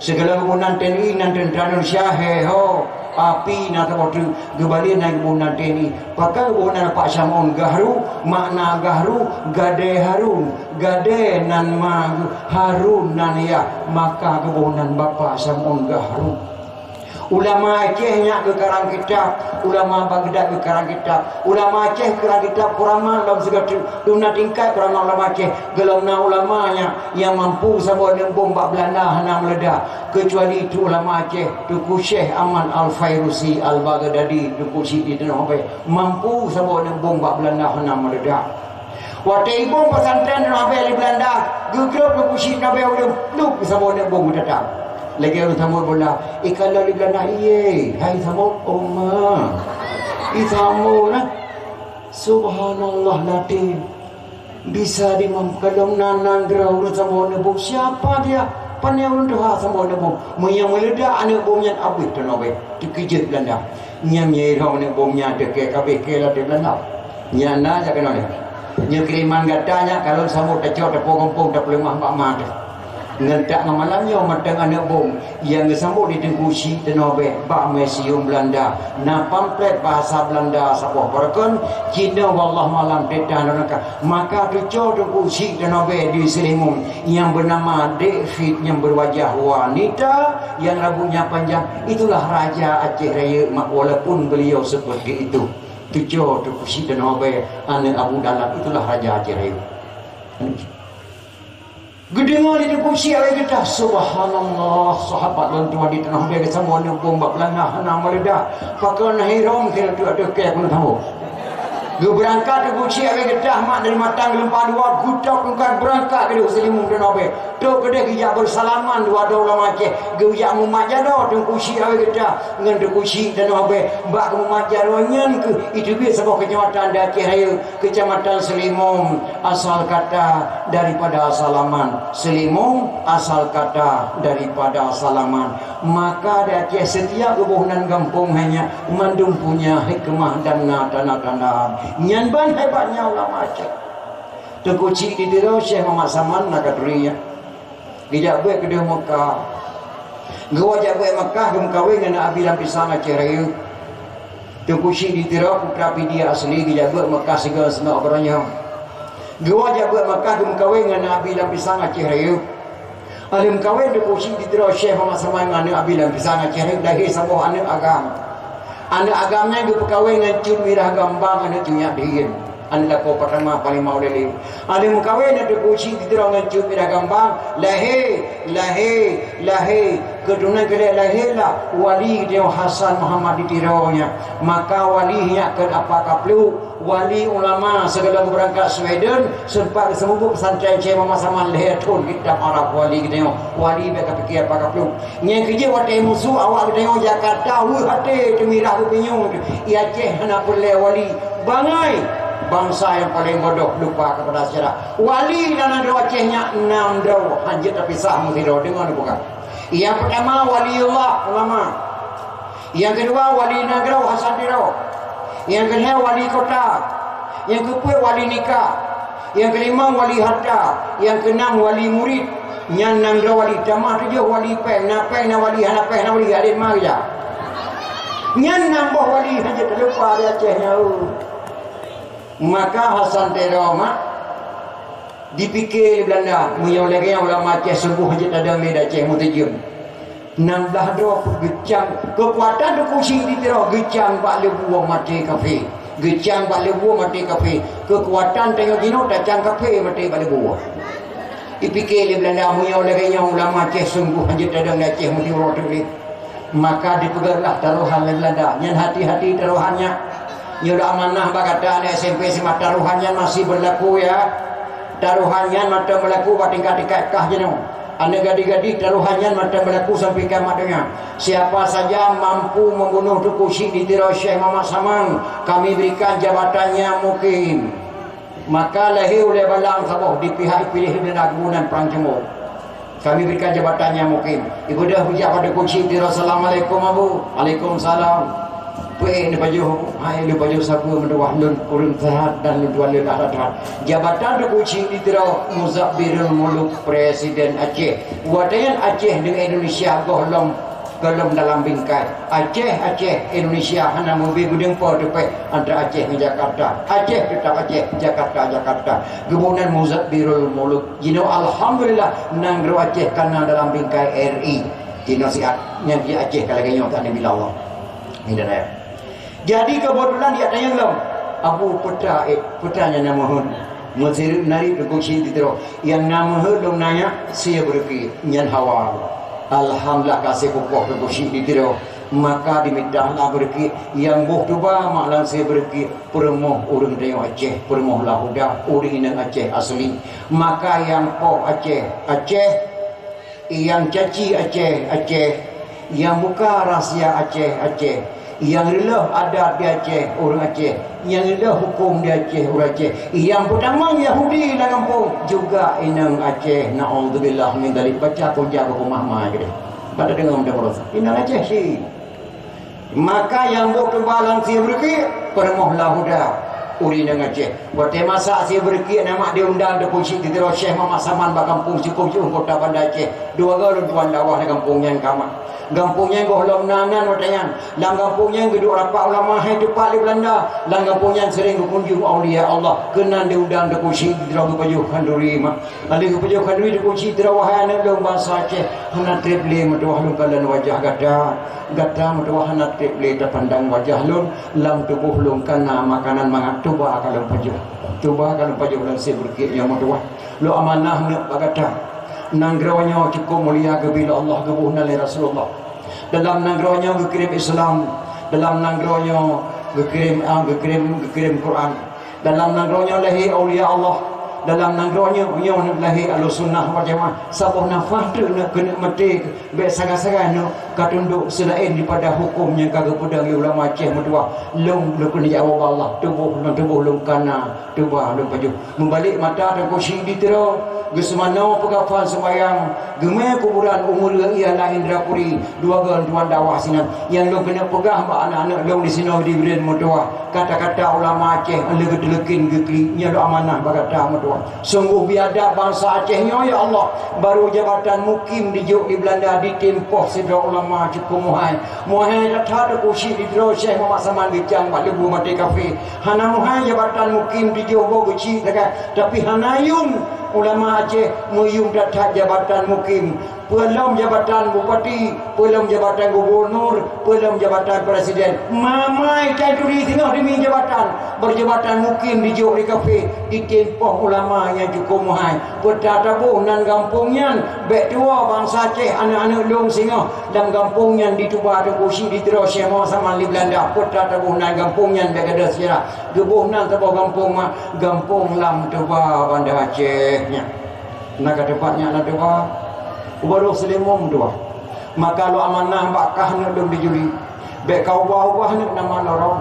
Sigohlom geuboh nan TNI nan teuntra Indonesia, he ho, api na saboh teuk, geubalien na geuboh nan TNI. Pakon geuboh nan Pak Syam'un Gahru, makna Gahru, gadée Harun, gadée nan ma geuh, Harun nan yah, maka geuboh nan Bapak Syam'un Gahru. Ulama Aceh nyak geukarang kitab, ulama Baghdad geukarang kitab, ulama Aceh geukarang kitab, kuramat lom sigoe teuk, dum na tingkat kuramat ulama Aceh, gohlom na ulama nyak nyang mampu saboh aneuk bom bak Beulanda hana meuledak, keucuali tu ulama Aceh, Teungku Syekh Ahmad Al-Fairusi Al-Baghdadi, Teungku Chik di Tanoh Abee, mampu saboh aneuk bom bak Beulanda hana meuledak. Watée ibom pesantren Tanoh Abee lé Beulanda, geugrôp Teungku Chik Tanoh Abee ulôn plup saboh aneuk bom geutatang. Lagée ureuëng sambot bola, ikalon lé Beulanda, iye, hai sambot, oma. Isambot, nah. Subhanallah, lazim. Bisa dimam kalon nan-nan droe ureuëng sambot aneuk bom. Siapa dia? Pane ureuëng tuha sambot aneuk bom. Meunyoe meuledak aneuk bom nyan, abéh Tanoh Abee. Teukeujot Beulanda. Nyan meunyoe irhom aneuk bom nyan teuke kabéh ke latée Beulanda. Nyan na jak keunoe nyan. Nyoe kiriman gata nyan kalon sambot tacok tapo gampông tapeuleumah bak ma teuh. Ngon that ngon malam nyoe mantong aneuk bom nyang geusambot di Teungku Chik Teunoh Bèe bak museum Beulanda. Na pamflet bahasa Beulanda saboh barokon, jinoe wallah malam teuntang nangka. Maka teucok Teungku Chik Teunoh Bèe di Seulimong nyang beunama David nyang berwajah wanita yang rambutnya panjang. Itulah Raja Aceh Rayeuk, mak, walaupun beliau seperti itu. Teucok Teungku Chik Teunoh Bèe aneuk Abu Dalam, itulah Raja Aceh Rayeuk. Geudeungoe lé Teungku Chik awai geutah, "Subhanallah, sahabat lôn tuan di Teunoh Bèe geusampoe aneuk bom bak Beulanda hana meuleudak. Pakon na hirong keu teuka keu kèe keuneuk tamong." Geubeurangkat Teungku Chik awai geutah mak dari Matang Geulumpang Dua, geutok tungkat beurangkat keudeh Seulimong Teunoh Bèe. Trok keudeh geujak beusalaman dua droe ulama Aceh, geujak mumat jaroe Teungku Chik awai geutah ngon Teungku Chik Teunoh Bèe. Bak geumumat jaroe nyan keuh iteubiet saboh keucamatan di Aceh Rayeuk, Keucamatan Seulimong. Asal kata daripada salaman. Seulimong asal kata daripada salaman. Maka di Aceh setiap geuboh nan gampông hai nyak mandum punya hikmah dan na tanda-tanda. Nyan ban hebatnya ulama Aceh. Teungku Chik di Tiro, Syekh Muhammad Saman na ka turi nyan. Geujak beuet keudeh Mekah. Geuwoe jak beuet Mekah geumeukawen ngon Abi Lam Pisang Aceh Rayeuk. Teungku Chik di Tiro, putra Pidie asli, geujak beuet Mekah sigoe seunok baroe nyoe. Geuwoe jak beuet Mekah geumeukawen ngon Abi Lam Pisang Aceh Rayeuk. Aleuem kawen Teungku Chik di Tiro, Syekh Muhammad Saman ngon aneuk Abi Lam Pisang Aceh Rayeuk, lahé saboh aneuk agam. Aneuk agam nyan geupeukawen ngon Cut Mirah Gambang, aneuk Cut Nyak Dien. Aneuk lakoe peurtama Panglima Ulèe Lheue. Aneuk meukawen Teungku Chik di Tiro ngon Cut Mirah Gambang, lahé, lahé, lahé. Keuturonan keudeh lahé lah wali geutanyoe Hasan Muhammad di Tiro nyan. Maka wali nyan keu apa kapluek, wali ulama sigohlom beurangkat Sweden, seumpat geuseumeubeuet pesantren Syekh Muhammad Saman lhèe thon kitab Arab wali geutanyoe. Wali bèk kapike apa kapluek. Nyang keujeuet watèe musoh awak geutanyoe Jakarta, weueh até teumirah geupinyueng, i Aceh hana peureulèe wali. Bangai bansa nyang paleng bodoh, lupa kepada sejarah. Wali dan nanggroe Aceh nyan nam droe, hanjeuet tapisah meusidroe, deungoe neupeugah. Nyang peurtama waliullah, ulama. Nyang keudua wali nanggroe, Hasan Tiro. Nyang keulhèe wali kota. Nyang keupeuet wali nikah. Nyang keulimong wali harta, nyang keunam wali murit. Nyan nam droe wali, tamah tujoh wali pèng, na pèng na wali, hana pèng na wali, aden ma geujak. Nyan nam boh wali hanjeuet talupa di Aceh nyoe. Maka Hasan Tiro mak dipike lé Beulanda, meunyoe lagèe nyan ulama Aceh sunggoh hanjeuet tadong lé di Aceh meuteujeuem. Nam blah droe geucang, keukuatan Teungku Chik di Tiro geucang bak leubue maté kafé. Geucang bak leubue maté kafé. Keukuatan tanyoe jinoe tacang kafé maté bak leubue. Ipike lé Beulanda meunyoe lagèe nyoe ulama Aceh sunggoh hanjeuet tadong di Aceh meusidroe teuk lé. Maka dipeugah lah tarohan lé Beulanda. Nyan hati-hati tarohan nyan. Nyoe lôn amanah bak gata aneuk S M P S M A, tarohan nyan masih beulaku ya. Tarohan nyan mantong beulaku bak tingkat-tingkat kah jinoe. Aneuk gadih-gadih, tarohan nyan mantong beulaku sampai kiamat donya. Siapa saja mampu membunuh Teungku Chik di Tiro Syekh Muhammad Saman, kami berikan jabatannya mukim. Maka lahé ulèe balang saboh di pihak piléh di Nagunan Prang Ceumbok. Kami berikan jabatannya mukim. Ibu dah hujak pada Teungku Chik di Tiro, "Assalamualaikum, Abu." "Waalaikumsalam." "Peuék neupajoh, hai neupajoh sapeue meutuah lôn ureueng seuhat dan lôn tuan lôn akhirat." Jabatan Teungku Chik di Tiro Muzabbirul Muluk, Presiden Aceh. Watèe nyan Aceh deungon Indonesia gohlom, gohlom dalam bingkai. Aceh, Aceh, Indonesia hana meubé beudeueng po teupèh antara Aceh ngon Jakarta. Aceh teutap Aceh, Jakarta, Jakarta. Geuboh nan Muzabbirul Muluk. Jinoe alhamdulillah nanggroe Aceh ka na dalam bingkai R I. Jinoe siat nyang di Aceh ka lagèe nyoe, tak ada bila Allah. Ini dah. Jadi keubeutulan di ateueh nyan lom, Abu Putra, eh, Putra nyang na meuheuet. Meusireuk nari Teungku Chik di Tiro. Nyang na meuheuet lôn nanya, sie beureuki nyan hawa. Alhamdulillah ka sie pukoh Teungku Chik di Tiro. Maka dimita lah beureuki, nyang boh tuba mak lam sie beureuki, peurumoh ureueng tanyoe Aceh, peurumoh Lahuda, ureueng inong Aceh asli. Maka nyang poh Aceh, Aceh, nyang caci Aceh, Aceh, nyang buka rahsia Aceh, Aceh, nyang reuloh adat di Aceh, ureueng Aceh, nyang reuloh hukôm di Aceh, ureueng Aceh, nyang peutamong Yahudi lam gampông juga inong Aceh. Naudzubillah min dzalik. Baca puja beukeumah-mah keudeh. Pada deungoe mudah-mudahan. Inong Aceh cit. Maka nyang boh tuba lam sie beureuki, peurumoh Lahuda. Ureueng inong Aceh. Watèe masa si beureukiek na mak diundang Teungku Chik Sidroe Syekh Muhammad Saman bak gampông Sipong Jeuem, kota Banda Aceh. Dua goe lôn tuan dakwah di gampông nyan ka mak. Gampông nyan gohlom na nan watèe nyan. Lam gampông nyan geuduek rapat ulama hai teupat lé Beulanda. Lam gampông nyan seuring geukunjung aulia Allah. Keunan diundang Teungku Chik Sidroe geupajoh khanduri mak. Lheuh geupajoh khanduri Teungku Chik Sidroe, "Wahai aneuk lôn bansa Aceh, hana treb lé meutuwah lôn kalon wajah gata. Gata meutuwah hana treb lé tapandang wajah lôn." Lam tuboh lôn ka na makanan mangat, tuba ka lôn pajoh. Tuba ka lôn pajoh lam sie beureukiek nyoe meutuwah. Lôn amanah neuk bak gata. Nanggroe nyoe cukôp mulia geubi lé Allah, geuboh nan lé Rasulullah. Dalam nanggroe nyoe geukirém Islam. Dalam nanggroe nyoe geukirém, ah, geukirém, geukirém Quran. Dalam nanggroe nyoe lahé aulia Allah. Dalam nanggroe nyoe, nyoe lahé Ahlussunnah wal Jamaah. Saboh nafah treuk neuk keuneuk maté. Bèk sagai-sagai neuk ka tundok seulaén daripada huköm nyang ka geupeudong lé ulama Aceh meutuwah. Lôn, lôn keuneuk jak ubak Allah, tuboh lôn, tuboh lôn ka na, tuba lôn pajoh. Meubalek mata Teungku Chik Sidroe, geuseumanoe peukafan seumayang, geumè kuburan u Meureuh Iyalah Indrapuri, dua goe lôn tuan dakwah sinan. Nyang lôn keuneuk peugah bak aneuk-aneuk lôn disinoe di Bireuen meutuwah, kata-kata ulama Aceh lheuh geuteuleukin geuklik, nyoe lôn amanah bak gata meutuwah. Sunggoh biadab bansa Aceh nyoe, ya Allah! Barô jabatan mukim dijok di Beulanda, ditimpoh sidroe ulama cukôp muhai. Muhai that-that Teungku Chik Sidroe Syekh Muhammad Saman geucang bak leubue maté kafé. Hana muhai jabatan mukim dijok boh geuchik sagai, tapi hana yuem ulama Aceh meuyuem that-that jabatan mukim. Peue lom jabatan bupati, peue lom jabatan gubunur, peue lom jabatan presiden. Mamai tan turi singoh demi jabatan. Bak jabatan mukim dijok lé kafé, ditimpoh ulama nyang cukôp muhai. Peue tataboh nan gampông nyan, bèk tuwoe bansa Aceh, aneuk-aneuk lôn singoh lam gampông nyan dituba Teungku Chik Sidroe Syekh Muhammad Saman lé Beulanda. Peue tataboh nan gampông nyan, bèk gadôh seujarah. Geuboh nan saboh gampông mak, Gampông Lam Tuba Banda Aceh nyan. Na ka teumpat nyan lam tuba, ubak roh seulimong tuba. Maka lôn amanah bak kah neuk lôn di Juli. Bèk ka ubah-ubah neuk nama lorong.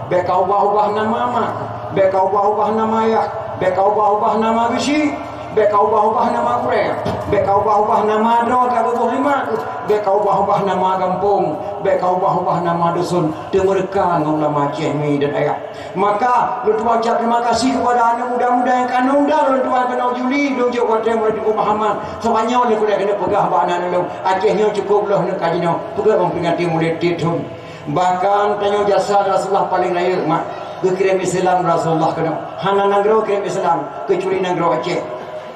Bèk ka ubah-ubah nama mak. Bèk ka ubah-ubah nama yah. Bèk ka ubah-ubah nama geuchik. Bèk ka ubah-ubah nama gurèe. Bèk ka ubah-ubah nama droe ka geuboh lé mak. Bèk ka ubah-ubah nama gampông. Bèk ka ubah-ubah nama dusun. Teumeureuka ngon ulama Aceh mi dan ayah. Maka, lôn tuan ucap terima kasih kepada aneuk muda-muda nyang ka neundang lôn tuan keunoe Juli, lôn jok watèe mulod Teungku Muhammad. Sabab nyoe lôn keuneuk peugah bak aneuk lôn, Aceh nyoe cukôp lheuh neuk ka jinoe. Peugah memperingati mulod tiep thôn. Bahkan tanyoe jasa Rasulullah paleng rayeuk mak. Geukirém Islam Rasulullah keunoe. Hana nanggroe kirém Islam, keucuali nanggroe Aceh.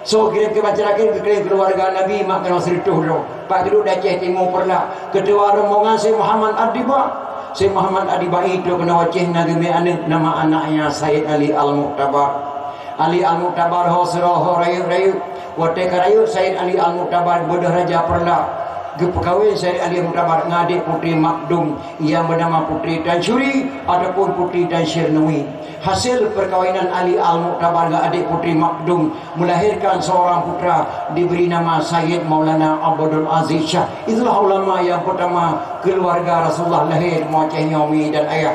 Soe kirém keu masyarakat, geukirém keuluwarga Nabi mak keunoe sireutôh droe. Pak Geuduek di Aceh Timu Peureulak. Keutua rombongan Syekh Muhammad Ad-Diba. Syekh Muhammad Ad-Dibai troh keunoe Aceh na geumè aneuk nama anaknya Said Ali Al-Mu'tabar. Ali Al-Mu'tabar ho sidroe ho rayeuk-rayeuk. Watèe ka rayeuk Said Ali Al-Mu'tabar beudôh Raja Peureulak. Geupeukawen Said Ali Al-Mu'tabar ngon adék Putri Makdum nyang beunama Putri Tan Syuri ataupun Putri Tan Syirnui. Hasil perkawinan Ali Al-Mu'tabar ngon adék Putri Makdum melahirkan seorang putra, diberi nama Sayyid Maulana Abdul Aziz Syah. Itulah ulama nyang pertama keluarga Rasulullah lahé di Aceh nyoe mi dan ayah.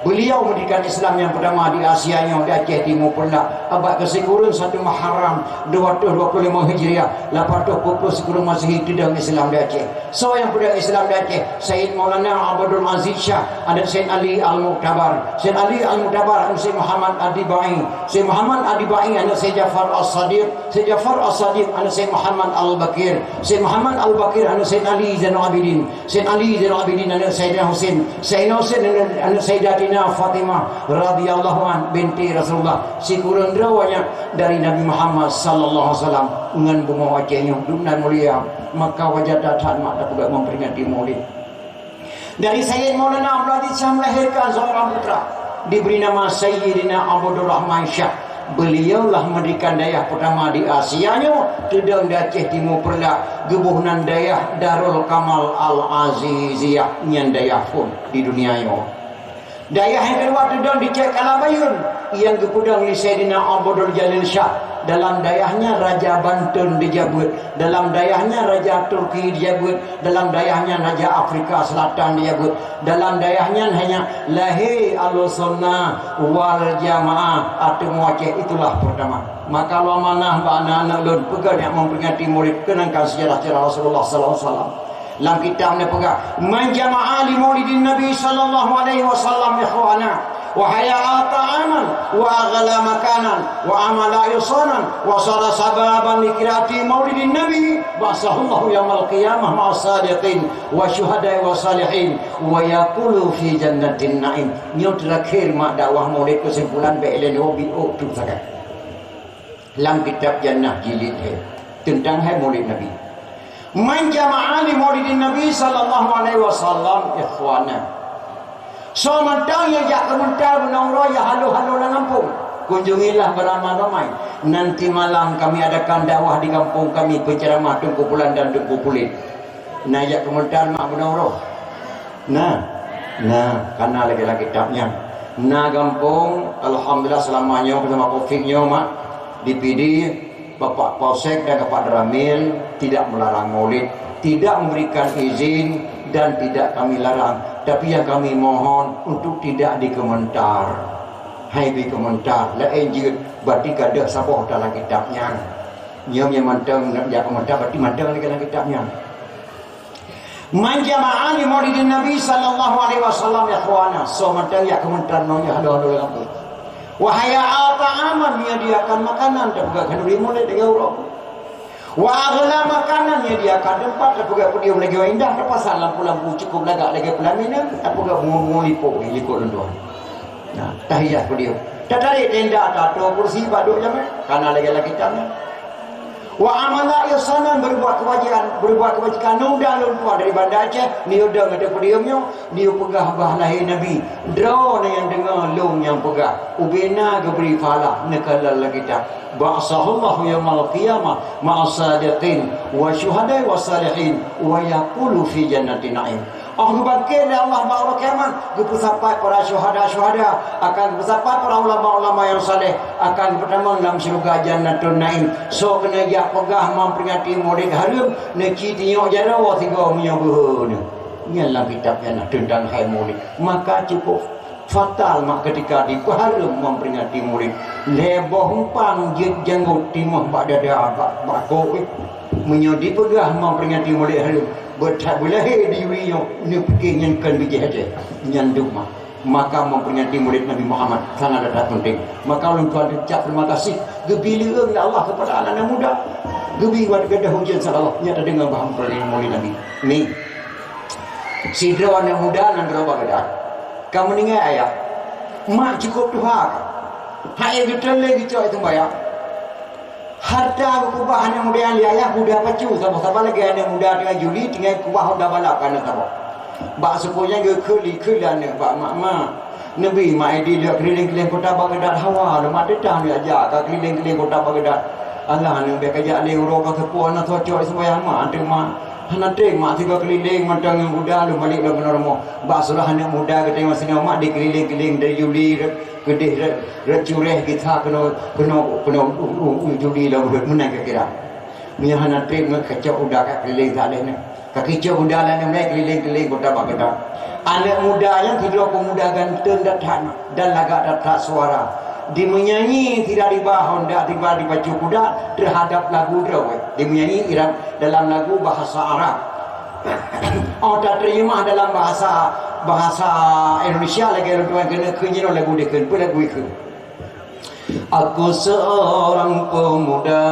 Beliau mendirikan Islam nyang pertama di Asia nyoe, di Aceh Timu Peureulak, abad keusikureueng satu Muharram dua ratus dua puluh lima Hijriah, lapan ratus dua puluh sikureueng Masehi, teudong Islam di Aceh. Soe nyang peudong Islam di Aceh? Sayyid Maulana Abdul Aziz Syah, aneuk Sayyid Ali Al-Mu'tabar. Sayyid Ali Al-Mu'tabar, aneuk Sayyid Muhammad Ad-Dibai. Sayyid Muhammad Ad-Dibai, aneuk Sayyid Ja'far As-Shadiq. Sayyid Ja'far As-Shadiq, aneuk Sayyid Muhammad Al-Baqir. Sayyid Muhammad Al-Baqir, aneuk Sayyid Ali Zainal Abidin. Sayyid Ali Zainal Abidin, aneuk Sayyidina Husain. Sayyidina Husain, aneuk, aneuk Sayyidatina Fatimah radhiyallahu anha, binti Rasulullah. Sikureueng droe nyan dari Nabi Muhammad sallallahu alaihi wasallam ngon bumoe Aceh nyoe, dum nan mulia. Maka wajar that-that mak tapeugah memperingati Maulid. Dari Sayyid Maulana Abdul Aziz Syah melahirkan seorang putra, diberi nama Sayyidina Abdul Rahman Syah. Beliaulah mendirikan dayah pertama di Asia nyoe, teudong di Aceh Timu Peureulak, geuboh nan dayah Darul Kamal Al-Aziziyah, nyan dayah phôn di dunia nyoe. Dayah nyang keudua teudong di Cek Kalabayun, nyang geupeudong lé Saidina Abdul Jalil Syah. Dalam dayah nyan Raja Banten dijabeuet, dalam dayah nyan Raja Turki dijabeuet, dalam dayah nyan Raja Afrika Selatan dijabeuet, dalam dayah nyan hanya lahé Ahlussunnah wal Jamaah ateueh Aceh, itulah pertama. Maka lôn amanah bak aneuk-aneuk lôn, peugah nyak memperingati Maulid, keunongkan sejarah-sejarah Rasulullah sallallahu alaihi wasallam. Lam kitab neupeugah, "Man jama'a li maulidin Nabi sallallahu alaihi wasallam ikhwana, Wa hayya'a ta'aman, wa aghala makanan, wa amala ihsanan, wa sara sababan li qiraati maulidin nabi, ba'atsahullahu yaumal qiyamah ma'as sadiqin, wa syuhada'i wa salihin, wa yaqulu fi jannatin na'im. Nyoe terakhir mak dakwah maulid, kesimpulan bèk lé nyoe bi ôk tu sagai. Lam kitab Jannah jilid hai, teuntang hai maulid Nabi. Man jama'a li maulidin Nabi sallallahu alaihi wasallam ikhwana. Soe mantong nyang jak keumeuntar bunoe uroe, ya halo-halo lam gampông, kunjungilah beramai-ramai. Nanti malam kami adakan dakwah di kampung kami, penceramah Teungku Pulan dan Teungku Pulit. Na jak keumeuntar mak bunoe uroe? Na, na, ka na lagèe lam kitab nyan. Na gampông, alhamdulillah, seulama nyoe beusama covid nyoe mak, di Pidie, Bapak Polsek dan Bapak Danramil tidak melarang maulid, tidak memberikan izin dan tidak kami larang. Tapi yang kami mohon untuk tidak dikeumeuntar. Hai bi keumeuntar, laén jeuet, berarti gadôh saboh dalam kitab nyan. Nyoe nyang mantong jak keumeuntar, berarti mantong lagèe lam kitab nyan. Man jama'a li maulidin Nabi sallallahu alaihi wasallam ikhwana, soe mantong jak keumeuntar nyoe halo-halo lam gampông. Wa hayya'a ta'aman, menyediakan makanan, tapeugah khanuri maulid lagèe uroe. Wa aghala makanan, menyediakan teumpat, tapeugah podium lagèe indah, tapasang lampu-lampu cukup lagak lagèe peulaminan, tapeugah bunga-bunga lipok, likot lôn tuan. Nah, tahias podium. Tatarek tenda, tatoe kursi, bak duek jamèe, ka na lagèe lam kitab nyan. Wa amala ihsanan, berbuat kebajikan, berbuat kebajikan. Neuudah lôn tuan dari Banda Aceh, neuyue dong ateueh podium nyoe, neuyue peugah bah lahé Nabi. Droeneuh nyang deungö lôn nyang peugah, ubena geubri pahala, neukalon lam kitab. Ba'atsahullahu yaumal qiyamah ma'as sadiqin wa syuhada'i was salihin wa yaqulu fi jannatin na'im. Óh geubangkét lé Allah bak uroe kiamat, geupeusapat para syuhada-syuhada, akan geupeusapat para ulama-ulama nyang saleh, akan geupeutamong lam syeuruga Jannatun Naim. Soe keuneuk jak peugah memperingati Maulid hareuem, neuci tinyok jaroe sigoe meunyoe beuhe neuh. Nyan lam kitab nyan na teuntang hai Maulid. Maka cukup fatal mak keutika jipeuhareuem memperingati Maulid. Lhèe boh umpang jeuet janggot timoh bak dada bak, bak kok, eh. Meunyoe jipeugah memperingati Maulid hareuem, Beuthat beulahé di yue nyoe, neupike nyan kon bijéh até. Nyan dum mah. Maka memperingati Maulid Nabi Muhammad sangat amat penting. Maka ulôn tuan ucap terima kasih, geubri leueng lé Allah kepada aneuk muda. Geubri watèe gadôh ujeuen, insya Allah, nyan tadeungoe bah memperingati Maulid Nabi. Ni. Sidroe aneuk muda nan droe bak geuda. Ka meuninggai ayah. Mak cukup tuha ka. Hai geuteun lé geucok sumbayang. Harta geukeubah aneuk muda nyang lé ayah, muda pacu, saban-saban lagèe aneuk muda teungoh juli, teungoh keubah honda balap keu aneuk saboh. Bak seupôt nyan geukheun, likheun lé aneuk bak mak, "Mak, neubi mak Edi lôn keulileng-keulileng kota Baghdad hawa, lôn mak teutang lôn jak ka keulileng-keulileng kota Baghdad." "Alah aneuk, bèk kajak lé, uroe ka seupôt hana cocok sumbayang mak, teuma hana tem mak sigoe keulileng mantong ngon muda lôn balek lom keunoe rumoh." Bak surah aneuk muda geutanyoe singoh mak dikeulileng-keulileng dari juli, Keudeh rot, rot cureh gisa keunoe, keunoe, keunoe, u, u, u, judi lom rot meunan kira-kira. Meunyoe hana trép ngon kacok uda ka keulileng saleh nyoe. Ka kicok uda lagèe nyoe keulileng-keulileng kota Baghdad. Aneuk muda nyan sidroe peumuda ganteng that-that dan lagak that-that suara. Dimeunyanyi sira diba honda, diba dipacu kuda terhadap lagu droe. Dimeunyanyi ira-, dalam lagu bahasa Arab. Oh, tateurjemah dalam bahasa, bahasa Indonesia lagèe lôn tuan keuneuk kheun jinoe lagu dikheun, peue lagu ikheun. Aku seorang pemuda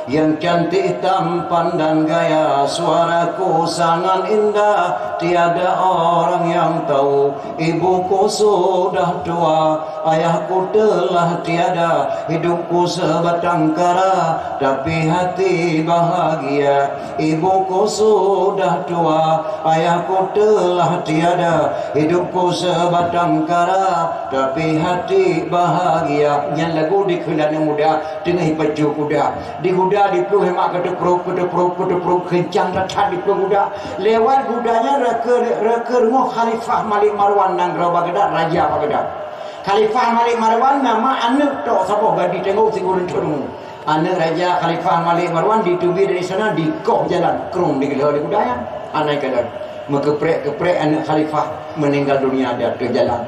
yang cantik tampan dan gaya, suaraku sangat indah, tiada orang yang tahu. Ibuku sudah tua, ayahku telah tiada, hidupku sebatang kara, tapi hati bahagia. Ibuku sudah tua, ayahku telah tiada, hidupku sebatang kara, tapi hati bahagia. Nyan lagu dikheun aneuk muda teungoh jipacu kuda. Di kuda diplueng mak keuteuprok, keuteuprok, keuteuprok, keuncang that-that diplueng kuda. Lewat kuda nyan raka, raka rumoh Khalifah Malik Marwan nanggroe Baghdad, raja Baghdad. Khalifah Malik Marwan nama aneuk tok saboh gadih tanggong sigurun cunung. Aneuk raja Khalifah Malik Marwan diteubiet dari sana, dikoh jalan, krung digeulhô lé kuda nyan. Aneuk jalan. Meukeuprek-keuprek aneuk khalifah meuninggal dunia di ateueh jalan.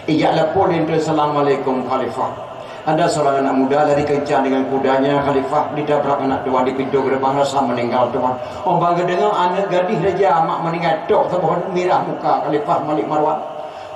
Ijak lapor lé, "Assalamualaikum Khalifah." Ada seorang anak muda lari kencang dengan kudanya, Khalifah, ditabrak aneuk tuan di pintoe geureubang, rasa meuninggal tuan. Óh ban geudeungoe aneuk gadih raja mak meuninggai, tok saboh mirah muka Khalifah Malik Marwan.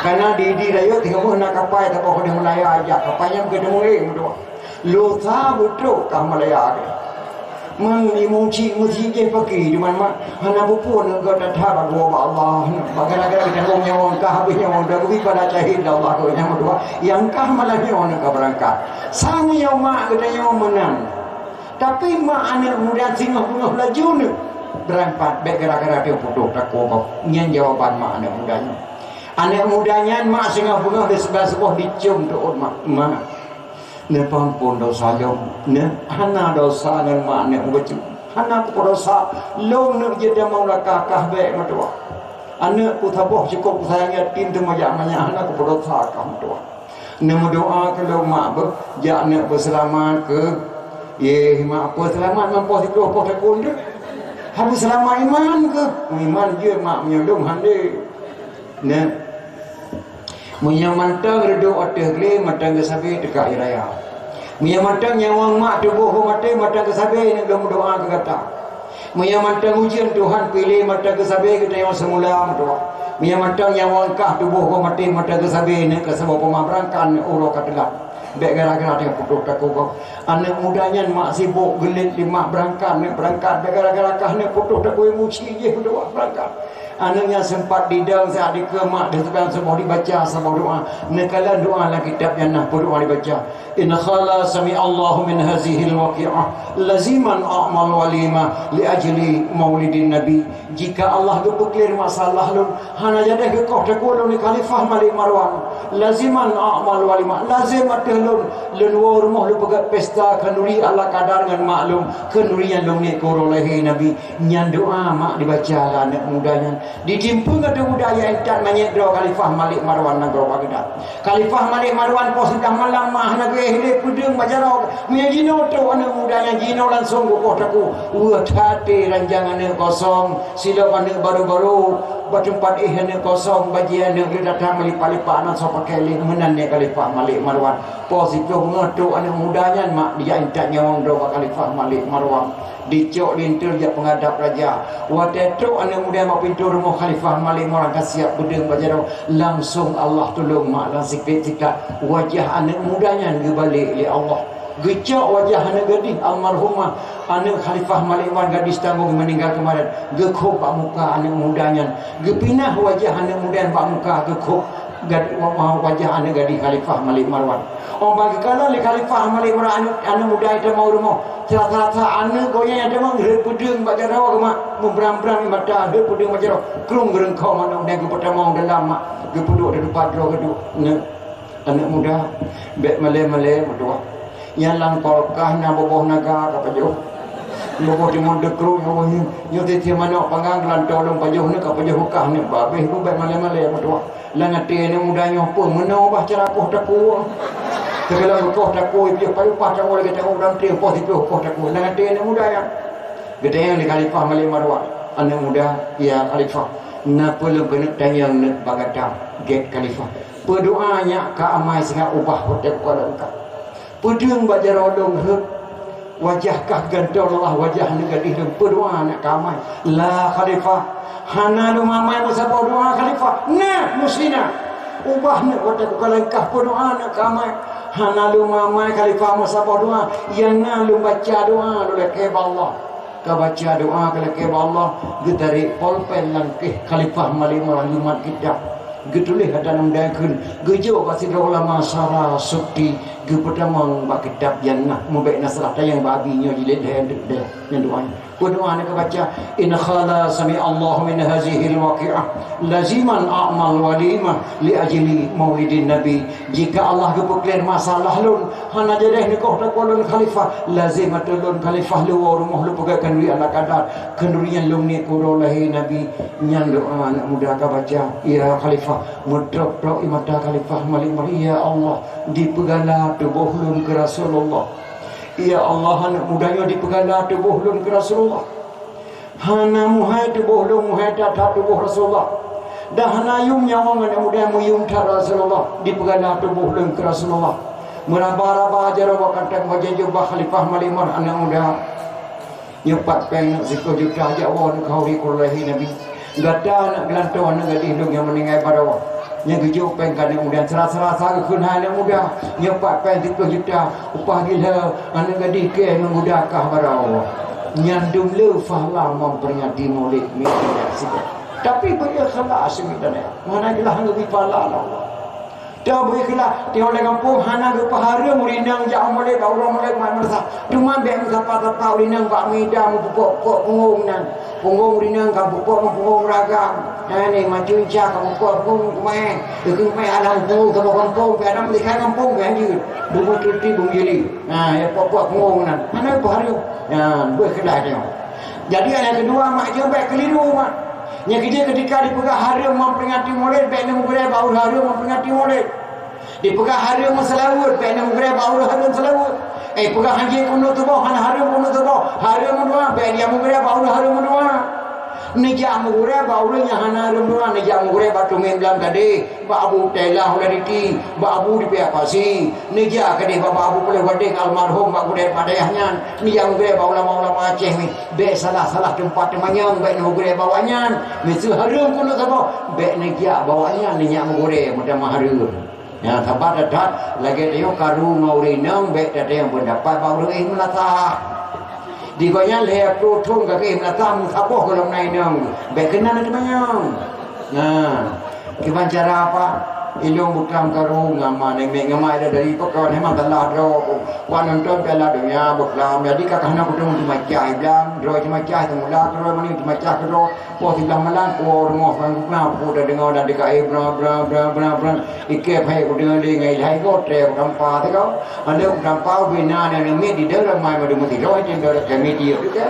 Karena di, di rayeuk teungoh na kapai saboh di Malaya jak, kapai nyan geuteumeung éh meutuah. Lusa beutrok ka Malaya. Meunan imeum chik meusit jih paki, cuman mak hana bukon gata that bagoe bak Allah. Gara-gara geutanggong nyawa kah habéh nyawa dah geubi pada syahid Allah keu nyang meutuah. Nyang kah malah nyawa ka beurangkat. Sama nyoe mak geutanyoe meunan. Tapi mak aneuk muda singoh beungoh laju nyoe beurangkat bék gara-gara dia putôh takue gob. Nyan jawaban mak aneuk muda nyoe. Aneuk muda nyan mak singoh beungoh di seublah suboh dicium teuôt mak. Mak, neupeuampon dosa lôn. Neu hana dosa ngon mak aneuk muda nyoe. Hana kupeudosa. Lôn neuk jeuet tamong lakah kah bék meutuah. Aneuk ku saboh cukôp kusayang yatim teuma jak manyak hana kupeudosa kah meutuah. Neumeudoa keu lôn mak beuh, jak neuk beuseulamat keu. Yeh mak, peue seulamat mampoh siplôh poh takue nyoe. Hana seulamat iman keu. Iman jeuet mak meunyoe lôn hana. Nyoe. Meunyoe mantong reudôk ateueh glé, mantong geusabe teuka ie raya. Meunyoe mantong nyawöng mak tuboh gob maté, mantong geusabe nyoe lôn meudoa keu gata. Meunyoe mantong ujeuen Tuhan piléh mantong geusabe geutanyoe seumula meutuah. Meunyoe mantong nyawöng kah tuboh gob maté mantong geusabe nyoe keu saboh peumabrangkan uroe ka teulat. Bék gara-gara teungoh putôh takue gob. Aneuk muda nyan mak sibôk geulet lé mak beurangkat, nyoe beurangkat bék gara-gara kah nyoe putôh takue muchi jih meutuah beurangkat. Aneuk nyan seumpat didong saat dikeue mak di seublang suboh dibaca saboh doa. Neukalon doa lam kitab nyan na peue doa dibaca. In qala sami'allahu min hazihil waqi'ah laziman a'mal walimah li ajli maulidin nabi. Jika Allah geupeuklir masalah lôn, hana jadeh geukoh takue lôn di Khalifah Malik Marwan, laziman a'mal walimah, lazem ateueh lôn, lôn woe rumoh lôn peugöt pesta khanduri ala kadar ngon mak lôn, khanduri nyang lôn niet keu uroe lahé Nabi. Nyan doa mak dibaca lé aneuk muda nyan. Ditimpeue ngon aneuk muda nyang intat manyét droe Khalifah Malik Marwan nanggroe Baghdad. Khalifah Malik Marwan poh siplôh malam mah hana geuéh lé peudeueng bak jaroe. Meunyoe jinoe trok aneuk muda nyan jinoe langsong geukoh takue. Weueh that até ranjang aneuk kosong, silop aneuk barô-barô, bak teumpat éh aneuk kosong, bajée aneuk lé datang meulipat-lipat hana soe paké lé. Meunan nyoe Khalifah Malik Marwan. Poh siplôh beungoh trok aneuk muda nyan mak dijak intat nyawöng droe bak Khalifah Malik Marwan. Dicok linto jak peungadab raja. Watée trok aneuk muda bak pintoe rumoh Khalifah Malik Marwan ka siap peudeueng bak jaroe, langsong Allah tulông mak lam sikét-sikét wajah aneuk muda nyan geubalek lé Allah. Geucok wajah aneuk gadih almarhumah, aneuk Khalifah Malik Marwan gadis tanggong meuninggai keumarin, geukhôb bak muka aneuk muda nyan. Geupinah wajah aneuk muda nyan bak muka geukhôb gad-, wa-, wa-, wajah aneuk gadih Khalifah Malik Marwan. Óh ban geukalon lé Khalifah Malik Marwan aneuk, aneuk muda nyang tamong rumoh, rasa-rasa aneuk gobnyan nyang tamong rhot peudeueng bak jaroe geuh mak, meubram-bram mata rhot peudeueng bak jaroe, krông geureungkho manok dan geupeutamong dalam mak, geupeuduek di teumpat droe geuduek. Nyoe, aneuk muda, bék malée-malée meutuah. Nyang lam kulkas na boboh naga ka pajoh. Boboh timun teukrông nyoe, nyoe tiep-tiep manok panggang geulantoe lôn pajoh nyoe ka pajoh beukah nyoe. Babeh bu bék malée-malée meutuah. Lam até aneuk muda nyoe peue meunoe bah cara koh takue. Teuka lom koh takue, piôh payu pah tanggong lagée tanggong dam teuh poh siplôh koh takue. Lam até aneuk muda nyan. Geutanyong lé Khalifah Malik Marwan, "Aneuk muda, ya Khalifah, na peue lôn keuneuk tanyong nyoe bak gata, gét Khalifah? Peue doa nyang ka amai singoh ubah watée kukalon kah? Peudeueng bak jaroe lôn rhot, wajah kah gantoe lom wajah aneuk gadih lôn. Peue doa nyang ka amai?" "La Khalifah, hana lôn amai meusaboh doa Khalifah." "Nah, meusti na. Ubah nyoe watée kukalon kah peue doa nyang ka amai. Hana lôn amai Khalifah meusaboh doa. Nyang na lôn baca doa lôn lakée bak Allah." Ka baca doa ka lakée bak Allah, geutarek polpen lam kéh Khalifah Malik Marwan geumat kitab. Geutuléh ata nyang mudai kheun, geujok bak sidroe ulama syara sukti, geupeutamong bak kitab nyan na, meubék na salah tanyong bak Abi nyoe jilid lhée deuh nyan doa nyan. Peue doa nyang ka baca, "In khala sami'allahu min hazihil waqi'ah laziman a'mal walimah li ajli maulidin nabi." Jika Allah geupeuklir masalah lôn, hana jadeh neukoh takue lôn Khalifah, lazem ateueh lôn Khalifah lôn woe rumoh lôn peugah khanduri ala kadar, khanduri nyang lôn niet keu uroe lahé Nabi. Nyan doa aneuk muda ka baca, "Ya Khalifah, meutrok-trok ie mata Khalifah Malik Marwan, ya Allah, dipeugala tuboh lôn keu Rasulullah. Ya Allah, aneuk muda nyoe dipeugala tuboh lôn keu Rasulullah." Hana muhai tuboh lôn muhai that-that tuboh Rasulullah. Dan hana yum nyawöng aneuk muda meuyum that Rasulullah, dipeugala tuboh lôn keu Rasulullah. Meuraba-raba jaroe bak kantong bajée jubah Khalifah Malik Marwan aneuk muda. Nyoe pat péng neuk sikoh juta jak woe neuk khanduri keu uroe lahé Nabi. Gata neuk geulantoe aneuk gadih lôn nyang meuninggai baroe. Nyang geujok péng keu aneuk muda, sira-sira sa geukheun hai aneuk muda, nyoe pat péng siplôh juta, upah gila, aneuk gadih keu aneuk muda kah baroe. Nyan dum le pahala memperingati Maulid Nabi. Tapi beu ikhlas, meunan hana jeulaih ngon pahala Allah. Dah beu ikhlas, teuh lam gampông hana geupeuhareuem ureueng inong jak Maulid bak uroe Maulid mat meurasa. Teuma bék meusapa-sapa ureueng inong bak mida meupeubuet-buet punggong nan. Punggong ureueng inong ka beubuet ngon punggong ragam. Nah, ni macam cah ka beubuet punggong keumae. Keumae alang punggong sama gampông, pih ada meulikai gampông, pih anjir. Bubu tuti bung jeli. Nah, ya buet-buet punggong nan. Hana geupeuhareuem. Nah, beu ikhlas nyoe. Jadi, ayat kedua, mak jeuet bék keliru, mak. Nyang keujeuet, ketika dipeugah hareuem memperingati Maulid, bék neumeugurée bak ureueng hareuem memperingati Maulid. Dipeugah hareuem meuseulaweuet, bék neumeugurée bak ureueng hareuem seulaweuet. Eh, peugah hanjeuet kunut suboh, hana hareuem kunut suboh. Hareuem meudoa, bék neumeugurée bak ureueng hareuem meudoa. Neujak meugurée bak ureueng nyang hana hareuem doa, neujak meugurée bak teumé blang gadeh, bak Abu Tailah Ulariti, bak Abu di Pihak Pasi. Neujak keudeh bak Abu Peuloh Gadeng almarhum bak Gudée Padayah nyan. Neujak meugurée bak ulama-ulama Aceh nyan. Bék salah-salah teumpat teumanyong, bék neumeugurée bak awaknyan. Miseue hareuem kunut saboh, bék neujak bak awaknyan, neujak meugurée meutamah hareuem. Nyan saban that-that, lagée tanyoe karu ngon ureueng inong, bék tatanyong peundapat bak ureueng éh meulasah. Di gobnyan lhée ploh thon ka geuéh meulasah meusaboh gohlom na inong, bék keunan na teumanyong. Nah, kiban cara apa? Ilong buklam karu ngon ma Neng Miet, ngon ma Ida dari pakon, memang salah droe. Wan nonton Piala Donya buklam, jadi ka hana kudong teumacah iblang, droe teumacah teumula, keudroe mani teumacah keudroe. Poh siblaih malam, kuwoe rumoh ban guna, peue tadeungoe dan dikaéh bra, bra, bra, bra, bra. Ikée payah kudeungoe lé ngon ilhai goe, treb u tampa teuka. Aneuk u tampa ubé na aneuk miet di dalam mai madu meusidroe, di dalam kami tiep teuka.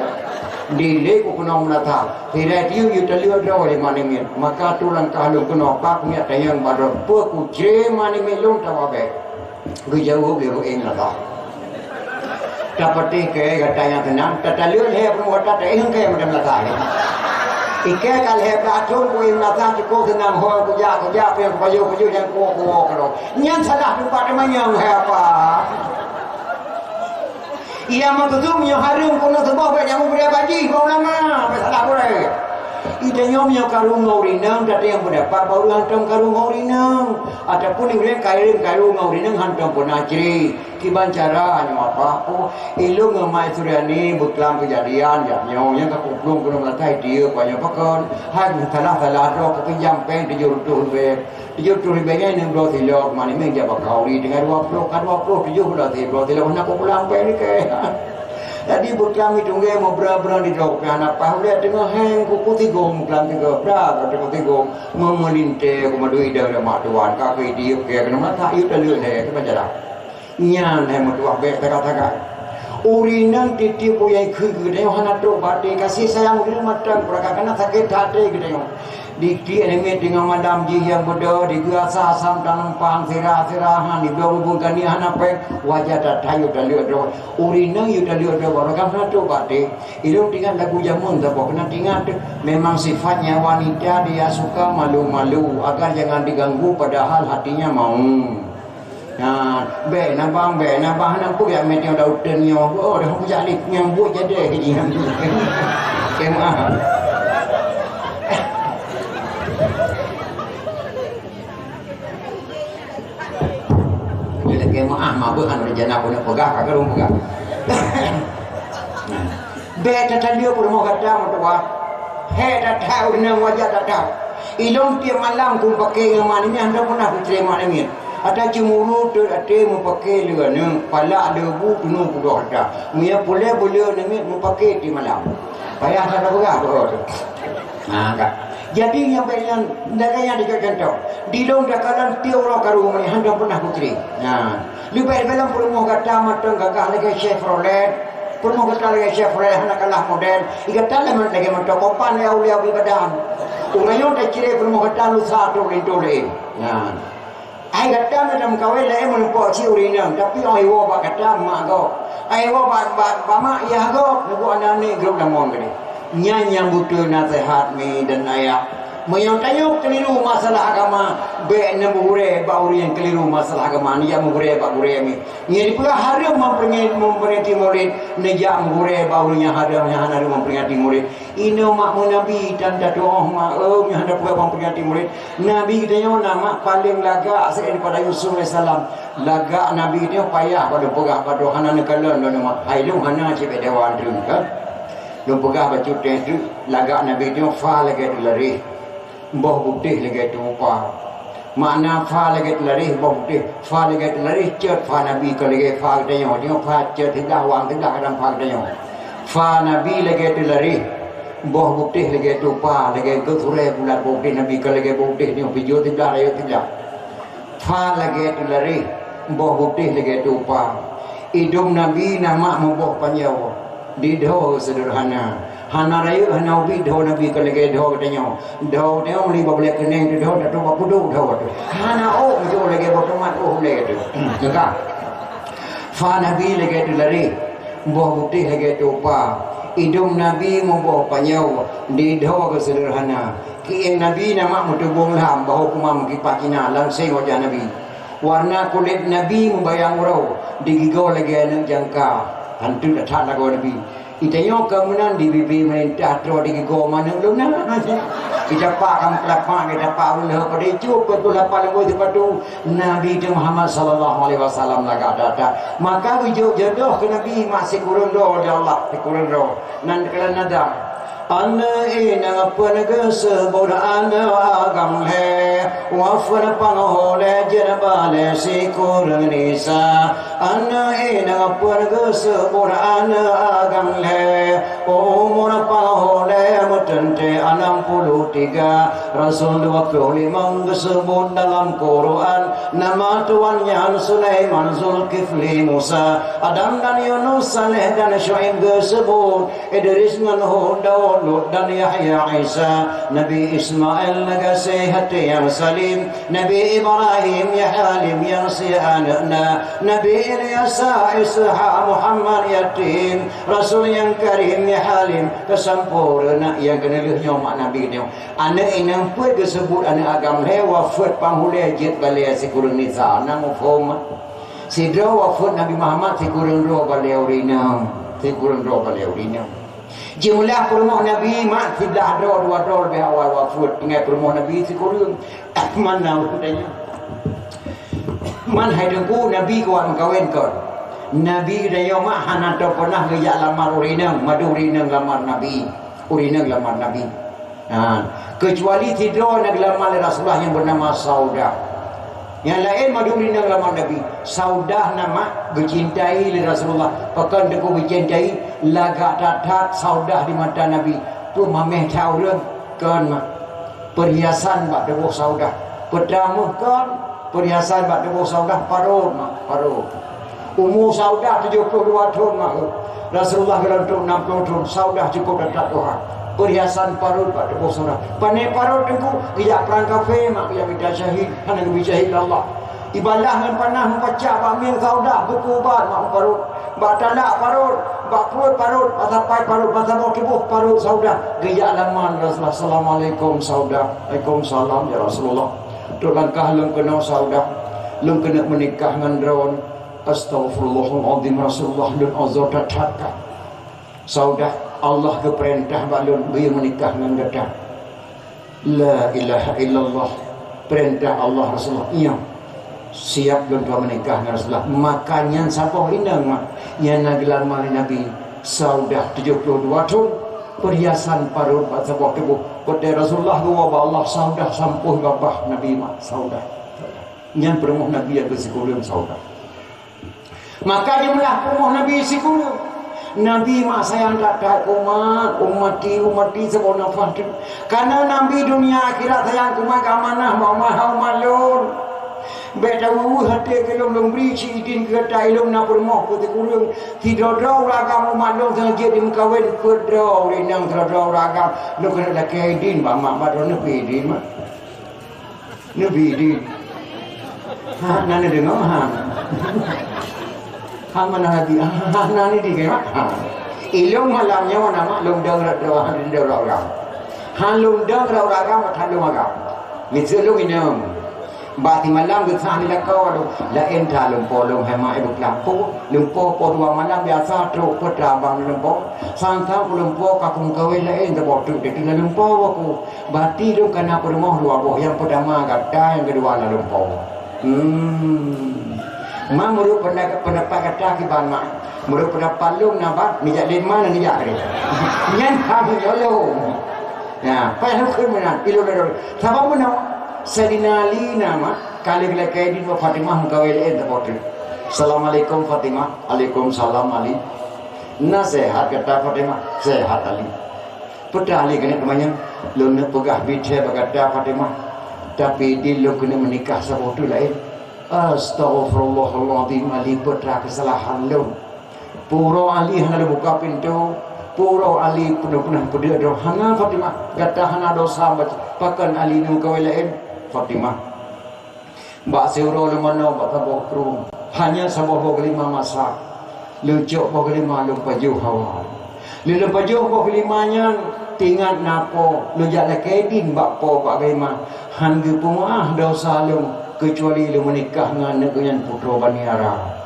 Di lé ku keunong meunata. Sira tiep yue taleuek droe lé ma Neng Miet. Maka tu langkah lôn keunoe, pak miet tayang badroe. Peue kucre ma Neng Miet lôn tawa bék. Geujaweueb lé Rueng lagak. Tapatéh keu gata nyang teunang, tataleuek lhée peurumoh gata, taéh keu meudam lagak nyan. Ikée ka lhée blah thon kuéh meunasah cukôp seunang, ho kujak-kujak, pih kupajoh-pajoh nyang kuwoe-kuwoe keudroe. Nyan salah teumpat teumanyong hai apa? Iya meukeusut meunyoe hareuem keunoe seuboh bék nyang meubri bak jih, bak ulama, bék salah gurée. Ita nyoe meunyoe karu ngon ureueng inong, tat nyang peundapat bak ureueng hantom karu ngon ureueng inong. Ataupun ureueng kayém karu ngon ureueng inong hantom peuna cre. Kiban cara nyoe apa? Oh, ilong ngon Mak Suryani beuklam keujadian jak nyoe nyang ka kuplueng keunoe meulantai tiep nyoe pakon. Hai salah-salah droe kupinjam péng tujoh reutôh ribée. Tujoh reutôh ribée nyan inong droe silop, ma Neng Miet jak bak khauri teungoh dua ploh, ka dua ploh tujoh bulan sidroe silop hana kupeulang péng nike. Jadi beuklam itu ngon meubra-bra di droe pih hana paih ulée teungoh heng kuku tigong beuklam tiga bra ka teungoh tigong. Meulintée ku madui dah mak tuan ka keu tiep keu keunoe mata yue taleuek lhée keu pajalan. Nyan hai meutuah bék taga-taga. Ureueng inong tiep-tiep buya ikheun keu geutanyoe hana trok bak até, kasih sayang ureueng mantong peurangkat kana sakét até geutanyoe. Ditiek Neng Miet teungoh malam jih nyang beudôh, digeue asa asam tanumpang sira-sira han dibloe bubông kani hana péng, wajah that-that yue taleuek droe. Ureueng inong yue taleuek droe barokah hana trok bak até. Ilong teuingat lagu jameun saboh keunan teuingat, memang sifatnya wanita dia suka malu-malu, agar jangan diganggu padahal hatinya mau. Nah, bék na bang, bék na bang, hana peue jak meuteun lam uteuen nyoe. Oh, dah kujak lé nyang buet jadi lagée nyan. Keu maah. Bila keu maah mabeuh hana rencana keuneuk peugah, ka keuneuk peugah. Nah. Bék tataleuek peurumoh gata meutuah. Hék that-that ureueng inong wajah that-that. Ilong tiep malam kupaké ngon ma Neng Miet, hana peunah kucre ma Neng Miet. Ata ceumuru teut até mupaké lé aneuk, palak lé bu tunong kudoh ata. Meunyoe puléh beuleuek Neng Miet mupaké tiep malam. Payah that tapeugah bak droe teuh. Ha, ka. Jadi nyang bék nyan, lagée nyan dikeue cuntoh. Di lôn takalon tiep uroe karu meunan hantom peunah kucre. Nah, leubeh dalam peurumoh gata mantong gagah lagée Chevrolet. Peurumoh gata lagée Chevrolet hana kalah model. Di gata lagée mantong kopan ya ulia bri badan. Ureueng nyoe tacre peurumoh gata lusa trok linto lé. Nah. Ai gata na lam kawén laén meureumpok cit ureueng inong, tapi óh iwoe bak gata mak gob. Ai iwoe bak, bak, bak mak yah gob, neubuet aneuk-aneuk grob lamon keudeh. Nyan nyang beutôi naseuhat mi dan ayah. Meunyoe tanyoe keuliru masalah agama, bék neumeugurée bak ureuëng nyang keuliru masalah agama, neujak meugurée bak gurée mi. Nyang dipeugah hareuem memperingati, memperingati Maulid, neujak meugurée bak ureuëng nyang hareuem, nyang hana hareuem memperingati Maulid. Inoe mak meunabi tan tatuoh mak, oh, nyang hana peugah memperingati Maulid. Nabi geutanyoe na mak paleng lagak selain daripada Yusuf alaihissalam. Lagak Nabi geutanyoe payah bak lôn peugah bak droe, hana neukalon lôn mak. Hai lôn hana cit bak dewan tu, kan? Lôn peugah bacut teuh tu, lagak Nabi geutanyoe fa lagée teularih. Boh putéh lagée tupa. Makna fa lagée teularih, boh putéh. Fa lagée teularih, cot fa Nabi kon lagée fa geutanyoe. Tanyoe fa cot siblah, wang siblah kadang fa geutanyoe. Fa Nabi lagée teularih, boh putéh lagée tupa, lagée geusurée bulat boh putéh Nabi kon lagée boh putéh nyoe, pijoh siblah, rayeuk siblah. Fa lagée teularih, boh putéh lagée tupa. Idum Nabi na mak meuboh panjoe, didho seudeurhana. Hana rayeuk, hana ubit dho Nabi kon lagée dho geutanyoe. Dho geutanyoe meuli bak bulée keuneng teuh dho, tatuek bak pudok dho teuh. Hana ôk meujok lagée boh tomat ôk ulée teuh. Teuka. Fa Nabi lagée teularih, boh putéh lagée tupa. Idum Nabi meuboh panjoe, didho seudeurhana. Keuieng Nabi na mak meutubông lam, bahô keumam kipak Cina, langseng wajah Nabi. Warna kulét Nabi meubayang uroe, digigoe lagée aneuëk jangka. Hantu that-that lagoe Nabi. Geutanyoe ka meunan di bibi meurintah troh digigoe manök lôn na. Geucapak ka meukeulapak, geucapak uleuh padé cup, beutôi hapa leumbôi sipatu. Nabi Muhammad sallallahu alaihi wasallam lagak that-that. Maka geujok jodoh keu Nabi mak sikureueng droe lé Allah, sikureueng droe. Nan keulan nadam. Aneuëk inong peuet geuseubut aneuëk agam lhée, wafeuet pangho lé jeuet balée sikureueng nisa. Aneuëk inong peuet geuseubut aneuëk agam lhée, umur pangho lé meuteuntée anam puluh tiga. Rasul dua puluh limong geuseubut dalam Quran, nama tuan nyan Sulaiman, Zulkifli, Musa, Adam dan Yunus, Saleh dan Syuaib geuseubut. Idris ngon Hud, Daud, Lut dan Yahya, Isa, Nabi Ismail, neugaséh até nyang salem, Nabi Ibrahim, ya Halim, nyang sie aneuëk na, Nabi Ilyasa, Ishak, Muhammad, yatim, Rasul nyang karim, ya Halim, keusampoereuna nyang keuneulheueh nyoe mak Nabi nyoe. Aneuëk inong peuet geuseubut aneuëk agam lhée, wafeuet pangho lé jeuet balée sikureueng nisa, na muphom? Sidroe wafeuet Nabi Muhammad, sikureueng droe balée ureuëng inong, sikureueng droe balée ureuëng inong. Jeulah peurumoh Nabi mak siblah droe dua droe leubeh awai wafeuet, tinggai peurumoh Nabi sikureueng. Man na ureuëng tanyoe? Man hai Teungku, Nabi kuat meukawen kon? Nabi geutanyoe mak hana teupeunah geujak lamar ureuëng inong, mandum ureuëng inong lamar Nabi. Ureuëng inong lamar Nabi. Ha, keucuali sidroe na geulamar lé Rasulullah nyang beunama Saudah. Nyang laén mandum inong lamar Nabi. Saudah na mak geucintai lé Rasulullah. Pakon Teungku geucintai? Lagak that-that Saudah di mata Nabi. Peumameh that ureuëng kon mak. Perhiasan bak tuboh Saudah. Peutameuh kon, perhiasan bak tuboh Saudah, parot mak, parot. Umu Saudah tujoh ploh dua thon meuheueh. Rasulullah geulôn trok nam ploh thon, Saudah cukôp that-that tuha. Perhiasan parot bak tuboh Saudah. Pané parot Teungku, geujak prang kafé mak, geujak mita syahid, hana geubri syahid lé Allah. Ibalah ngon panah meupacak bak mieng Saudah, geupeuubat mak parot. Bak talak parot, bak pruet parot, bak sapai parot, bak saboh tuboh parot Saudah. Geujak lamar Rasulullah, "Assalamualaikum Saudah." "Waalaikumsalam ya Rasulullah." Trok langkah lôn keunoe Saudah, lôn keuneuk meunikah ngon droen. Astaghfirullahalazim Rasulullah, lôn uzoe that-that ka. Saudah, Allah geupeurintah bak lôn geuyue meunikah ngon gata. La ilaha illallah, peurintah Allah Rasulullah. Iya, siap lôn tuan meunikah ngon Rasulullah. Maka nyan saboh inong mak, nyang na geulamar lé Nabi. Saudah tujoh ploh dua thon, perhiasan parot bak saboh tuboh. Watée Rasulullah geuwoe bak Allah, Saudah sampoe babah Nabi mak Saudah. Nyan peurumoh Nabi nyang keusikureueng Saudah. Maka jeumalah peurumoh Nabi sikureueng. Nabi mak sayang that-that umat, ummati, ummati saboh nafah tu. Karena Nabi dunia akhirat sayang umat, geuamanah bak umat, hai umat lôn. Bék taweueh até keu lôn, lôn bri cit idin keu gata, ilôn na peurumoh keu sikureueng. Sidroe-droe ureuëng agam umat lôn seungaja jimeukawen peuet droe ureuëng inong, sidroe-droe ureuëng agam. Lôn keuneuk lakée idin bak mak, bak droeneuh pih idin mak. Neubi idin. Ha, na neudeungoe, ha. Ha, mana hati? Ha, ha, na neudeungoe, ha. Ilôn malam nyoe na mak lôn deungoe droe, ha, deungoe droe. Hán lôn dong rot agam, hán lôn agam. Miseue lôn inong. Bak simalam geusah di lakoe lôn. Laén that lôn po lôn hai mak ibu lampu. Lôn po po dua malam biasa trok peue teuma abang lôn po. Sang-sang lôn po ka kumeukawen laén teuboh teuk di teungoh lôn po ku. Bati lôn kana peurumoh dua boh, nyang peutama gata, nyang keudua na lôn po. Hmm. Ma meunurot peunda-, peundapat gata kiban mak. Meunurot peundapat lôn na bat, neujak lé ma neujak lé. Nyan hana lôn. Nah, payah lôn kheun meunan, ilôn lôn. Sabab meunan, Saidina Ali na mak, ka lheueh lakée idin bak Fatimah meukawen laén teuboh teuk. Assalamualaikum Fatimah. Alaikumsalam Ali. Na sehat gata Fatimah? Sehat Ali. Peue teuma Ali keuneuk teumanyong, lôn neuk peugah bit hai bak gata Fatimah, tapi idin lôn keuneuk meunikah saboh teuk laén. Astaghfirullahalazim, Ali, peue teuma keusalahan lôn. Peue uroe Ali hana lôn buka pintoe, peue uroe Ali peunah-peunah peudeuh droe. Hana Fatimah, gata hana desya, pakon Ali neumeukawen laén? Fatimah. Bak siuroe lôn manoe bak saboh krueng, hanya saboh boh geulima masak. Lôn cok boh geulima lôn pajoh hawa. Lôn, lôn pajoh boh geulima nyan, teuingat na po, lôn jak lakée idin bak po bak geulima. Hán geupeumeuáh desya lôn, keucuali lôn meunikah ngon aneuk geuh nyan putroe Bani Ara.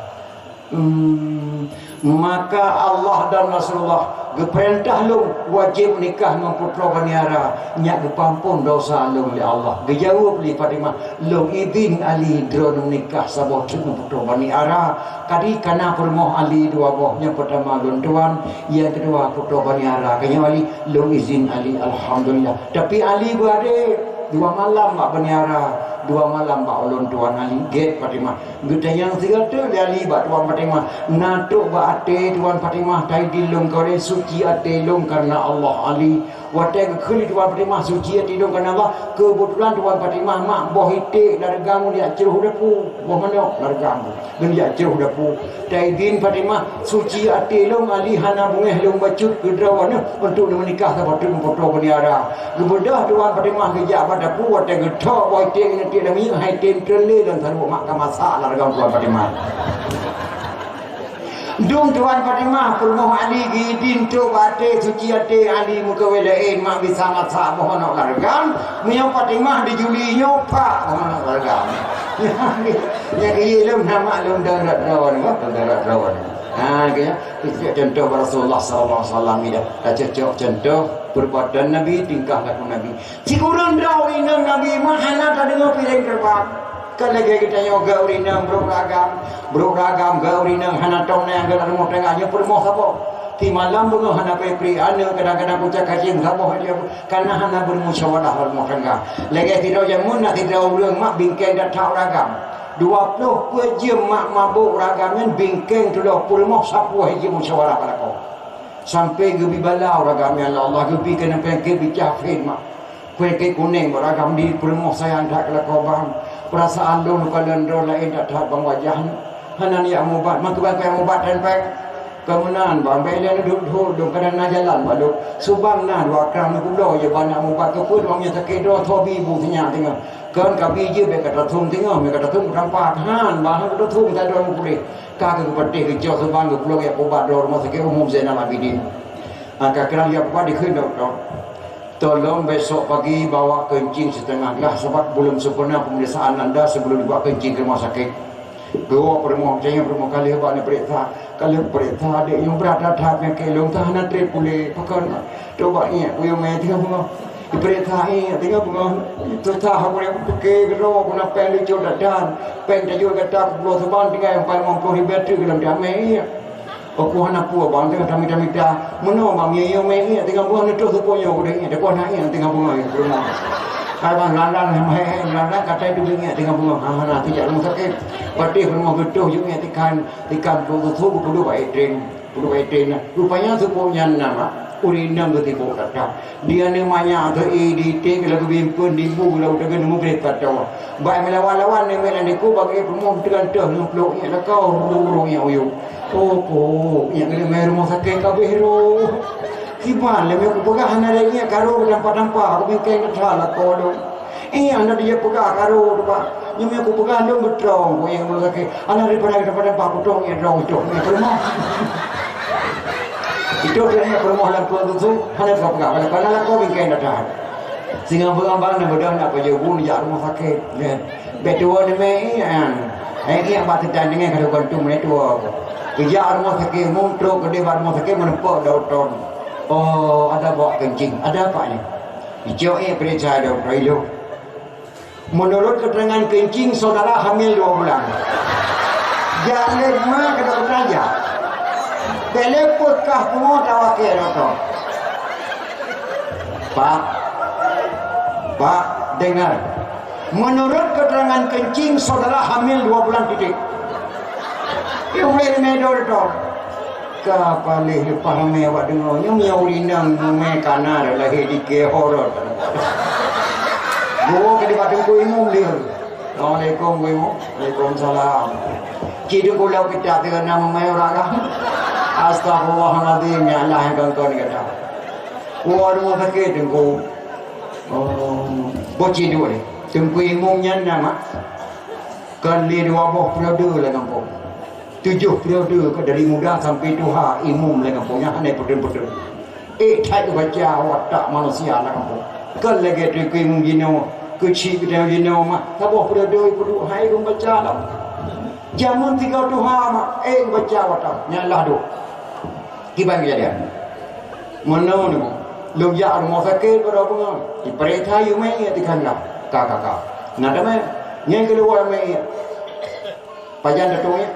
Hmm, maka Allah dan Rasulullah geupeurintah lôn wajéb nikah ngon putroe Bani Ara, nyak geupeuampon desya lôn lé Allah. Geujaweueb lé Fatimah, "Lôn idin Ali droeneuh nikah saboh teuk ngon putroe Bani Ara." Kadi kana peurumoh Ali dua boh, nyang peutama lôn tuan, nyang keudua putroe Bani Ara. Keu nyan Ali, lôn idin Ali, alhamdulillah. Tapi Ali beuadé dua malam bak Bani Ara, dua malam bak ulôn tuan Ali. Gét Fatimah. Geutanyong sigoe teuk lé Ali bak Tuan Fatimah, "Na trok bak até Tuan Fatimah, taidin lôn keu lé suci até lôn kareuna Allah Ali." Watée geukheun lé Tuan Fatimah, "Suci até lôn kareuna Allah," keubeutulan Tuan Fatimah mak boh iték lam reugam geujak crôh dapu, boh manok lam reugam geujak crôh dapu. Taidin Fatimah, "Suci até lôn Ali, hana beungéh lôn bacut keu droeneuh untuk neumeunikah saboh teuk ngon putroe Bani Ara." Geubeudôh Tuan Fatimah geujak bak dapu, watée geuthok boh iték ngon iték lam minyeuk, hai tem treun lé lam saruek mak ka masak lam reugam Tuan Fatimah. Dum Tuan Fatimah peurumoh Ali geuidin trok bak até, suci até Ali meukawen laén, mak bisa masak boh manok lam reugam, meunyoe Fatimah dijuli nyoe pak boh manok lam reugam. Nyang keu lôn na mak lôn dong rot droeneuh, dong rot droeneuh. Ha, keu nyan, cocok contoh bak Rasulullah sallallahu alaihi wasallam ida. Tacocok contoh perbuatan Nabi, tingkah laku Nabi. Sikureueng droe inong Nabi meuhana tadeungoe piléng terbang. Ka lagée geutanyoe geu ureueng inong brok ragam, brok ragam geu ureueng inong hana tong nyang geu rumoh tangga nyoe peurumoh saboh. Simalam beungoh hana preh-preh aneuk, kadang-kadang kucak kacéng saboh aja, kana hana beumusyawarah rumoh tangga. Lagée sidroe jameun na sidroe ureueng mak bingkeng that-that ragam. Dua ploh peuet jeuem mak mabök ragam nyan bingkeng tuloh peurumoh sapeue jeuet musyawarah bak lakoe. Sampai geubi bala ragam nyan lé Allah, geubi keuneuk peunyakét bicah phén mak. Peunyakét kuneng bak ragam di peurumoh sayang that keu lakoe bang. Peurasaan lôn ka lôn droe laén that-that bang wajah nyoe. Hana neujak mubat, meukeubah kujak mubat dan péng. Keu meunan bang, bèk lé neuduek-duek lôn, kadang na jalan bak lôn. Subang na dua kram neubloe jih bak neujak mubat, keupeue lôn nyang sakét droe, tho bi bu sinyak teungoh. Kon ka bi jih bèk ka tathong teungoh, bèk ka tathong tampa, han bang, han ka tathong, tak droe meupuléh. Ka geupatéh geucok Subang geupulang jak ubat droe Rumoh Sakét Umum Zainal Abidin. Ka keunan jak ubat dikheun dokto, "Tolong besok pagi bawa kencing setengah glah sabab belum sempurna pemeriksaan anda sebelum dibawa kencing ke rumah sakit." Geuwoe peurumoh, geutanyoe peurumoh ka lheueh bak neupeuriksa. Ka lheueh peuriksa, adék nyoe brat that-that peunyakét lôn, hana trép puléh. Pakon? Toh bak iék kuyue mé teungoh beungoh. Dipeuriksa iék teungoh beungoh. Susah aku nyan pike keudroe, aku na péng lucu that-that. Péng tajok gata peuet ploh Subang tinggai empat limong ploh ribèe teuk lam damé iék. Aku hana peue bang, teungoh tamita-mita. Meunoe bang, yue mé iék teungoh beungoh, neutoh seupôt nyoe udeh iék, teungoh na iék teungoh beungoh iék. Hai bang, landan, hai, landan, katai teubiet iék teungoh beungoh. Ha, hana, tijak rumoh sakét. Patéh rumoh geutoh jok iék tikan, tikan peuet ploh susu, geupeudeuh bak iék tren. Peuduek ék na. Rupanya seupôt nyan na mak, ureueng inong geutibok that-that. Di aneuk manyak teu-i, di iték lagu bimpeuen, di bu lalu teugeuh neumeugreh patoe. Bak meulawan-lawan nyan meunan diku bagi peurumoh teugantoh ngon plok nyan lakau, rurung nyan uyuek. Oh, pok, nyan keuneuk mé rumoh sakét kabeh roh. Kiban lé mé kupeugah hana lé nyan karu tampa-tampa, aku bingkeng that-that lakoe lôn. Eh, hana dijak peugah karu tu, Pak. Nyoe meunyo kupeugah lôn beutrong, ku nyang lôn sakét. Hana daripada, daripada Pak Putong nyang drong itu, nyang peurumoh. Itu dia nyang peurumoh lam tuan tu, hana peugah-peugah. Pada, pada lakoe bingkeng that-that. Singoh beurang-beurang na beudôh na pajoh bu jak rumoh sakét. Bèk tuwo neumè ié. Eh, ié bak teutan deungon ka tuwo meunan tuwo. Geujak rumoh sakét umum, trok keudeh bak rumoh sakét meuneupok dokto. Oh, ada bawa kencing. Ada apa ni? Icok ié peuriksa dokto ilok. Menurut keterangan kencing, saudara hamil dua bulan. Jak lé ma keu dokto jak. Bèk lé peuet kah pungo tawakèe dokto. Pak, Pak, dengar. Menurut keterangan kencing, saudara hamil dua bulan titik. Yue meudeh meudeh tu. Ka paléh leupah ramé awak deungoe. Nyoe meunyoe ureueng inong mumè kana lahé di kèe horot. Guru ka dibat Teungku Imum dia. Assalamualaikum, Teungku Imum. Waalaikumsalam. Ci Teungku lau kitab teuka na mumè urak kah? Astagfirullahalazim, ya Allah, nyang kon-kon gata. Wah, rumoh sakét, Teungku. Oh, boh ci duek ni. Teungku Imum nyan na, mak. Kan lé dua boh periode lam gampông. Tujoh periode ka dari muda sampai tuha imum lam gampông nyan hana peuteun-peuteun. Eh, that baca watak manusia lam gampông. Kan lagèe Teungku Imum jinoe, keuchik geutanyoe jinoe mah, saboh periode peuduek hai baca lam. Jameun tiga tuha mah, eh, baca watak. Nyan lah dok. Kiban kejadian. Meunoe ni, lôn jak rumoh sakét baroe beungoh. Ipareksa yue mè ié tikhan lah. Ka, ka, ka. Na damé. Nyan keuluwa mè ié. Pajan tatueng ié?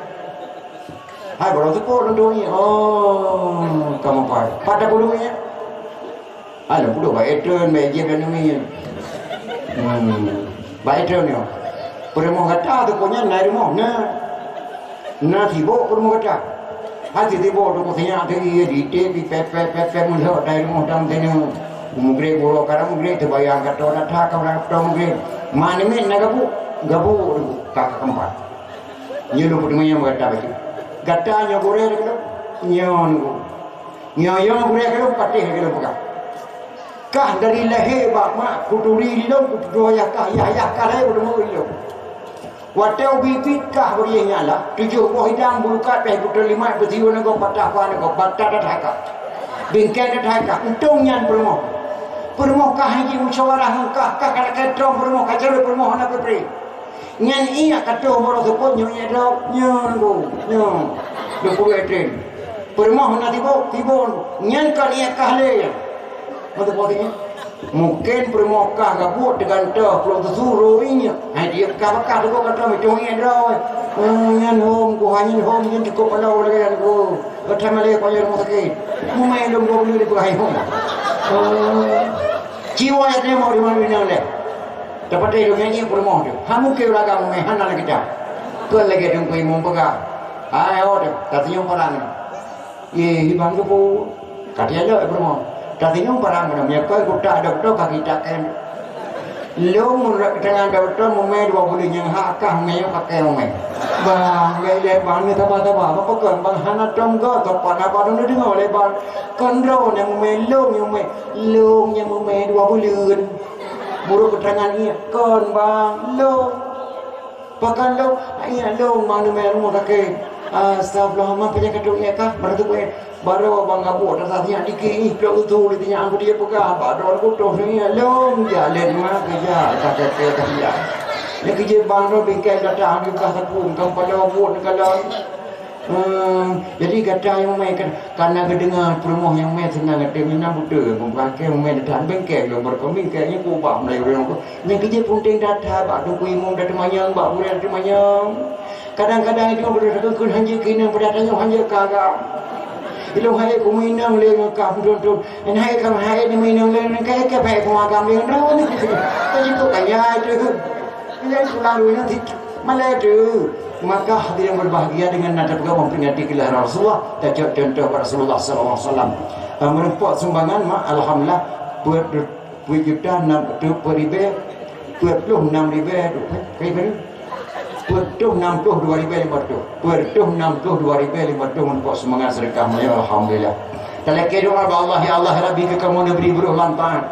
Hai, baroe seupôt tatueng ié. Oh, ka meupai. Pat tapeuduek ié? Hai, lôn peuduek bak Etron, bak Ejep dan Umi. Hmm. Bak Etron nyoe. Peurumoh gata tu pokoknya na rumoh. Na. Na sibok peurumoh gata. Hati sibok tu kusinya tu ié di tep, di pepet, pepet, pepet, meulhok dari rumoh dang tenu. Mugreb, guru kadang mugreb, teubayang gata na that, ka na gata mugreb. Mak neumit na gabuk, gabuk tu, ka keumpat. Nyoe lôn peuteumanyong gata bacut. Gata nyoe gurèe lagèe lôn? Nyoe nunggu. Nyoe, nyoe gurèe lagèe lôn, patéh lagèe lôn peugah. Kah dari lahé bak mak, kuturi lé lôn, kutudoh yah kah, yah, yah kah lahé, kuteumèe lé lôn. Watèe ubit-bit kah berieh nyan lah, tujoh boh idang, bulukat, pèh putôh limat, beusiwoe nanggroe, patah paha nanggroe, bata that kah. Bingkai that kah, untông nyan peurumoh. Peurumoh kah hana jimusyawarah ngon kah, kah ka lakèe trong peurumoh, ka carông peurumoh hana peupreh. Nyan ié ka troh baroe seupôt nyoe ié droe, nyoe nanggroe, nyoe. Dua puluh ekrim. Peurumoh hana sibok, sibok. Nyan kon ié kah lé nyan. Mantong poh nyan. Mungken peurumoh kah gabuk teugantoh pulo susu roi nyan. Hai tiep kah bakah teugok kata meucong ié droe. Eh, nyan hom, ku hanya hom, nyan cukup paloe lagèe nyan ku. Gata malèe ku hanya rumoh sakét. Mumai lom dua buleuen dipeugah hai hom. Eh. Ciwa ya teurimong di mana-mana lé. Tapatéh lom nyan ié peurumoh tu. Hamu keu uragam mumai hana lagèe dah. Kon lagèe Teungku Imum peugah. Hai ho tu, tasinyong parang. Ye, hibang geupeu. Ka dia lok peurumoh. Tasinyong parang mana meunyoe kon kutak dokto ka kita ken. Lom meunurot keterangan dokto mumai dua buleuen nyang hak kah mumai nyoe pakai mumai. Bang, gai lé bang ni taba-taba. Apa kon bang hana tom go sopan apa dong deungoe lé bang. Kon droe nyang mumai lom nyang mumai. Lôn nyang mumai dua buleuen. Meunurot keterangan ié, kon bang, lôn. Pakon lôn, ié lôn mah neumè rumoh sakét. Astagfirullah, mah pajan ka trok ié kah? Baroe teupeu ié. Baroe bang gabuk, tasa sinyak dikit, ih, plok utu, lé sinyak angku dia peugah, baroe kutoh sinyak, lôn, jak lé mah keujak, sakét ka sinyak. Nyang keujeuet bang droe bingkai datang, di blah sapeue, ka paloe buet, ka lôn. Hmm, jadi gata nyang mumai kan, kana geudeungoe peurumoh nyang mumai seunang gata, meunan beutôi, meubangkai mumai datang bengkeng lom, beureukeumbing keu nyan kubah mulai ureueng tu. Nyang keujeuet punteng data bak Teungku Imum data manyong, bak gurèe data manyong. Kadang-kadang itu beutôi takheun hanjeuet keu inong, pada tanyoe hanjeuet keu agam. Ilôn hai ku meuinong lé ngon kah meuthon-thon. Nyan hai ka hai ni meuinong lé ngon kah, ka hai ku agam lé ngon droe ni. Jadi tu kaya itu. Nyan pulang dulu nanti. Malèe tu, maka hadirin berbahagia dengan nada peugah memperingati kelahiran Rasulullah, tacok contoh bak Rasulullah sallallahu alaihi wasallam. Ah, meureumpok sumbangan mak, alhamdulillah, peuet, peuet juta enam, peuet ribèe, peuet ploh enam ribèe, peuet ribèe, peuet ribèe enam ploh dua ribèe lima ratus. Peuet ribèe enam ploh dua ribèe lima ratus meureumpok sumbangan sedekah maya, alhamdulillah. Talakèe doa bak Allah, ya Allah, ya Rabbi, keu kamoe neubri brôh lam taat.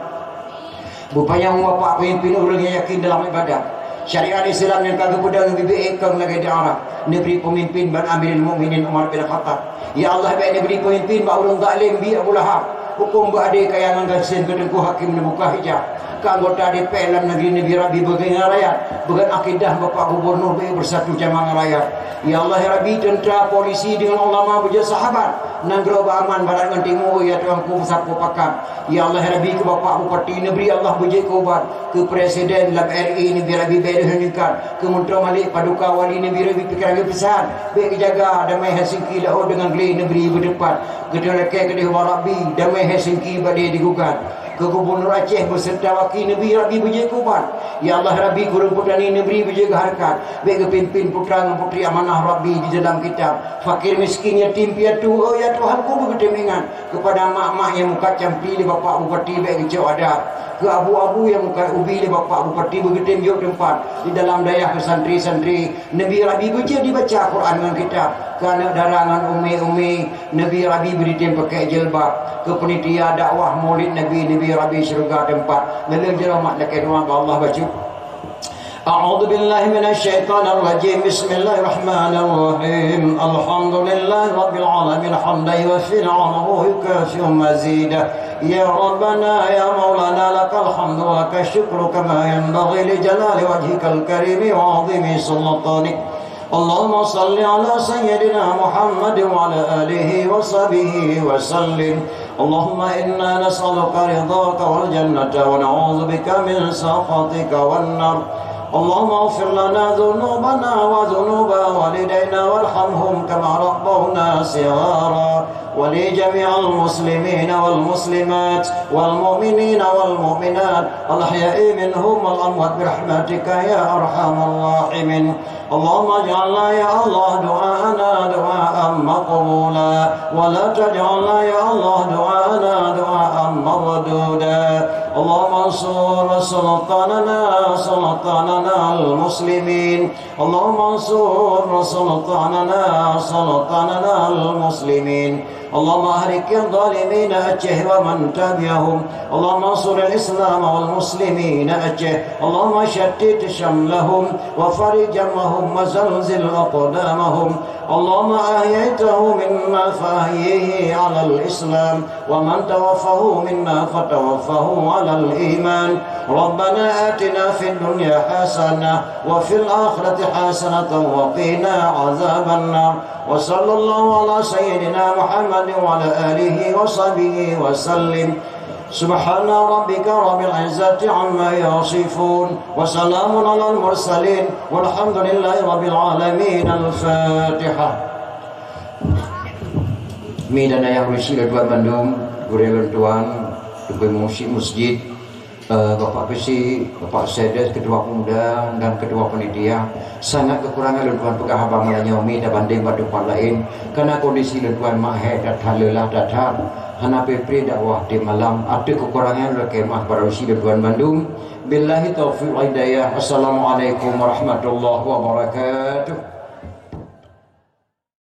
Beupanyang umur bapak pemimpin ureueng nyang yakin dalam ibadah. Syariat Islam nyang ka geupeudong ngon bibit ék kon lagèe darah. Neubri pemimpin ban Amirul Mukminin Umar bin Khattab. Ya Allah, bèk neubri pemimpin bak ureueng zalim bi Abu Lahab. Huköm beuadé kaya ngon gasien keu Teungku Hakim Neubuka Hijab. Keu anggota D P R lam neugri neubi Rabbi beugeungan rakyat, beugeungan akidah Bapak Gubernur beubeusatu jameun ngon rakyat. Ya Allah ya Rabbi, teuntra, polisi deungon ulama beujeuet sahabat. Nanggroe beuaman barat ngon timu, ya Tuhanku, sapeue pakat. Ya Allah ya Rabbi, keu Bapak Bupati neubri Allah beujeuet keu ubat, keu Presiden lam R I neubri Rabbi bèk lheueh ningkat, keu Menteri Malik Paduka Wali neubri Rabbi pikeran geupisan, bèk geujaga damai Helsinki laôt deungon glé neubri beuteupat. Geuteulakèe keudéh ubak Rabbi, damai Helsinki bak lé digugat. Keu Gubernur Aceh beuseureuta waki neubri Rabbi beujeuet keu ubat. Ya Allah Rabbi, keu ureueng peutani neubri beujeuet keu hareukat. Bèk geupimpin putra ngon putri amanah Rabbi di dalam kitab. Fakir miskin, yatim piatu, oh ya Tuhanku, beugeutem ingat. Keupada mak-mak nyang mukat campi lé Bapak Bupati bèk geucok adat. Keu abu-abu nyang mukat ubi lé Bapak Bupati beugeutem jok teumpat di dalam dayah keu santri-santri. Neubri Rabbi beujeuet dibaca Quran ngon kitab. Keu aneuk dara ngon umi-umi, neubri Rabbi beujeuet pakèk jilbab. Keu panitia dakwah Maulid Nabi, neubri Rabbi syeuruga teumpat. Lheuh-lheuh jeuet rahmat lakèe doa bak Allah bacut. أعوذ بالله من الشيطان الرجيم. بسم الله الرحمن الرحيم. الحمد لله رب العالمين، حمدا يوافي نعمه ويكافئ مزيده. يا ربنا يا مولانا، لك الحمد ولك الشكر، كما ينبغي لجلال وجهك الكريم وعظيم سلطانك. اللهم صل على سيدنا محمد وعلى آله وصحبه وسلم. اللهم إنا نسألك رضاك والجنة، ونعوذ بك من سخطك والنار. اللهم اغفر لنا ذنوبنا وذنوب والدينا، وارحمهم كما ربونا صغارا. ولجميع المسلمين والمسلمات والمؤمنين والمؤمنات الأحياء منهم والأموات برحمتك يا أرحم الراحمين. اللهم اجعلنا يا الله دعاءنا دعاء مقبولا، ولا تجعلنا يا الله دعاءنا دعاء مردودا. اللهم انصر سلطاننا، سلطاننا المسلمين. اللهم انصر سلطاننا، سلطاننا المسلمين. اللهم أهلك الظالمين أتشه ومن تبعهم. اللهم انصر الإسلام والمسلمين أتشه. اللهم شتت شملهم وفرق جمعهم وزلزل أقدامهم. اللهم أحييته منا فأحيه على الإسلام، ومن توفاه منا فتوفاه على الإيمان. ربنا آتنا في الدنيا حسنة وفي الآخرة حسنة وقنا عذاب النار. وصلى الله على سيدنا محمد وعلى آله وصحبه وسلم. سبحان ربك رب العزة عما يصفون، وسلام على المرسلين، والحمد لله رب العالمين. الفاتحة. Mi dan ayah urusi lôn tuan bandum, gurèe lôn tuan, Teungku Imum Musyik Masjid, eh, Bapak Keuchik, Bapak Sekdes, Ketua Pemuda dan Ketua Panitia. Sangat keukurangan lôn tuan peugah haba malam nyoe, mi tabandeng bak teumpat laén. Karena kondisi lôn tuan mak hék that-that, leulah that-that. Hana pré-pré dakwah tiep malam. Ateueh keukurangan lôn lakèe meu'ah bak urusi lôn tuan bandum. Billahi taufiq wal hidayah. Assalamualaikum warahmatullahi wabarakatuh.